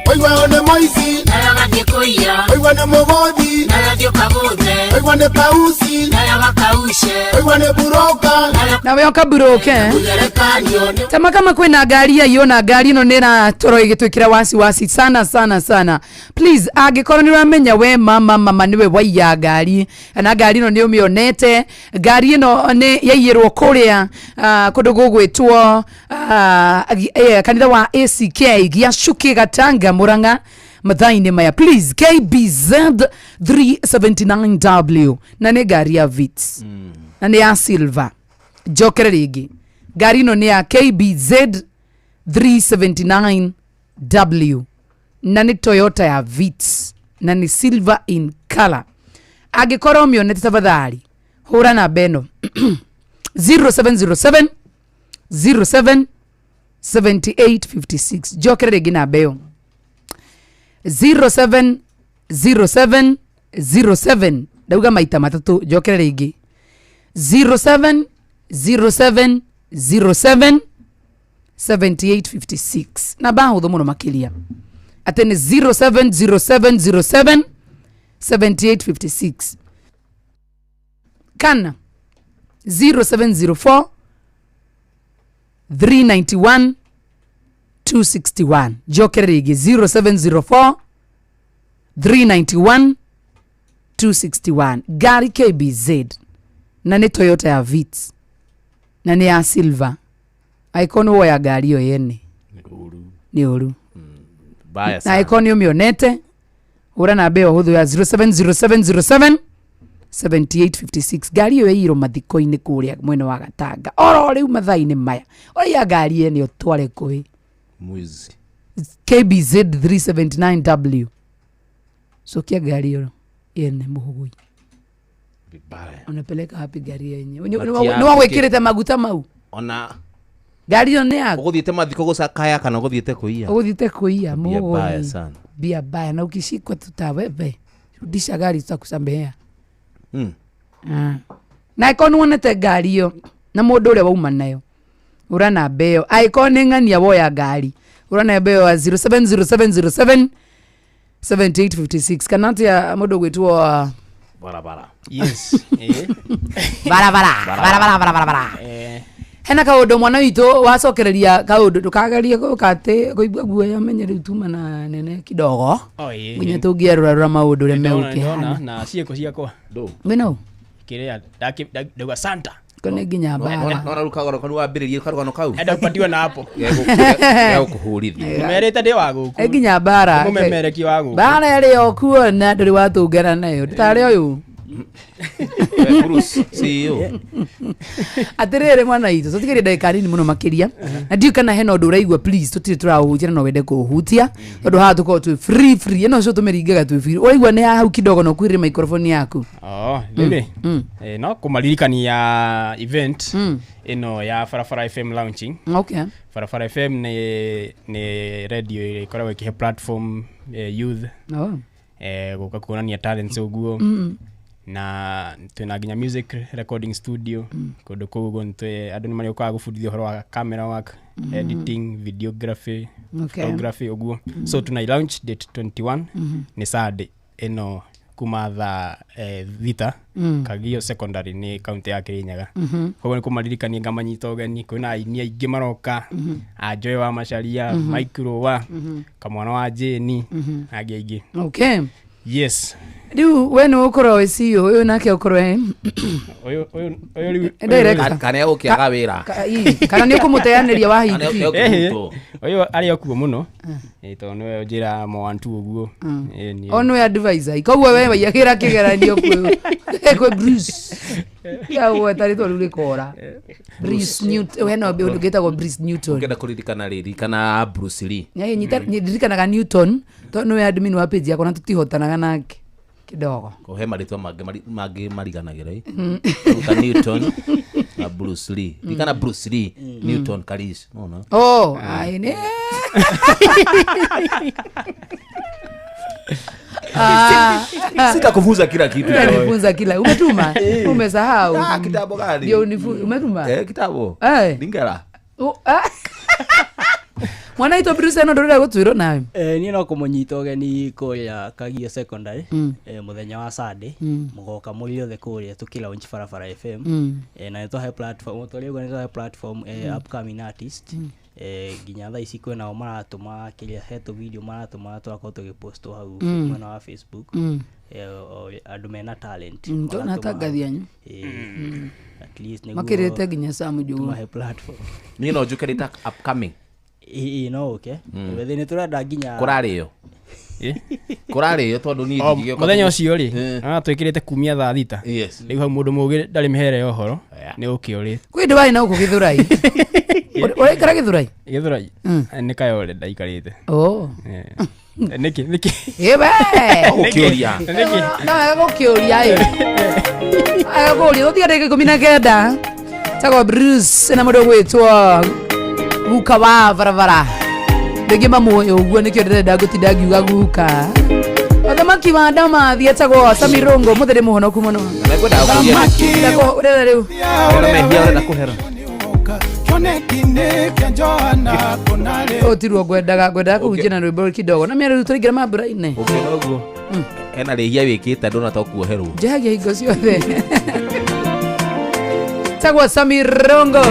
waigua ũyũ nĩ mũici Nayo gathiĩ kũiya. waigua nĩ mũgũthi Nayo thiĩ ũkagũthe. waigua nĩ kauci Nayo gakaushe. waigua nĩ buroka nawe ũkaburoke tama kama kwina ngari yaiywo na ngari ĩno nĩ ĩratorwo ĩgĩtwĩkĩra wasiwasi sana sana sana. Please, angĩkorwo nĩ ũramenya we mama mama nĩwe waiya ngari na ngari ĩno nĩ ũmĩonete, ngari ĩno nĩ yaiyĩrwo kũrĩa kũndũ gũgwĩtwo kanitha wa ACK Giacuki Gatanga Murang'a mathaa-inĩ maya, please, KBZ 379W na nĩ ngari ya Vitz na nĩ ya silver. Njokere rĩngĩ, ngari ĩno nĩ ya KBZ 379W na nĩ Toyota ya Vitz na nĩ silver in color. Angĩkorwo ũmĩonete, tafadhali hũra namba ĩno 0707 07 7856. Njokere rĩngĩ namba ĩyo 0707 07, ndauga maita matatũ, njokere rĩngĩ 07 07 07 7856. Namba hũthũ mũno makĩria atĩ nĩ 0707 07 7856 kana 0704 391 261. Njokere rĩngĩ 0704 391 261. Ngari KBZ na nĩ Toyota ya Vitz na nĩ ya silver. Angĩkorwo nĩ woya ngari ĩyo yene nĩ ũru. Mbaya Na sana. angĩkorwo nĩ ũmĩonete, hũra namba ĩyo hũthũ ya 070707 7856. Ngari ĩyo yaiyirwo mathiko-inĩ kũrĩa mwena wa Gatanga oro rĩu mathaa-inĩ maya. Ũraiya ngari ene ũtware kũĩ? Mwizi. KBZ 379W, cokia ngari ĩyo yene mũhũgũi. Vibaya. Unapeleka wapi ngari yenye? Matia- Nĩ wagwĩkĩrĩte maguta mau? Ona ngari ĩyo nĩ yaku. Ũgũthiĩte mathiko gũcakaya kana ũgũthiĩte kũiya? Ũgũthiĩte kũiya. Mbia mbaya Mũgũi sana. Bia baya, na ukishikwa tutawewe rudisha gari, tutakusamehea. Na angĩkorwo nĩ wonete ngari ĩyo na mũndũ ũrĩa wauma nayo, ũra namba ĩyo. Angĩkorwo nĩ ng'ania woya ngari, ũra namba ĩyo ya 070707 7856 kana atia mũndũ ũgwĩtwo Barabara. Yes. Eh. Barabara, barabara, barabara, barabara. Eh. Hena kaũndũ mwana witũ wacokereria kaũndũ, ndũkagerie gũka atĩ kũigua guoya, menye rĩu tuma na nene kidogo. Oh, ĩĩ. Nginya tũngĩarũrarũra maũndũ ũrĩa Ndona, megũkĩhana. ndona, na ciĩko ciakwa. Wĩna ũ? Kĩrĩa ndauga Santa. Ko nĩ nginya mbara. Nona rĩu kagoro kau wambĩrĩrie karũgano kau. Enda kupatiwa na hapo. Gegũkũhũrithia. Merĩte ndĩ wa gũkũ. Ĩ nginya mbara. Mũmemereki wa gũkũ. Mbara ĩrĩ o kuona ndũrĩ watũngana nayo ndũtarĩ ũyũ. Eh, Bruce, CEO. Atĩrĩrĩ mwana witũ, tũtigerie ndagĩka nini mũno makĩria na ndiũĩ kana hena ũndũ ũraigua, please, tũtirĩ tũraũhutia na no wende kũũhutia tondũ haha tũkoragwo twĩ free free, ĩno ũcio tũmĩringaga twĩ free. Ũraigua nĩ haha hau kidogo na ũkuhĩrĩrie microphone yaku. Oh, rĩrĩ. Eh, no kũmaririkania event ĩno ya Barabara FM launching. Barabara FM nĩ radio ĩrĩa ĩkoragwo ĩkĩhe platform youth gũka kuonania talents ũguo. Na twĩna nginya music recording studio kũndũ kũu ũguo andũ nĩ marĩũkaga gũbundithio ũhoro wa camera work, editing, videography, photography ũguo. So tuna launch date 21 nĩ Saturday ĩno kuma thaa 6 Kagio Secondary nĩ kaunti ya Kirinyaga. Koguo nĩ kũmaririkania ngamanyita ũgeni, kwĩna aini aingĩ maroka, Anjoy wa Macharia, Mike Rũa, kamwana wa Jane na angĩ aingĩ. Yes. Rĩu we nĩ ũkorwo wĩ CEO ũyũ nake ũkorwo Ũyũ ũyũ ũyũ rĩu Director. Kana egũkĩaga wĩra. Kana nĩ ũkũmũteanĩria wa Kana hihi? egũkĩrutwo. Ũyũ arĩ o kuo mũno. Ĩ, tondũ nĩwe ũnjĩraga mowantu ũguo. Ĩ, niĩ- O nĩwe advisor, koguo we waiyagĩra kĩgeranio kwĩ Bruce. Yagweta rĩtwa rĩu rĩkora. Bruce Newton, hena ũndũ ũngĩtagwo Bruce Newton. Ũngĩenda kũririkana rĩ ririkana Bruce Lee. Nyaĩ nyita ndirikanaga Newton tondũ nĩwe admin wa page yakwa na tũtihotanaga nake kidogo. He marĩtwa mangĩ mangĩ mariganagĩra ĩ. Ta Newton na Bruce Lee. Ririkana Bruce Lee, Newton Karis. No. Oh, ai ne. Sitakufunza kila kitu. Utanifunza kila. Umetuma? Umesahau. Kitabu gani? Ndio umetuma? Kitabu. Lingera. Mwana ito Bruce no ndorera gutwirwo nawe. Ni no kumunyita ũgeni kũrĩa Kagio Secondary mũthenya wa Sunday mũgoka mũrĩ othe kũrĩa tũkĩ launch Barabara FM na nĩtwahe platform tũrĩa ũguo nĩtwahe platform upcoming artist nginya thaa ici kwĩnao maratũma kĩrĩa hetũ video maratũma tũrakorwo tũgĩpost hau mwena wa Facebook andũ mena talent maratũma at least nĩguo makĩrĩte nginya Sam Njugu mahe platform. Niĩ no njuke rĩ ta upcoming. No okay. Wethe nĩ tũrenda nginya kũrarĩo. Kũrarĩo tondũ niĩ ndingĩgĩũka mũthenya ũcio rĩ twĩkĩrĩte kumia thaa 6. Rĩu hau mũndũ mũũgĩ ndarĩ mĩhere ya ũhoro nĩ ũkĩũrĩte. Kwĩ ndĩ warĩ na gũkũ Gĩthũrai? Ũraikara Gĩthũrai? Gĩthũrai nĩ Kayole ndaikarĩte. Oh. Nĩkĩ nĩkĩ? Ĩwe. Gũkĩũria. Nĩkĩ? No wega gũkĩũria ĩ. Wega gũkĩũria gũtiga ndagĩka 19. Tagwo Bruce na mũndũ ũgwĩtwo guka wa barabara. Rĩngĩ mamuoĩ ũguo nĩkĩo ndĩrenda ngũtinda ngiuga guka. Mũthamaki wa Ndamathi etagwo Sami Rongo mũthĩ mũhonoku mũno. Ũrenda rĩu. Ũtirwo ngwendaga kũhunjia na rwĩmbo kidogo na mĩarĩu tũraingĩra mambura-inĩ. Ũkĩona ũguo hena rĩhia wĩkĩte ndona to kuoherwo. Njehagia hingo ciothe. Tagwo Sami Rongo.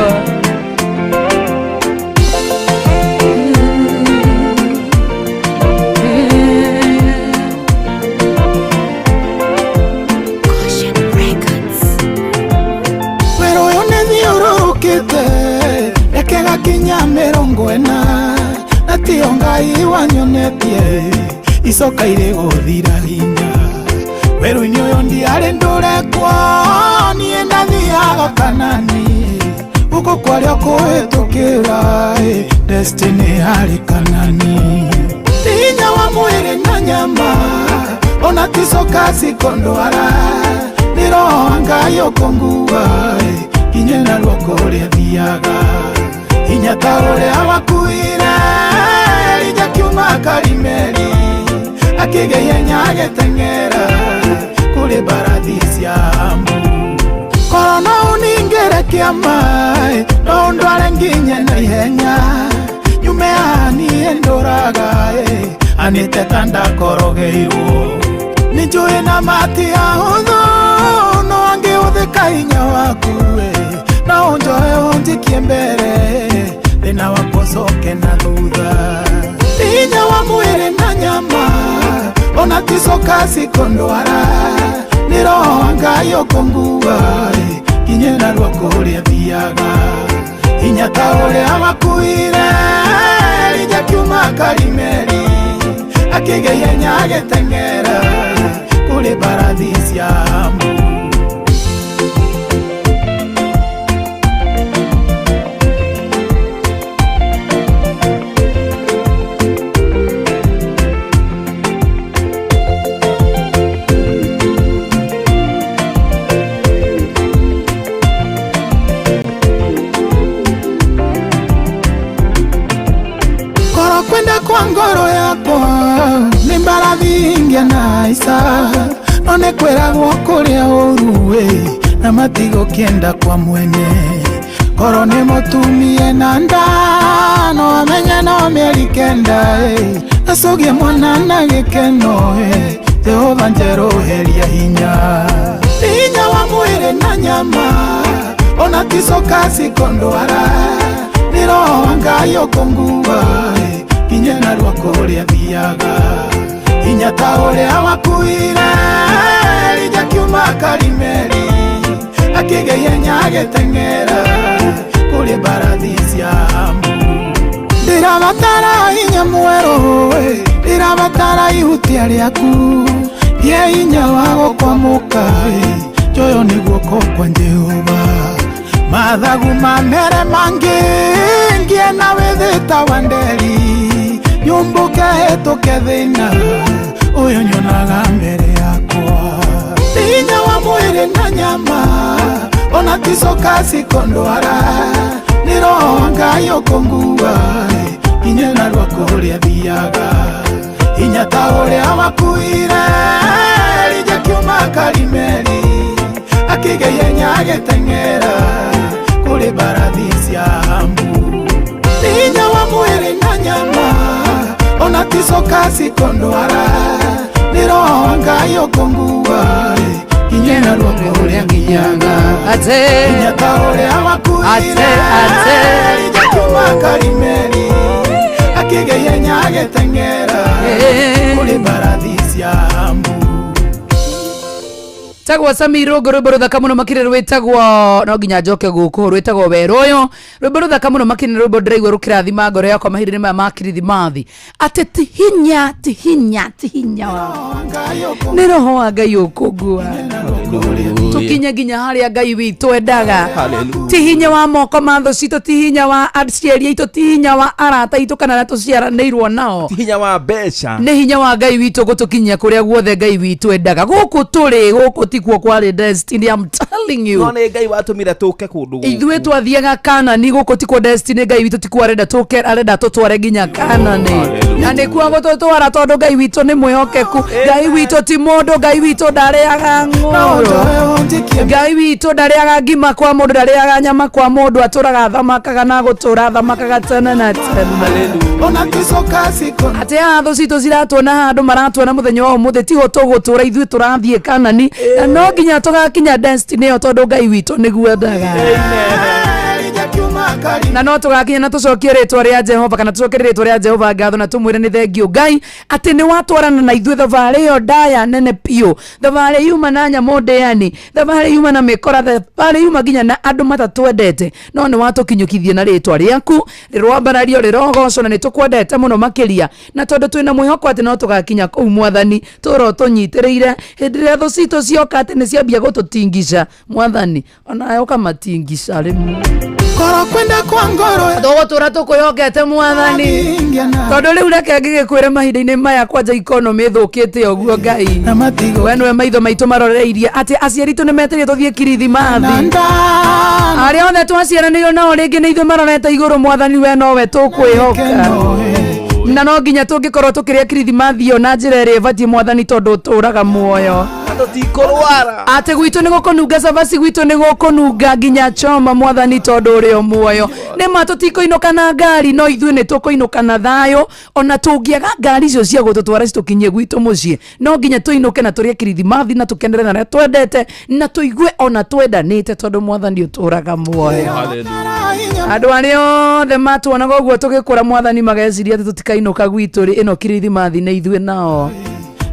Rekega kinya 40 na tiyo Ngai wanyonetie icoka irĩ gũthira hinya werũ-inĩ ũyũ ndiarĩ ndũrekwo niĩ ndathiaga Kanani gũkũ kwarĩa kũhĩtũkĩra destiny yarĩ Kanani ti hinya wa mwĩrĩ na nyama ona ticoka cikondwara nĩ roho wa Ngai ũkũngua kinye na ruoko ũrĩa thiaga hinya ta ũrĩa wakuire Elija kiuma Karimeli akĩgeihenya agĩteng'era kũrĩ mbarathi cia Amu korwo no ũningĩre kĩama no ũndware nginye na ihenya nyume haha niĩ ndũraga anĩte ta ndakorogeirwo nĩ njũĩ na mati ahũthũ no angĩhũthĩka hinya waku no ũnjoe ũnjikie mbere thĩna wakwa ũcoke na thutha hinya wa mwĩrĩ na nyama ona ticoka cikondwara nĩ roho wa Ngai ũkũngua kinye na ruoko ũrĩa thiaga hinya ta ũrĩa wakuire Elija kiuma Karimeli akĩgeihenya agĩteng'era kũrĩ mbarathi cia Amu. Kwenda kwa ngoro yakwa nĩ mbarathi ingĩanaica no nĩ kwĩragwo kũrĩa ũru na matigũkĩenda kwa mwene korwo nĩ mũtumie na nda no amenye no mĩeri 9 acũgie mwana na gĩkeno Jehova njerũheria hinya hinya wa mwĩrĩ na nyama ona ticoka cikondwara nĩ roho wa Ngai ũkũngua kinye na ruoko ũrĩa thiaga hinya ta ũrĩa wakuire Elija kiuma Karimeli akĩgeihenya agĩteng'era kũrĩ mbarathi cia Amu ndĩrabatara hinya mwerũ ndĩrabatara ihutia rĩaku ye hinya wa gũkwamũka njoyo nĩ guoko kwa Jehova. Mathagu mamere mangĩ ngie na wĩthĩta wa nderi nyũmbũke hĩtũke thĩna ũyũ nyonaga mbere yakwa hinya wa mwĩrĩ na nyama ona ticoka cikondwara nĩ roho wa Ngai ũkũngua nginye narua kũrĩa thiaga hinya ta ũrĩa wakuire Elija kiuma Karimeli akĩgeia agĩteng'era kũrĩ mbarathi cia Ahabu hinya wa mwĩrĩ na nyama ona ticoka cikondwara nĩ roho wa Ngai ũkũngua nginye narua kũrĩa nginyaga Ate. hinya ta ũrĩa wakuire Ate, ate. Elija kiuma Karimeli akĩgeia agĩteng'era kũrĩ mbarathi cia Ahabu tagwo Sami Irũngũ rwĩmbo rũthaka mũno makĩria rwĩtagwo no nginya njoke gũkũ rwĩtagwo werũ ũyũ rwĩmbo rũthaka mũno makĩria rwĩmbo ndĩraigua rũkĩrathima ngoro yakwa mahinda-inĩ maya ma kirithimathi atĩ ti hinya ti hinya ti hinya nĩ roho wa Ngai ũkũngua tũkinye nginya harĩa Ngai witũ endaga ti hinya wa moko ma thũ citũ ti hinya wa aciari aitũ ti hinya wa arata aitũ kana arĩa tũciaranĩirwo nao ti hinya wa mbeca nĩ hinya wa Ngai witũ gũtũkinyia kũrĩa guothe Ngai witũ endaga gũkũ tũrĩ gũkũ tikuo kwarĩ destiny I'm telling you no nĩ Ngai watũmire tũke kũndũ gũkũ ithuĩ twathiaga Kanani gũkũ tikuo destiny Ngai witũ tikuo arenda tũke arenda tũtware nginya Kanani na nĩkuo gũtũtwara tondũ Ngai witũ nĩ mwĩhokeku Ngai witũ ti mũndũ Ngai witũ ndarĩaga ng'ũũrũ Ngai witũ ndarĩaga ngima kwa mũndũ ndarĩaga nyama kwa mũndũ atũraga thamakaga na gũtũra thamakaga tene na tene ona ticoka cikondwara atä haha thå citå ciratuona handå maratuona må thenya wa å må thä tiho tå gå tå ra ithuä tå rathiä Kanani na no nginya tå gakinya destiny ä yo tondå Ngai witå nä guendaga na no tå gakinya na tå cokie rä twa rä a Jehova kana tå cokerie rä twa rä a Jehova ngatho na tå mwä re nä thengio Ngai atä nä watwarana na ithuä thabarä ä yo ndaya nene biå thabarä yuma na nyamå ndĩani thabarä yuma na mĩkora thabarä yuma nginya na andũ matatwendete no nĩ watũkinyũkithie na rĩtwa rĩaku rĩrwambarario rĩrogocwo na nĩ tũkwendete mũno makĩria na tondũ twĩna mwĩhoko atĩ no tũgakinya kũu mwathani tũro tũnyitĩrĩire hĩndĩ ĩrĩa thũ citũ cioka atĩ nĩ ciambia gũtũtingica mwathani onawe ũkamatingica rĩmwe korwo kwenda kwa ngoro tũgũtũra tũkwĩhokete mwathani tondũ rĩu reke ngĩgĩkwĩre mahinda-inĩ maya kwanja ikonomĩ ĩthũkĩte ũguo Ngai we nĩwe maitho maitũ maroreirie atĩ aciari itũ nĩ metereire tũthiĩ kirithimathi arĩa othe twaciaranĩirwo nao rĩngĩ nĩ ithuĩ marorete igũrũ mwathani we nowe tũkwĩhoka na no nginya tũngĩkorwo tũkĩrĩa kirithimathi ĩyo na njĩra ĩrĩa ĩbatiĩ mwathani tondũ ũtũraga muoyo tũtikũrwara atĩ gwitũ nĩ gũkũnunga cabaci gwitũ nĩ gũkũnunga nginya choma mwathani tondũ ũrĩ o muoyo nĩ ma tũtikũinũka na ngari no ithuĩ nĩ tũkũinũka na thayũ ona tũngĩaga ngari icio cia gũtũtwara citũkinyie gwitũ mũciĩ no nginya tũinũke na tũrĩe kirithimathi na tũkenere na arĩa twendete na tũigue ona twendanĩte tondũ mwathani ũtũraga muoyo andũ arĩa othe matuonaga ũguo tũgĩkũra mwathani mageciria atĩ tũtikainũka gwitũ rĩ ĩno kirithimathi nĩ ithuĩ nao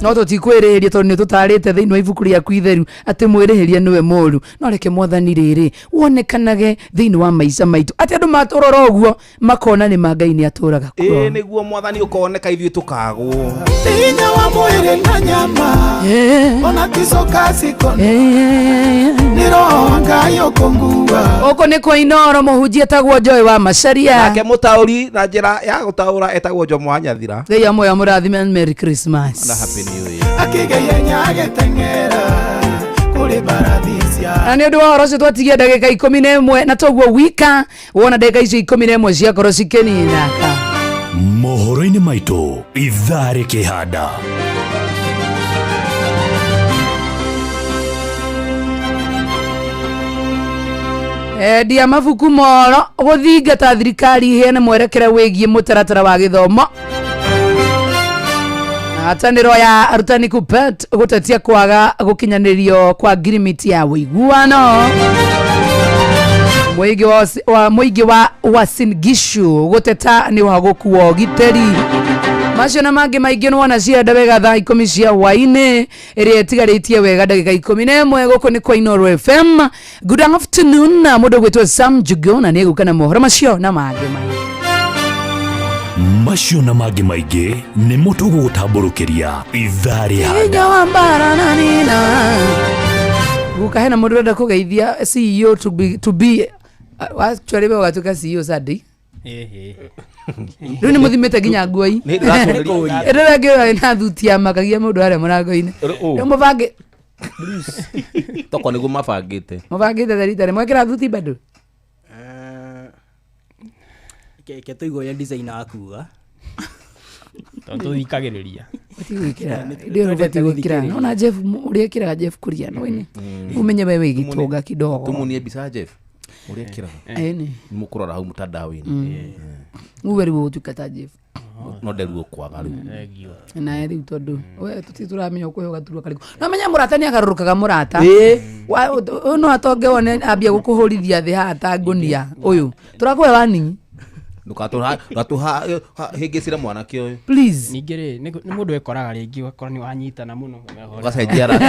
no tũtikwĩrĩhĩria tondũ nĩ tũtarĩte thĩinĩ wa ibuku rĩaku itheru atĩ mwĩrĩhĩria nĩwe mũru no reke mwathani rĩrĩ wonekanage thĩinĩ wa maica maitũ atĩ andũ matũrora ũguo makona nĩ ma Ngai nĩ atũraga kuo ĩĩ nĩguo mwathani ũkoneka ithuĩ tũkagwo hinya wa mwĩrĩ na nyama ona ticoka cikondwara nĩ roho wa Ngai ũkũngua gũkũ nĩ kwa Inooro mũhunjia etagwo Joy wa Macharia nake mũtaũri na njĩra ya gũtaũra etagwo Jomo wa Nyathira Ngai amwe amũrathime Merry Christmas na happy new year akĩgeia agĩteng'era kũrĩ mbarathi cia na nä å ndå wa horo å cio twatigia ndagä 11 na toguo wika wona ndagä icio 11 ciakorwo cikĩninaka mohoro-inĩ maitũ ithaa rĩkĩhanda endia mabuku moro gũthingata thirikari iheane mwerekera wĩgiĩ mũtaratara wa gĩthomo hatanĩro ya arutani KUPPET gũtetia kwaga gũkinyanĩrio kwa ngirimiti ya ũiguano mũingĩ wa Uasin Gishu gũteta nĩ ũhagũku wa ũgitĩri macio na mangĩ maingĩ nĩwona cienda wega thaa 10 cia hwaĩ-inĩ ĩrĩa ĩtigarĩtie wega ndagĩka 11 gũkũ nĩ kwa Inooro FM good afternoon na mũndũ ũgwĩtwo Sam Njuguna nĩ egũka na mohoro macio na mangĩ maingĩ macio na mangĩ maingĩ nĩmo tũgũgũtambũrũkĩria ithaa rĩhanda hinya wa mbara na nina guka hena mũndũ ũrenda kũgeithia CEO to be Actually we ũgatuĩka CEO Sunday. Ĩĩ. Rĩu nĩ mũthimĩte nginya nguo-i. Nĩ ndĩracũthĩrĩria. Ĩrĩa ĩngĩ ĩyo ĩna thuti ya makagia mũndũ harĩa mũrango-inĩ. Ũ. Rĩu mũbange toko nĩguo mabangĩte mũbangĩte ta rita rĩmwe mwekĩra thuti bado. Ke tũigue ũrĩa designer akuga. Tondũ tũthikagĩrĩria. Ũbatiĩ gwĩkĩra. Ndio ũbatiĩ gwĩkĩra. Nona Jeff ũrĩa ekĩraga Jeff Kuria no ini. Umenye we wĩ gĩtonga kidogo. tumunie mbica Jeff ũrĩa ekĩraga Ĩni. nĩ mũkũrora hau mtandao-inĩ Uwe rĩu ũgũtuĩka ta Jeff. no nderuo kwaga rĩu Nawe rĩu tondũ we tũtirĩ tũramenya ũkũhe gaturwa karĩkũ. No menya mũrata nĩ agarũrũkaga mũrata. Wa- Ũyũ no atonge wone ambia gũkũhũrithia thĩ haha ta ngũnia ũyũ. Tũrakũhe warning. Ndũkatũhĩngĩcire mwanake ũyũ Please. Ningĩ rĩ, nĩ mũndũ ekoraga rĩngĩ ũgakora nĩ wanyitana mũno. Ũgacenjia rangi.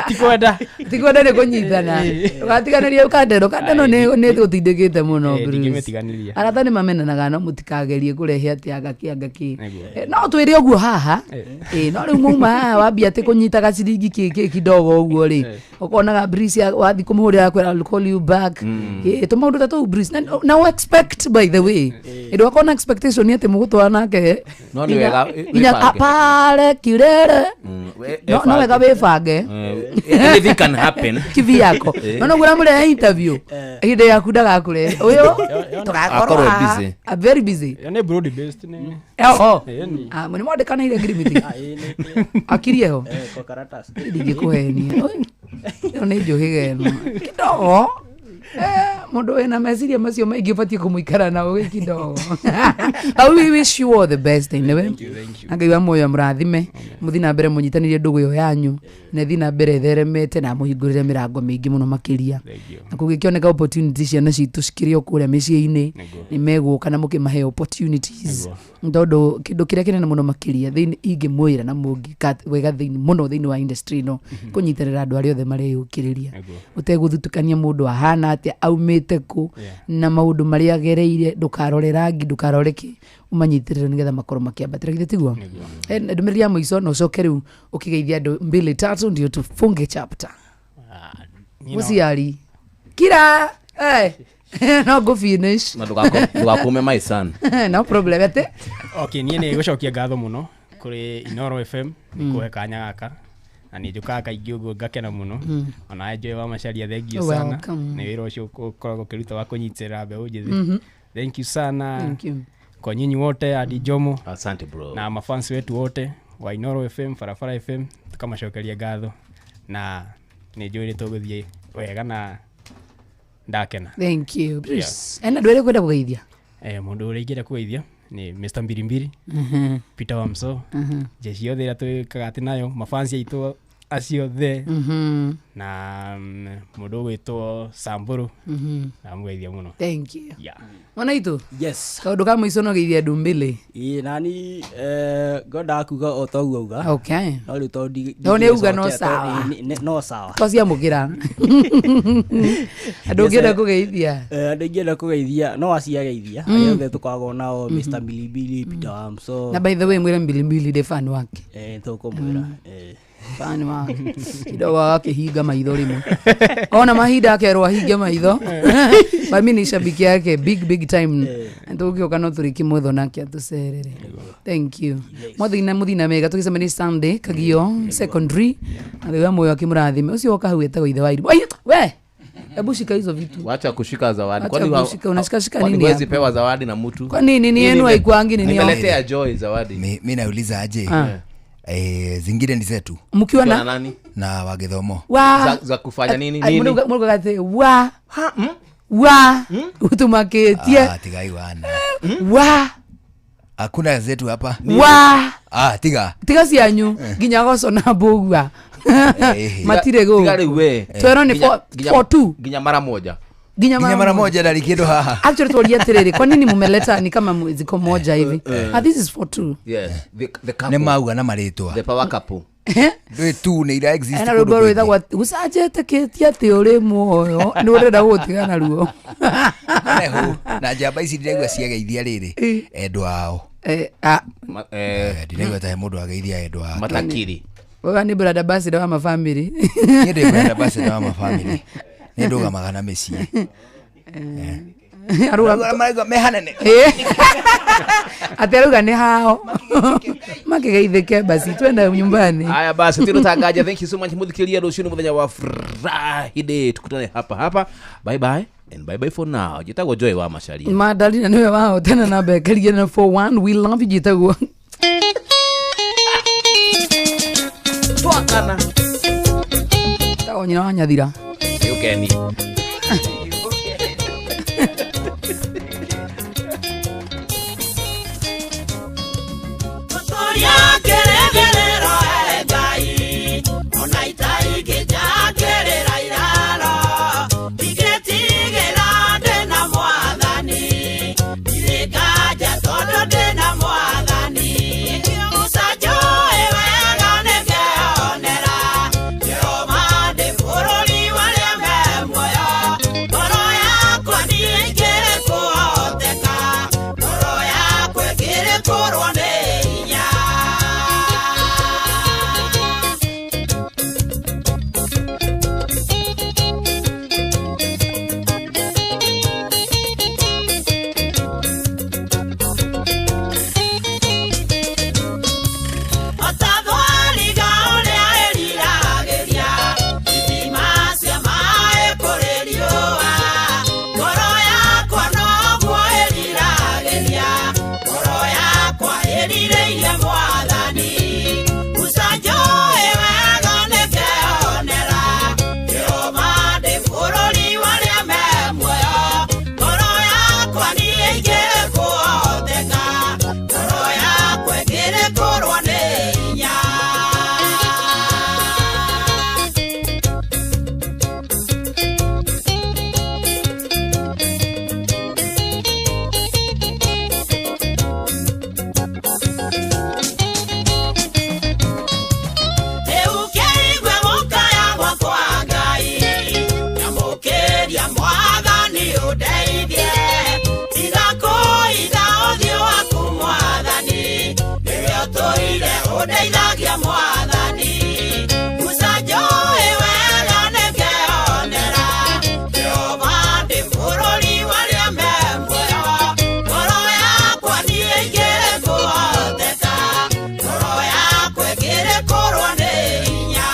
Ti kwenda. Ti kwenda nĩ kũnyitana. Ndũgatiganĩrie kandeno. Kandeno nĩ tũtindĩkĩte mũno. Ĩĩ, Bruce. ndingĩmĩtiganĩria. Arata nĩ mamenanaga no mũtikagerie kũrehe atĩ anga kĩ anga kĩ. Nĩguo. No twĩre ũguo haha. Ĩĩ, no rĩu mwauma haha wambia atĩ kũnyita gaciringi kĩ kĩ kidogo ũguo rĩ. Ũkonaga Bruce wathiĩ kũmũhũrĩra akwĩra I'll call you back. Ĩĩ, tũmaũndũ ta tũu Bruce. Na na expect by the way. Ĩndũ akorwo na expectation atĩ mũgũtwara nake. No nĩ wega Nginya wĩbange. apare kirere. No wega wĩbange. Anything can happen. Kivi yako. No no ũramũrehe interview. Ihinda rĩaku ndagakũrehe. Ũyũ tũgakorwo Akorwo haha. busy. Ah, very busy. Yo nĩ broad based nĩ. Oho. Ĩni. Ah, nĩ mwandĩkanĩire ngirimiti. Akirie ho. Kwa karatasi. Ndingĩkũhenia. Oi, Ĩyo nĩ njũhĩga ĩno. Kidogo. Eh, mũndũ wĩna meciria macio maingĩ ũbatiĩ kũmũikara na ũgĩ kidogo. But we wish you all the best anyway. Na Ngai wa muoyo amũrathime mũthiĩ na mbere mũnyitanĩrie ndũgũ ĩyo yanyu na ĩthiĩ na mbere ĩtheremete na amũhingũrĩre mĩrango mĩingĩ mũno makĩria na kũngĩkĩoneka opportunity ciana citũ cikĩrĩ o kũrĩa mĩciĩ-inĩ nĩ megũka na mũkĩmahe opportunities tondũ kĩndũ kĩrĩa kĩnene mũno makĩria thĩinĩ ingĩmwĩra na mũngĩka wega thĩinĩ mũno thĩinĩ wa industry ĩno kũnyitĩrĩra andũ arĩa othe mareyũkĩrĩria ũtegũthutũkania mũndũ ahana atĩa aumĩte kũ na maũndũ marĩa agereire ndũkarore rangi ndũkarore kĩ ũmanyitĩrĩre nĩgetha makorwo makĩambatĩra githĩ tiguo? Ndũmĩrĩri ya mũico na ũcoke rĩu ũkĩgeithia andũ mbili tatu ndio tufunge chapter. Mũciari kira eh, no ngũ finish. Na ndũgakũme my son. No problem atĩ. Okay, niĩ nĩ gũcokia ngatho mũno kũrĩ Inoro FM nĩ kũhe kanya gaka na nĩ njũkaga kaingĩ ũguo ngakena mũno. Ona Joy wa Macharia, thank you sana Welcome. nĩ wĩra ũcio ũkoragwo ũkĩruta wa kũnyitĩrĩra mbeũ njĩthĩ. Thank you sana. Thank you. Kwa nyinyi wote hadi Jomo. Asante bro. Na mafans wetu wote wa Inoro FM, Farafara FM, tukamacokeria ngatho na nĩ njũĩ nĩ tũgũthiĩ wega na ndakena. Thank you Bruce. Ena ndũ ĩrĩa kwenda kũgeithia? Mũndũ ũrĩa ingĩenda kũgeithia nĩ Mr Mbirimbiri, Peter Wamso, jeshi yothe ĩrĩa twĩkaga atĩ nayo, mafansi aitũ acio othe, na mũndũ ũgwĩtwo Samburu, ndamũgeithia mũno. Thank you. Yeah. Mwana itũ. Yes. Kaũndũ ka mũico no geithia andũ mbili. Ĩĩ, nani ngwendaga kuga o toguo auga. Okay. No rĩu tondũ No nĩ auga no ndingĩcokia, tondũ sawa. no sawa. Twaciamũkĩra. Andũ ũngĩenda kũgeithia? Andũ ingĩenda kũgeithia no aciageithia arĩa othe tũkoragwo nao, Mr Mbilibili, Peter Wamso. Na by the way mwĩre Mbilimbili ndĩ fan wake. Tũkũmwĩra. Fan wake. Kidogo agakĩhinga maitho rĩmwe. Ona mahinda akerwo ahinge maitho. But mi ni shabiki yake big big time. Tũgĩũka no tũrĩkĩmwetho nake atũcerere. Thank you. Mwathiĩ na mũthiĩ na mega tũgĩcemania Sunday Kagio Secondary. Na Ngai wa muoyo akĩmũrathime. Ũcio woka hau etagwo ithe wa irimũ. Ai, we! Hebu shika hizo vitu. Wacha kushika zawadi. Wacha Kwani kushika, unashikashika kwani nini huwezi hapa? pewa zawadi na mtu? Kwa nini? Ni yenu haikuangi nini yao? Nimeletea Joy zawadi. Mi nauliza aje? Zingine ni zetu. Mkiwa na- nani? Na wagithomo. Wa. Za kufanya nini? Ai, Nini? mũrauga atĩ wa. Wa. Ũtũmakĩtie. Ah, tigai wana. Wa. Hakuna zetu hapa. Wa. Ah, tiga. Tiga cianyu nginya goco na mbũgua matirĩ Tiga rĩu we. Twerwo nĩ four two. Nginya mara moja. Nginya Nginya mara moja ndarĩ kĩndũ haha. Actually tuoria atĩrĩrĩ, kwa nini mumeleta ni kama ziko moja hivi? Ah, this is for two. Yes, the couple. Nĩ mauga na marĩtwa. The power couple. Ndũĩ tu nĩ ira exist Ena kũndũ rwĩmbo kũingĩ. rwĩtagwo gũcanjetĩkĩtie atĩ ũrĩ muoyo nĩ ũrenda gũtigana naruo. Nehu, na njamba ici ndĩraigua ciageithia rĩrĩ endwa ao. Ndĩraigua ta he mũndũ ageithia endwa ake. Matakiri. Wewe nĩ brand ambassador wa mabamĩrĩ. Niĩ ndĩ brand ambassador wa mabamĩrĩ. Nĩ ndũgamaga na mĩciĩ. Arauga Marauga me hanene. Ati arauga nĩ hao makĩgeithĩke basi twende nyumbani. Haya basi, tino tangaja. Thank you so much muthikiria. Rũciũ nĩ mũthenya wa Friday, tukutane hapa hapa. Bye bye and bye bye for now. Njĩtagwo Joy wa Macharia. Madalina niwe wao tena na bekeria na 41. We love you. Njĩtagwo Twakana. Tagwo nyina wa Nyathira. Nĩ ũkeni. Tũtũria kĩrĩgĩrĩro e Ngai, ona itaingĩnjakĩrĩra iraro, ingĩtigĩra ndĩna Mwathani, ndirĩ nganja tondũ ndĩna Mwathani. Musa njũĩ wega nĩngeyonera, Jehova ndĩ bũrũri warĩa me muoyo, ngoro yakwa niĩ ĩkĩrĩ kũhoteka, ngoro yakwa ĩkĩrĩ kũrwo nĩ hinya. Otathwariga ũrĩa ĩriragĩria ithima cia maĩ kũrĩ riũa, ngoro yakwa noguo ĩriragĩria, ngoro yakwa ĩrirĩirie Mwathani. Musa njũĩ wega nĩngeyonera, Jehova ndĩ bũrũri warĩa me muoyo, ngoro yakwa niĩ ĩkĩrĩ kũhoteka, ngoro yakwa ĩkĩrĩ kũrwo nĩ hinya. Rĩu kĩigue gũkaya gwakwa Ngai, nyamũkĩria Mwathani ũndeithie, tiga kũitha ũthiũ waku Mwathani, nĩwe ũtũire ũndeithagia Mwathani. Musa njũĩ wega nĩngeyonera, Jehova ndĩ bũrũri warĩa me muoyo, ngoro yakwa niĩ ĩkĩrĩ kũhoteka, ngoro yakwa ĩkĩrĩ kũrwo nĩ hinya.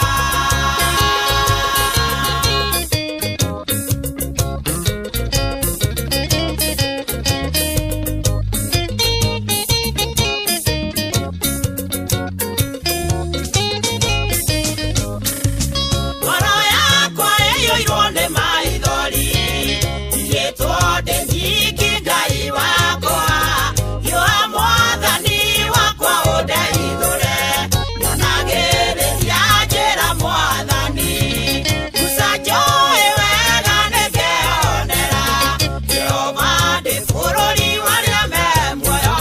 Ngoro yakwa ĩiyũirwo nĩ maithori, ndigĩtwo ndĩ nyiki Ngai wakwa, hiũha Mwathani wakwa ũndeithũre, nyonagereria njĩra Mwathani. Musa njũĩ wega nĩngeyonera, Jehova ndĩ bũrũri warĩa me muoyo,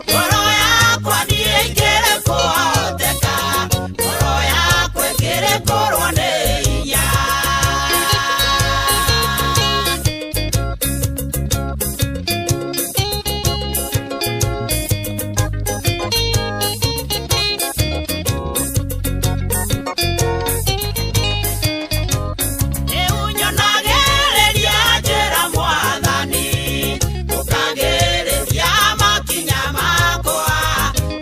ngoro yakwa niĩ ĩkĩrĩ kũhoteka, ngoro yakwa ĩkĩrĩ kũrwo nĩ hinya. Rĩu nyonagereria njĩra Mwathani, ũkagĩrĩria makinya makwa,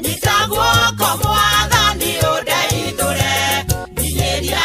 nyita guoko Mwathani ũndeithũre, nginyĩria.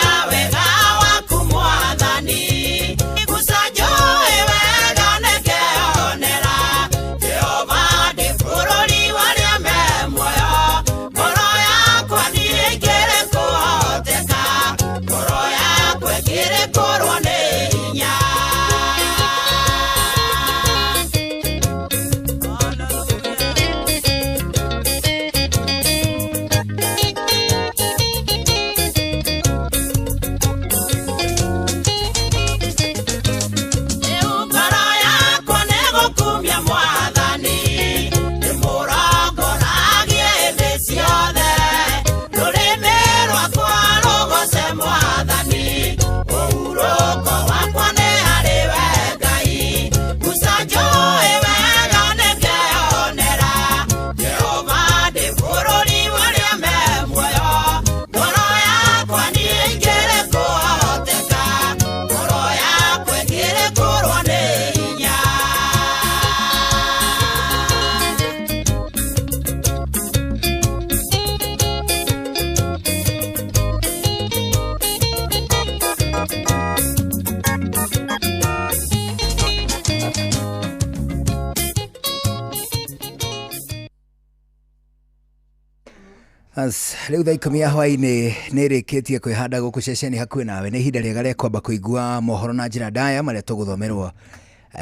As rĩu thaa 10 ya hwaĩ-inĩ nĩ ĩrĩkĩtie kwĩhanda gũkũ ceceni hakuhĩ nawe. Nĩ ihinda rĩega rĩa kwamba kũigua mohoro na njĩra ndaya marĩa tũgũthomerwo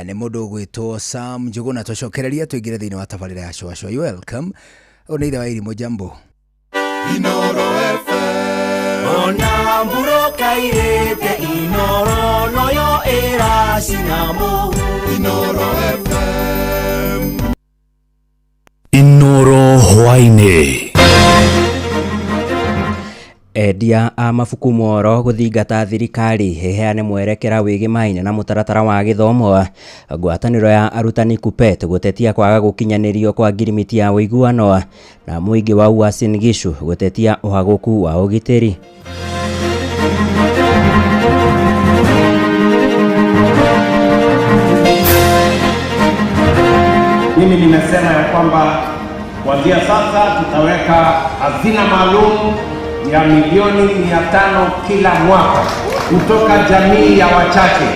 nĩ mũndũ ũgwĩtwo Sam Njuguna. Tũcokereria tũingĩre thĩinĩ wa tabarĩra ya Cũa. You welcome. Ũyũ nĩ ithe wa Irimũ. Jambo. Inoro FM. Ona mburoka irĩte Inoro noyo ĩracina mũhu. Inoro FM. Inoro hwaĩ-inĩ. Endia a mabuku moro gũthingata thirikari ĩheane mwerekera wĩgĩmaine na mũtaratara wa gĩthomo. Ngwatanĩro ya arutani KUPPET gũtetia kwaga gũkinyanĩrio kwa ngirimiti ya ũiguano, na mũingĩ wa Uasin Gishu gũtetia ũhagũku wa ũgitĩri. Mimi nimesema ya kwamba kuanzia sasa tutaweka hazina maalum ya milioni 500 kila mwaka kutoka jamii ya wachache,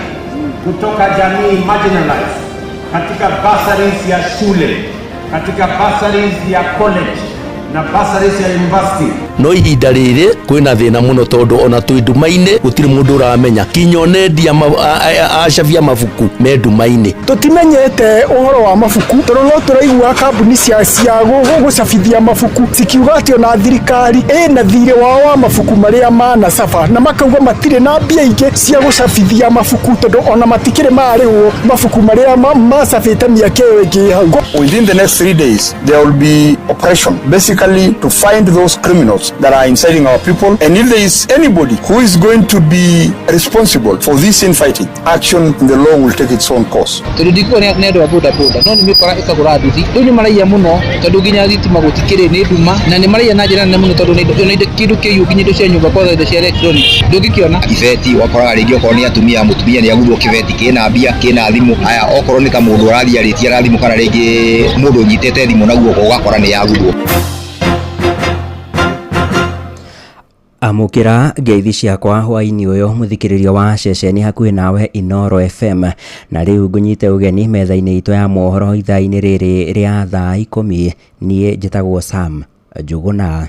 kutoka jamii marginalized, katika bursaries ya shule, katika bursaries ya college na bursaries ya university. No ihinda rĩrĩ kwĩna thĩna mũno tondũ ona twĩ nduma-inĩ gũtirĩ mũndũ ũramenya kinya onendia acabia mabuku me nduma-inĩ. Tũtimenyete ũhoro wa mabuku tondũ no tũraigua kambuni cia gũcabithia mabuku cikiuga atĩ ona thirikari ĩna thirĩ wao wa mabuku marĩa manacaba, na makauga matirĩ na mbia ingĩ cia gũcabithia mabuku tondũ ona matikĩrĩ marĩhwo mabuku marĩa macabĩte mĩaka ĩyo ĩngĩ hau. Within the next 3 days there will be operation basically to find those criminals that are inciting our people, and if there is anybody who is going to be responsible for this infighting action, the law will take its own course. Tondu ndikuona nĩ andũ a boda boda no nĩ mĩkora ĩkagũra nduthi rĩu nĩ maraiya mũno tondũ nginya thitima gũtikĩrĩ nĩ nduma na nĩ maraiya na njĩra nene mũno tondũ nĩ kĩndũ kĩiyũ nginya indo cia nyũmba kwanza indo cia electronics ndũngĩkĩona. Kibeti wakoraga rĩngĩ okorwo nĩ atumia mũtumia nĩ aguthwo kĩbeti kĩna mbia kĩna thimũ, haya okorwo nĩ ta mũndũ ũrathiĩ arĩtie na thimũ kana rĩngĩ mũndũ ũnyitĩte thimũ na guoko ũgakora nĩ yaguthwo. Amũkĩra ngeithi ciakwa hwaĩ-inĩ ũyũ mũthikĩrĩrio wa ceceni hakuhĩ nawe Inoro FM, na rĩu ngũnyite ũgeni metha-inĩ itũ ya mohoro ithaa-inĩ rĩrĩ rĩa thaa 10. Niĩ njĩtagwo Sam Njuguna.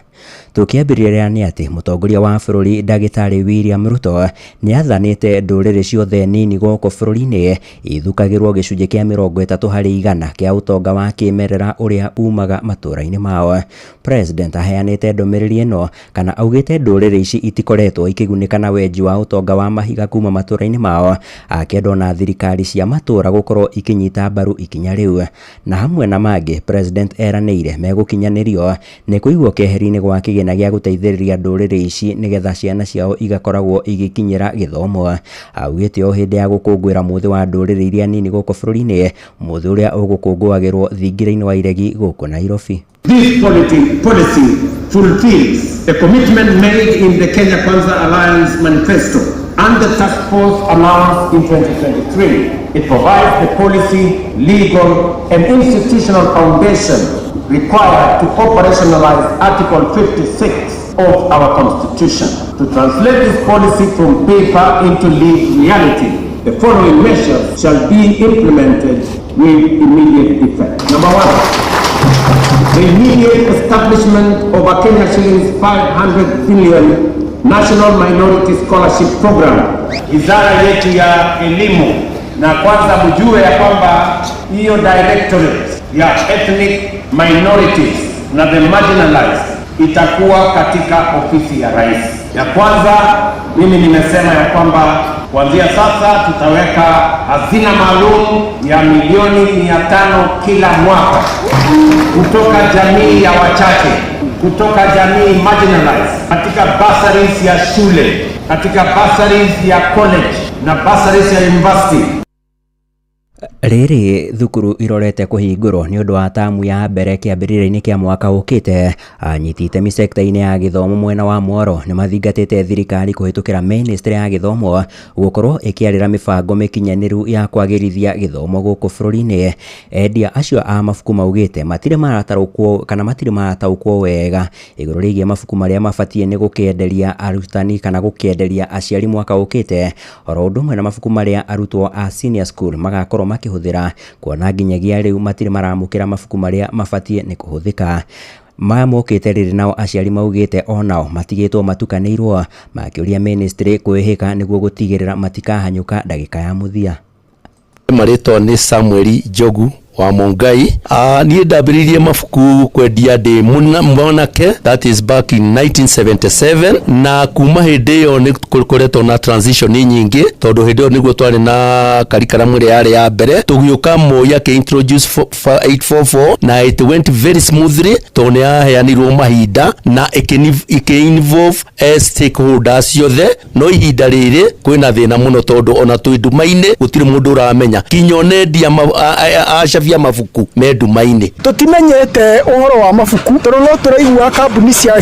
Tũkĩambĩrĩria nĩ atĩ mũtongoria wa bũrũri ndagĩtarĩ William Ruto nĩ athanĩte ndũrĩrĩ ciothe nini gũkũ bũrũri-inĩ ithukagĩrwo gĩcunjĩ kĩa 30% kĩa ũtonga wa kĩmerera ũrĩa umaga matũũra-inĩ mao. President aheanĩte ndũmĩrĩri ĩno kana augĩte ndũrĩrĩ ici itikoretwo ikĩgunĩka na wenji wa ũtonga wa mahiga kuma matũũra-inĩ mao, akĩenda ona thirikari cia matũũra gũkorwo ikĩnyita mbaru ikinya rĩu. Na hamwe na mangĩ, President eranĩire megũkinyanĩrio nĩ kũigwo keheri-inĩ gwa kĩgĩna gĩa gũteithĩrĩria ndũrĩrĩ ici nĩgetha ciana ciao igakoragwo igĩkinyĩra gĩthomo. Augĩte o hĩndĩ ya gũkũngũĩra mũthĩ wa ndũrĩrĩ iria nini gũkũ bũrũri-inĩ, mũthĩ ũrĩa ũgũkũngũagĩrwo thingira-inĩ wa Iregi gũkũ Nairobi. This policy fulfills the commitment made in the Kenya Kwanza Alliance Manifesto and the task force announced in 2023. It provides the policy, legal and institutional foundation required to operationalize Article 56 of our Constitution. To translate this policy from paper into lived reality, the following measures shall be implemented with immediate effect. Number 1, the immediate establishment of a Kenya shillings 500 billion National Minority Scholarship Program. Wizara yetu ya elimu, na kwanza mjue ya kwamba hiyo directorate ya ethnic minorities na the marginalized itakuwa katika ofisi ya rais. Ya kwanza mimi nimesema ya kwamba kuanzia sasa tutaweka hazina maalum ya milioni 500 kila mwaka kutoka jamii ya wachache, kutoka jamii marginalized, katika bursaries ya shule, katika bursaries ya college na bursaries ya university. Rĩrĩ thukuru irorete kũhingũrwo nĩ ũndũ wa tamu ya mbere kĩambĩrĩria-inĩ kĩa mwaka ũkĩte. Anyiti itemi sekta-inĩ ya gĩthomo mwena wa Mworo nĩ mathingatĩte thirikari kũhĩtũkĩra ministry ya gĩthomo gũkorwo ĩkĩarĩra mĩbango mĩkinyanĩru ya kwagĩrithia gĩthomo gũkũ bũrũri-inĩ. Endia acio a mabuku maugĩte matirĩ maratarũkwo kana matirĩ marataũkwo wega igũrũ rĩgiĩ mabuku marĩa mabatiĩ nĩ gũkĩenderia arutani kana gũkĩenderia aciari mwaka ũkĩte, oro ũndũ ũmwe na mabuku marĩa arutwo a senior school magakorwo makĩhũthĩra, kuona nginyagia rĩu matirĩ maramũkĩra mabuku marĩa mabatiĩ nĩ kũhũthĩka. Maya mokĩte rĩrĩ nao aciari maugĩte onao matigĩtwo matukanĩirwo, makĩũria ministry kwĩhĩka nĩguo gũtigĩrĩra matikahanyũka ndagĩka ya mũthia. Marĩtwa nĩ Samuel Njogu wa Mungai. Niĩ ndambĩrĩirie mabuku kwendia ndĩ mwanake, that is back in 1977, na kuma hĩndĩ ĩyo nĩ kũkoretwo na transition nyingĩ, tondũ hĩndĩ ĩyo nĩguo twarĩ na curriculum ĩrĩa yarĩ ya mbere, tũgĩũka Moi akĩ introduce 844 na it went very smoothly tondũ nĩ yaheanirwo mahinda na ĩkĩ involve stakeholders ciothe. No ihinda rĩrĩ kwĩna thĩna mũno, tondũ ona twĩ nduma-inĩ, gũtirĩ mũndũ ũramenya kinya onendia acabia mabuku me nduma-inĩ. Tũtimenyete ũhoro wa mabuku, tondũ no tũraigua kambuni cia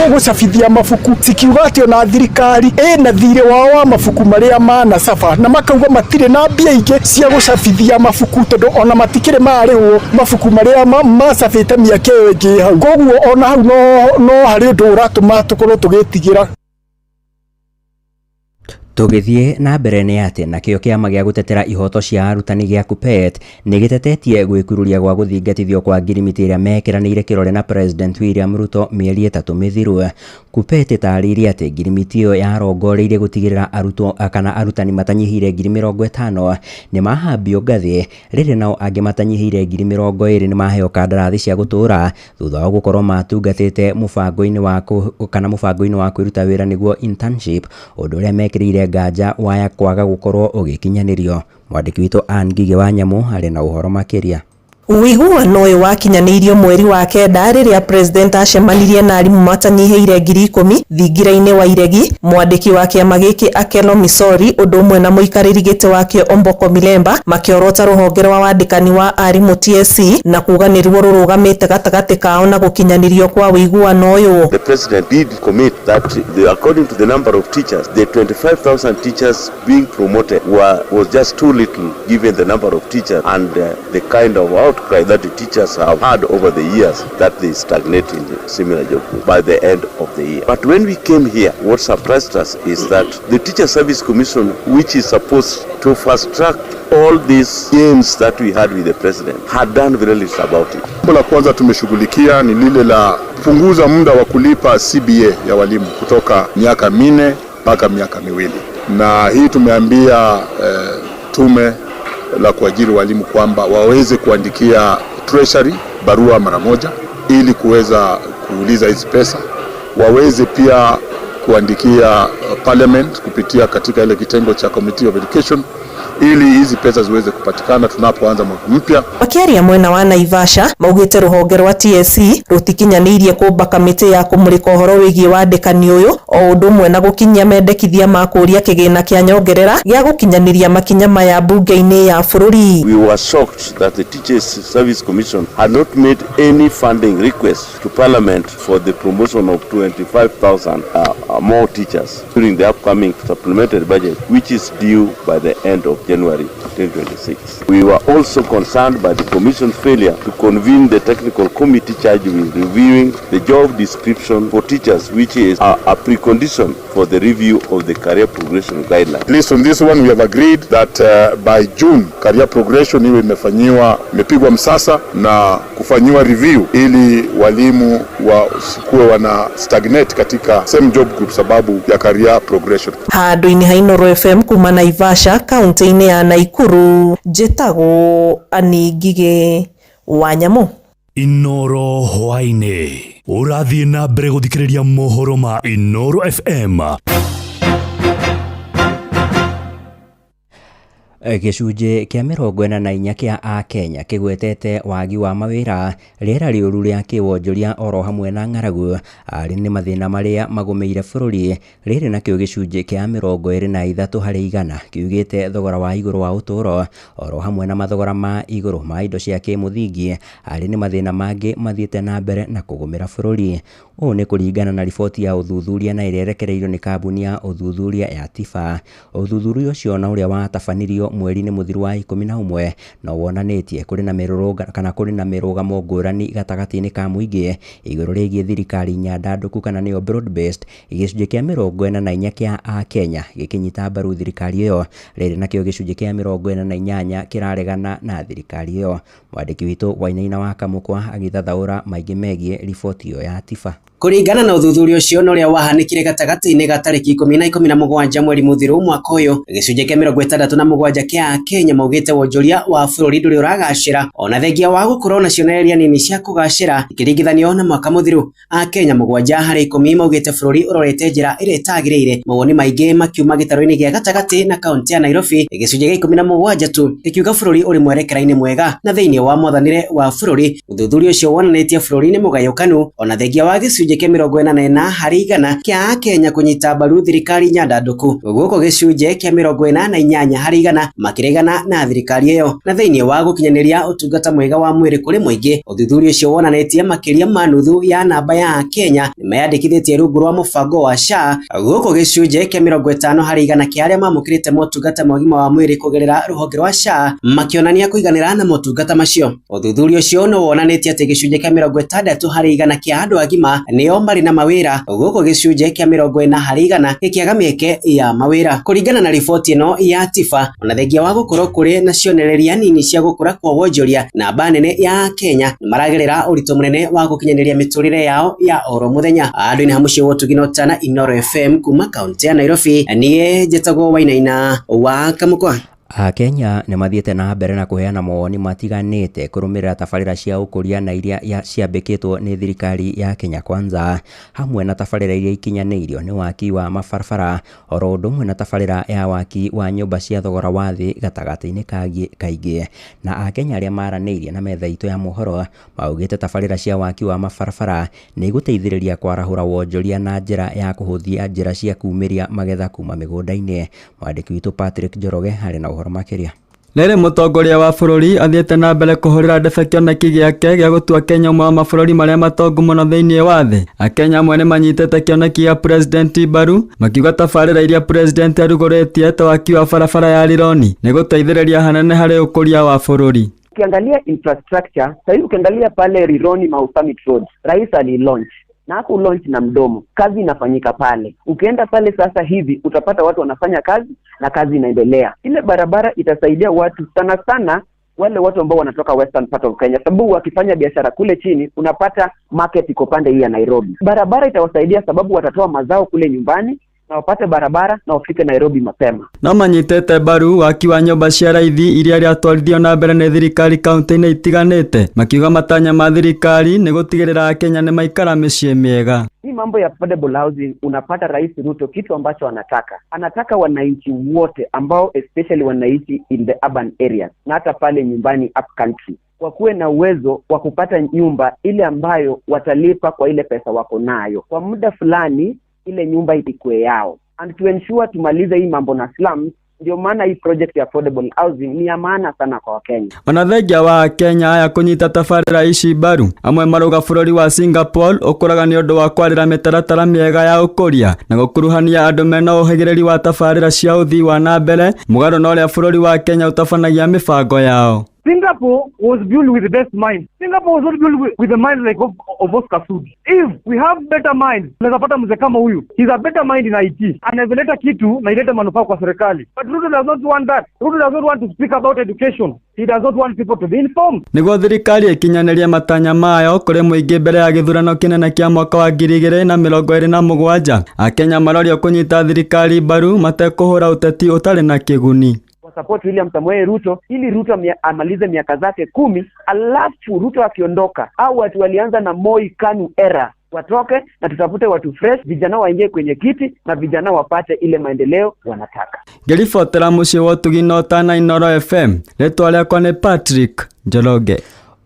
gũcabithia mabuku cikiuga atĩ ona thirikari ĩna thirĩ wao wa mabuku marĩa manacaba, na makauga matirĩ na mbia ingĩ cia gũcabithia mabuku, tondũ ona matikĩrĩ marĩhwo mabuku marĩa macabĩte mĩaka ĩyo ĩngĩ hau. Koguo ona hau no harĩ ũndũ ũratũma tũkorwo tũgĩtigĩra. Tũgĩthiĩ na mbere nĩ atĩ nakĩo kĩama gĩa gũtetera ihoto cia arutani gĩa KUPPET nĩ gĩtetetie gwĩkururia gwa gũthingatithio kwa ngirimiti ĩrĩa mekĩranĩire kĩrore na President William Ruto mĩeri 3 mĩthiru. KUPPET ĩtarĩirie atĩ ngirimiti ĩyo yarongoreirie gũtigĩrĩra arutwo kana arutani matanyihĩire 50,000 nĩ mahambio ngathĩ, rĩrĩ nao angĩ matanyihĩire 20,000 nĩ maheo kandarathi cia gũtũũra thutha wa gũkorwo matungatĩte mũbango-inĩ wa kana mũbango-inĩ wa kwĩruta wĩra nĩguo internship, ũndũ ũrĩa mekĩrĩire nganja waya kwaga gũkorwo ũgĩkinyanĩrio. Mwandĩki witũ Ann Ngigĩ wa Nyamũ arĩ na ũhoro makĩria. Ũiguano ũyũ wakinyanĩirio mweri wa 9 rĩrĩa president acemanirie na arimũ matanyihĩire 10,000 thingira-inĩ wa Iregi. Mwandĩki wa kĩama gĩkĩ Akelo Misori ũndũ ũmwe na mũikarĩri gĩtĩ wakĩo Omboko Milemba makĩorota rũhonge rwa wandĩkani wa arimũ TSC na kuga nĩruo rũrũgamĩte gatagatĩ kao na gũkinyanĩrio kwa ũiguano ũyũ. The president did commit that according to the number of teachers, the 25,000 teachers being promoted was just too little given the number of teachers and the kind of outcry that the teachers have had over the years that they stagnate in similar job by the end of the year. But when we came here, what surprised us is that the Teacher Service Commission, which is supposed to fast track all these games that we had with the president, had done very little about it. Jambo la kwanza tumeshughulikia ni lile la kupunguza muda wa kulipa CBA ya walimu kutoka miaka 4 mpaka miaka 2, na hii tumeambia tume la kuajiri walimu kwamba waweze kuandikia Treasury barua mara moja ili kuweza kuuliza hizi pesa, waweze pia kuandikia Parliament kupitia katika ile kitengo cha Committee of Education ili hizi pesa ziweze kupatikana tunapoanza mwaka mpya. Makiaria mwena wa Naivasha maugite ruhonge rwa TSC rutikinyaniirie kumba kamiti ya kumurika uhoro wigie wandikani uyu o undu umwe na gukinyia mendekithia ma kuria kigina kia nyongerera gia gukinyaniria makinya maya bunge-ini ya bururi. We were shocked that the Teachers Service Commission had not made any funding request to Parliament for the promotion of 25,000 more teachers during the upcoming supplementary budget, which is due by the end of January 2026. We were also concerned by the Commission's failure to convene the technical committee charged with reviewing the job description for teachers, which is a precondition for the review of the career progression guidelines. At least on this one we have agreed that by June career progression iwe imepigwa msasa na kufanyiwa review ili walimu wasikuwe wana stagnate katika same job group sababu ya career progression. Handũ-inĩ ha Inooro FM kuma Naivasha kaunti-inĩ ya Naikuru, njĩtagwo Annie Ngigĩ wa Nyamũ. Inooro hwaĩ-inĩ ũrathiĩ na mbere gũthikĩrĩria mohoro ma Inooro FM. Gĩcunjĩ kĩa 44 kĩa Akenya kĩgwetete wagi wa mawĩra, rĩera rĩũru rĩa kĩwonjoria oro hamwe na ng'aragu arĩ nĩ mathĩna marĩa magũmĩire bũrũri. Rĩrĩ nakĩo gĩcunjĩ kĩa 23 harĩ igana kiugĩte thogora wa igũrũ wa ũtũũro oro hamwe na mathogora ma igũrũ ma indo cia kĩmũthingi arĩ nĩ mathĩna mangĩ mathiĩte na mbere na kũgũmĩra bũrũri. Ũũ nĩ kũringana na riboti ya ũthuthuria na ĩrĩa ĩrekereirio nĩ kambuni ya ũthuthuria ya TIFA. Ũthuthuria ũcio na ũrĩa watabanirio mweri-inĩ mũthiru wa 11 no wonanĩtie kũrĩ na mĩrũrũngano kana kũrĩ na mĩrũgamo ngũrani gatagatĩ-inĩ ka mũingĩ igũrũ rĩgiĩ thirikari nyandandũku kana nĩyo broad based. Gĩcunjĩ kĩa 44 kĩa Akenya gĩkĩnyita mbaru thirikari ĩyo, rĩrĩ nakĩo gĩcunjĩ kĩa 48 kĩraregana na thirikari ĩyo. Mwandĩki witũ Wainaina wa Kamũkwa agĩthathaũra maingĩ megiĩ riboti ĩyo ya TIFA. Kũringana na ũthuthuria ũcio na ũrĩa wahanĩkire gatagatĩ-inĩ ga tarĩki 10 na 17 mweri mũthiru mwaka ũyũ, gĩcunjĩ kĩa 67 kĩa Akenya maugĩte wonjoria wa bũrũri ndũrĩ ũragacĩra ona thengia wa gũkorwo na cionereria nini cia kũgacĩra ikĩringithanio na mwaka mũthiru. Akenya 7 harĩ 10 maugĩte bũrũri ũrorete njĩra ĩrĩa ĩtagĩrĩire, mawoni maingĩ makiuma gĩtarũ-inĩ gĩa gatagatĩ na kaunti ya Nairobi, gĩcunjĩ gĩa 17 tu gĩkiuga bũrũri ũrĩ mwerekera-inĩ mwega. Na thĩinĩ wa mwathanĩre wa bũrũri, ũthuthuria ũcio wonanĩtie bũrũri nĩ mũgayũkanu ona thengia wa gĩcunjĩ kĩa 44 harĩ igana kĩa Akenya kũnyita mbaru thirikari nyandandũku, gũkũ gĩcunjĩ kĩa 48 harĩ igana makĩregana na thirikari ĩyo. Na thĩinĩ wa gũkinyanĩria ũtungata mwega wa mwĩrĩ kũrĩ mũingĩ, ũthuthuria ũcio wonanĩtie makĩria ma nuthu ya namba ya Akenya nĩmeyandĩkithĩtie rungu rwa mũbango wa SHA, gũkũ gĩcunjĩ kĩa 50 harĩ igana kĩa arĩa mamũkĩrĩte motungata ma ũgima wa mwĩrĩ kũgerera rũhonge rwa SHA makĩonania kũiganĩra na motungata macio. Ũthuthuria ũcio no wonanĩtie atĩ gĩcunjĩ kĩa 60 harĩ igana kĩa andũ agima nĩo marĩ na mawĩra, gũkũ gĩcunjĩ kĩa 40 harĩ igana gĩkĩaga mĩeke ya mawĩra. Kũringana na riboti ĩno ya TIFA, ona thengia wa gũkorwo kũrĩ na cionereria nini cia gũkũra kwa wonjoria, namba nene ya Akenya nĩmaragerera ũritũ mũnene wa gũkinyanĩria mĩtũrĩre yao ya oro mũthenya. Andũ-inĩ ha mũciĩ wa Ũtugi na Ũtana, Inooro FM kuma kaunti ya Nairobi, niĩ njĩtagwo Wainaina wa Kamũkwa. Akenya nĩ mathiĩte na mbere na kũheana mawoni matiganĩte kũrũmĩrĩra tabarĩra cia ũkũria na iria ciambĩkĩtwo nĩ thirikari ya Kenya Kwanza, hamwe na tabarĩra iria ikinyanĩirio nĩ waki wa mabarabara oro ũndũ ũmwe na tabarĩra ya waki wa nyũmba cia thogora wa thĩ gatagatĩ-inĩ kaingĩ. Na Akenya arĩa maranĩirie na metha itũ ya mohoro maugĩte tabarĩra cia waki wa mabarabara nĩ igũteithĩrĩria kwarahũra wonjoria na njĩra ya kũhũthia njĩra cia kumĩria magetha kuma mĩgũnda-inĩ. Mwandĩki witũ Patrick Njoroge arĩ na ũhoro makĩria. Rĩrĩ mũtongoria wa bũrũri athiĩte na mbere kũhũrĩra ndebe kĩoneki gĩake gĩa gũtua Kenya ũmwe wa mabũrũri marĩa matongu mũno thĩinĩ wa thĩ. Akenya amwe nĩmanyitĩte kĩoneki gĩa President mbaru makiuga tabarĩra iria President arugũrĩtie ta waki wa barabara ya Rironi nĩ gũteithĩrĩria hanene harĩ ũkũria wa bũrũri. Ukiangalia infrastructure sasa, ukiangalia pale Rironi Mau Summit Road, rais ali-launch na haku launch na mdomo, kazi inafanyika pale. Ukienda pale sasa hivi utapata watu wanafanya kazi na kazi inaendelea. Ile barabara itasaidia watu sana sana, wale watu ambao wanatoka western part of Kenya, sababu wakifanya biashara kule chini unapata market iko pande hii ya Nairobi. Barabara itawasaidia sababu watatoa mazao kule nyumbani na wapate barabara na wafike Nairobi mapema. No manyitĩte mbaru waki wa nyũmba cia raithi iria iratwarithio na mbere nĩ thirikari kaunti-inĩ itiganĩte, makiuga matanya ma thirikari nĩ gũtigĩrĩra Akenya nĩ maikara mĩciĩ mĩega. Hii mambo ya affordable housing, unapata Rais Ruto kitu ambacho anataka wananchi wote ambao especially wanaishi in the urban areas na hata pale nyumbani up country wakuwe na uwezo wa kupata nyumba ile ambayo watalipa kwa ile pesa wako nayo kwa muda fulani, ile nyumba ikue yao. And to ensure tumalize hii mambo na slums, ndio maana hii project ya affordable housing ni ya maana sana kwa Wakenya. Ona thengia wa Kenya aya kũnyita tabarĩra ici mbaru, amwe marauga bũrũri wa Singapore ũkũraga nĩ ũndũ wa kwarĩra mĩtaratara mĩega ya ũkũria na gũkuruhania andũ mena ũhĩgĩrĩri wa tabarĩra cia ũthii wa na mbere, mũgarũ na ũrĩa bũrũri wa Kenya ũtabanagia mĩbango yao. Singapore was built with the best mind. Singapore was not built with the mind like of Oscar Sudi. If we have better minds, tunaweza pata mzee kama huyu. He's a better mind in IT. Anaweza leta kitu na ilete manufaa kwa serikali. But Ruto does not want that. Ruto does not want to speak about education. He does not want people to be informed. Nĩguo thirikari ĩkinyanĩrie matanya mayo kũrĩ mũingĩ mbere ya gĩthurano kĩnene kĩa mwaka wa 2027, Akenya marorio kũnyita thirikari mbaru matekũhũra ũteti ũtarĩ na kĩguni. Support William Samoei Ruto ili Ruto amalize miaka zake 10, alafu Ruto akiondoka au watu walianza na Moi KANU era watoke na tutafute watu fresh, vijana waingie kwenye kiti na vijana wapate ile maendeleo wanataka. Ngĩribotera mũciĩ wa Ũtugi na Ũtana Inooro FM, rĩtwa rĩakwa nĩ Patrick Njoroge.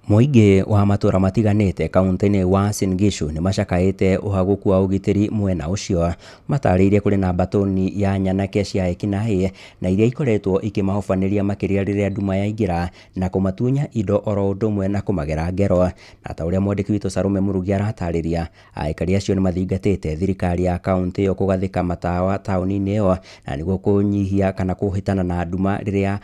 Mũingĩ wa matũra matiganĩte kaunti-inĩ wa Uasin Gishu nĩ macakaĩte ũhagũku wa ũgitĩri mwena ũcio. Matarĩirie kũrĩ na mbatoni ya nyanake cia ekinaĩ na iria ikoretwo ikĩmahobanĩria makĩria rĩrĩa nduma yaingĩra na kũmatunya indo oro ũndũ ũmwe na kũmagera ngero. Na ta ũrĩa mwandĩki witũ Salome Mũrugi aratarĩria, aikari acio nĩ mathingatĩte thirikari ya kaunti ĩyo kũgathĩka matawa taũni-inĩ ĩyo na nĩguo kũnyihia kana kũhĩtana na nduma rĩrĩa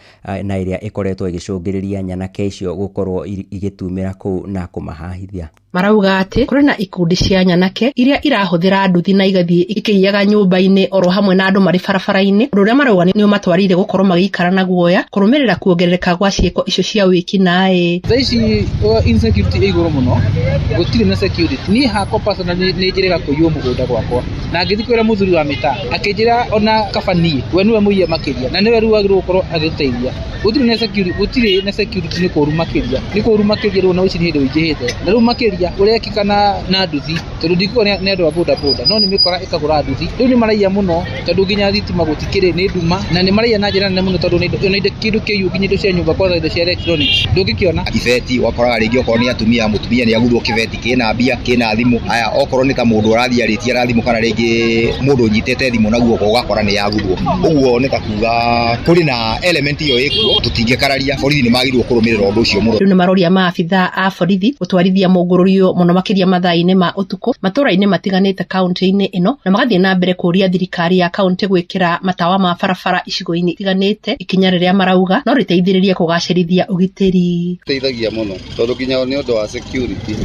na ĩrĩa ĩkoretwo ĩgĩcũngĩrĩria nyanake icio gũkorwo igĩtumĩra kũu na kũmahahithia. Marauga atĩ kũrĩ na ikundi cia nyanake iria irahũthĩra nduthi na igathiĩ ikĩiyaga nyũmba-inĩ oro hamwe na andũ marĩ barabara-inĩ, ũndũ ũrĩa marauga nĩ ũmatwarĩire gũkorwo magĩikara na guoya kũrũmĩrĩra kuongerereka gwa ciĩko icio cia wĩkinaĩ. Thaa ici insecurity ĩ igũrũ mũno, gũtirĩ na security. Niĩ hakwa personally nĩ njĩrĩga kũiywo mũgũnda gwakwa, na ngĩthiĩ kwĩra mũthuri wa mĩtaa akĩnjĩra ona kaba niĩ we nĩwe mũiye makĩria na nĩwe rĩu wagĩrĩirwo gũkorwo agĩteithia. Gũtirĩ na security, gũtirĩ na security nĩ kũũru makĩria, nĩ kũũru makĩria rĩu na ũici nĩ hĩndĩ ũingĩhĩte, na rĩu makĩria ũrekĩka na nduthi, tondũ ndikuga nĩ andũ a boda boda, no nĩ mĩkora ĩkagũra nduthi. Rĩu nĩ maraiya mũno tondũ nginya thitima gũtikĩrĩ, nĩ nduma, na nĩ maraiya na njĩra nene mũno tondũ ona indo kĩndũ kĩiyũ nginya indo cia nyũmba kwanza indo cia electronics ndũngĩkĩona. Ibeti wakoraga rĩngĩ okorwo nĩ atumia, mũtumia nĩ aguthwo kĩbeti kĩna mbia kĩna thimũ. Haya, okorwo nĩ ta mũndũ ũrathiĩ arĩtie arathimũ kana rĩngĩ mũndũ ũnyitĩte thimũ na guoko ũgakora nĩ yaguthwo. Ũguo nĩ ta kuga kũrĩ na element ĩyo ĩkuo, tũtingĩkararia borithi nĩ magĩrĩirwo kũrũmĩrĩra ũndũ ũcio mũno. Rĩu nĩ maroria maabithaa a borithi gũtwarithia mũngũrũrio mũno makĩria mathaa-inĩ ma ũtukũ matũra-inĩ matiganĩte kaunti-inĩ ĩno, na magathiĩ na mbere kũũria thirikari ya kaunti gwĩkĩra matawa ma barabara icigo-inĩ itiganĩte, ikinya rĩrĩa marauga no rĩteithĩrĩrie kũgacĩrithia ũgitĩri. Teithagia mũno tondũ nginya nĩ ũndũ wa security,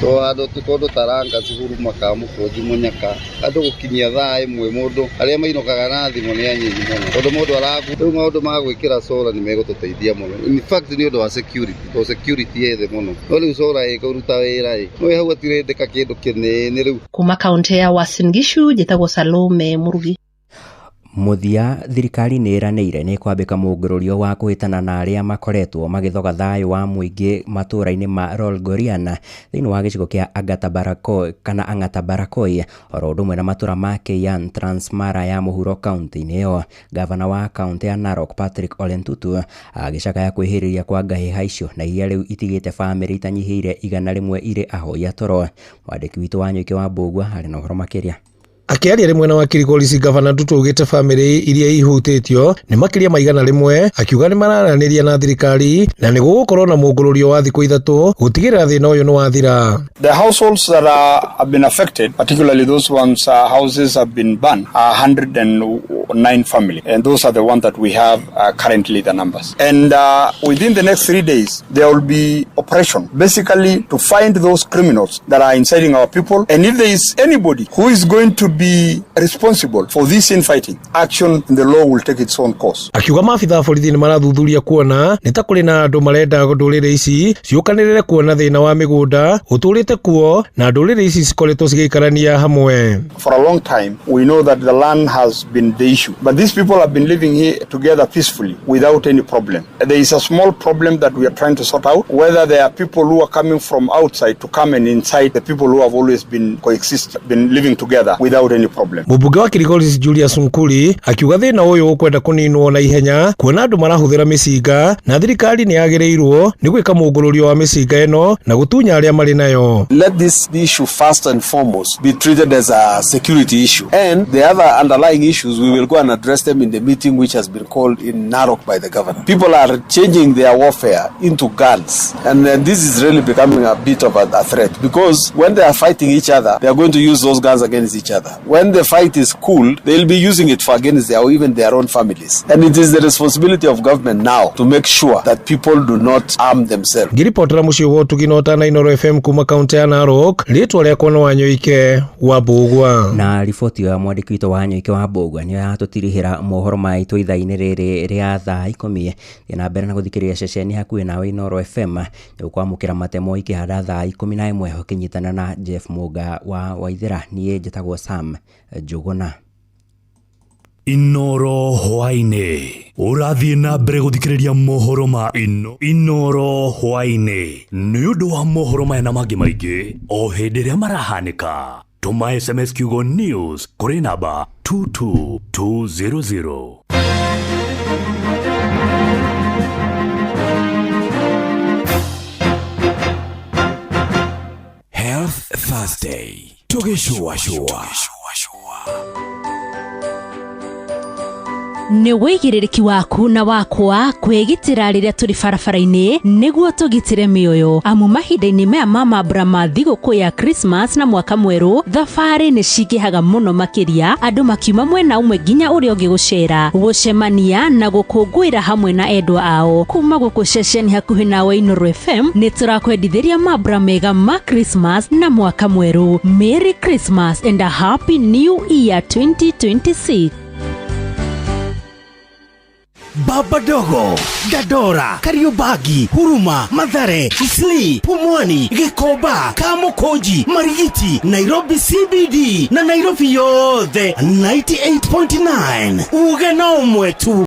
to handũ kũndũ ta Ranga, Cihuruma, Kamũkũnji, Mũnyaka, andũ gũkinyia thaa ĩmwe mũndũ arĩa mainũkaga na thimũ nĩ anyinyi mũno tondũ mũndũ araku. Rĩu maũndũ ma gwĩkĩra solar nĩ megũtũteithia mũno, in fact nĩ ũndũ wa security, to security ĩ thĩ mũno, no rĩu solar ĩkũruta wĩra ĩ no hau hatirendeka kĩndũ kĩnene rĩu. Kuma kaunti ya Uasin Gishu, njĩtagwo Salome Mũrugi. Mũthia, thirikari nĩ ĩranĩire nĩ kwambĩka mũngũrũrio wa kũhĩtana na arĩa makoretwo magĩthoga thayũ wa mũingĩ matũra-inĩ ma Lolgorian thĩinĩ wa gĩcigo kĩa Angata kana Ang'ata Barakoi oro ũndũ ũmwe na matũra ma Keiyan Transmara ya mũhuro kaunti-inĩ ĩyo. Gavana wa kaunti ya Narok Patrick Ole Ntutu agĩcakaya kwĩhĩrĩria kwa ngahĩha icio na iria rĩu itigĩte bamĩrĩ itanyihĩire 100 irĩ ahoi a toro. Mwandĩki witũ wa Nyũike wa Mbũgua arĩ na ũhoro makĩria. Akĩaria rĩmwe na wakiri Kolisi, Gavana Ntutu augĩte bamĩrĩ iria ihutĩtio nĩ makĩria ma 100, akiuga nĩ mararanĩria na thirikari na nĩ gũgũkorwo na mũngũrũrio wa thikũ 3 gũtigĩrĩra thĩna ũyũ nĩ wathira. The households that have been affected, particularly those ones houses have been burned, are 109 family, and those are the ones that we have currently the numbers. And within the next 3 days there will be operation basically to find those criminals that are inciting our people, and if there is anybody who is going to be responsible for this infighting, action in the law will take its own course. Akiuga maabithaa a borithi nĩ marathuthuria kuona nĩ ta kũrĩ na andũ marenda ndũrĩrĩ ici ciũkanĩrĩre kuona thĩna wa mĩgũnda ũtũrĩte kuo na ndũrĩrĩ ici cikoretwo cigĩikarania hamwe. For a long time we know that the land has been the issue, but these people have been living here together peacefully without any problem. There is a small problem that we are trying to sort out, whether there are people who are coming from outside to come and incite the people who have always been coexist, been living together without any problem. Mũmbunge wa Kilgoris Julius Nkuli akiuga thĩna ũyũ ũkwenda kũninwo na ihenya kuona andũ marahũthĩra mĩcinga na thirikari nĩ yagĩrĩirwo nĩ gwĩka mũngũrũrio wa mĩcinga ĩno na gũtunya arĩa marĩ nayo. Let this issue first and foremost be treated as a security issue, and the other underlying issues we will go and address them in the meeting which has been called in Narok by the governor. People are changing their warfare into guns, and then this is really becoming a bit of a threat, because when they are fighting each other, they are going to use those guns against each other. When the fight is cooled, they'll be using it for against their, even their own families. And it is the responsibility of government now to make sure that people do not arm themselves. Ngiripotera muciĩ wa Ũtugi na Ũtana Inooro FM kuma kaunti ya Narok, rĩtwa rĩakwa nĩ Wanyoike wa Mbũgua. Na riboti ya mwandĩki witũ Wanyoike wa Mbũgua nĩyo yatũtirihĩra mohoro maitũ ithaa-inĩ rĩrĩ rĩa thaa 10. Thiĩ na mbere na gũthikĩrĩria ceceni hakuhĩ nawe Inooro FM nĩũkwamũkĩra matemo ikĩhanda thaa 11 ũkĩnyitana na Jeff Mũga wa Waithera. Niĩ njĩtagwo Sam Njũgũna. Inooro hwaĩ-inĩ ũrathiĩ na mbere gũthikĩrĩria mohoro ma Inooro hwaĩ-inĩ nĩ ũndũ wa mohoro maya na mangĩ maingĩ o hĩndĩ ĩrĩa marahanĩka. Tũma SMS kiugo news kũrĩ namba 22200. Thursday tũgĩcũacũa. Nĩ wĩigĩrĩrĩki waku na wakwa kwĩgitĩra rĩrĩa tũrĩ barabara-inĩ nĩguo tũgitĩre mĩoyo, amu mahinda-inĩ maya ma mambura ma thigũkũ ya Christmas na mwaka mwerũ, thabarĩ nĩ cingĩhaga mũno makĩria, andũ makiuma mwena ũmwe nginya ũrĩa ũngĩ gũcera, gũcemania na gũkũngũĩra hamwe na endwa ao. Kuma gũkũ ceceni hakuhĩ nawe Inooro FM, nĩ tũrakwendithĩria mambura mega ma Christmas na mwaka mwerũ. Merry Christmas and a Happy New Year 2026. Baba Dogo, Dandora, Kariobangi, Huruma, Mathare, Eastleigh, Pumwani, Gikomba, Kamukunji, Marigiti, Nairobi CBD na Nairobi yothe 98.9. Uge no ũmwe tu.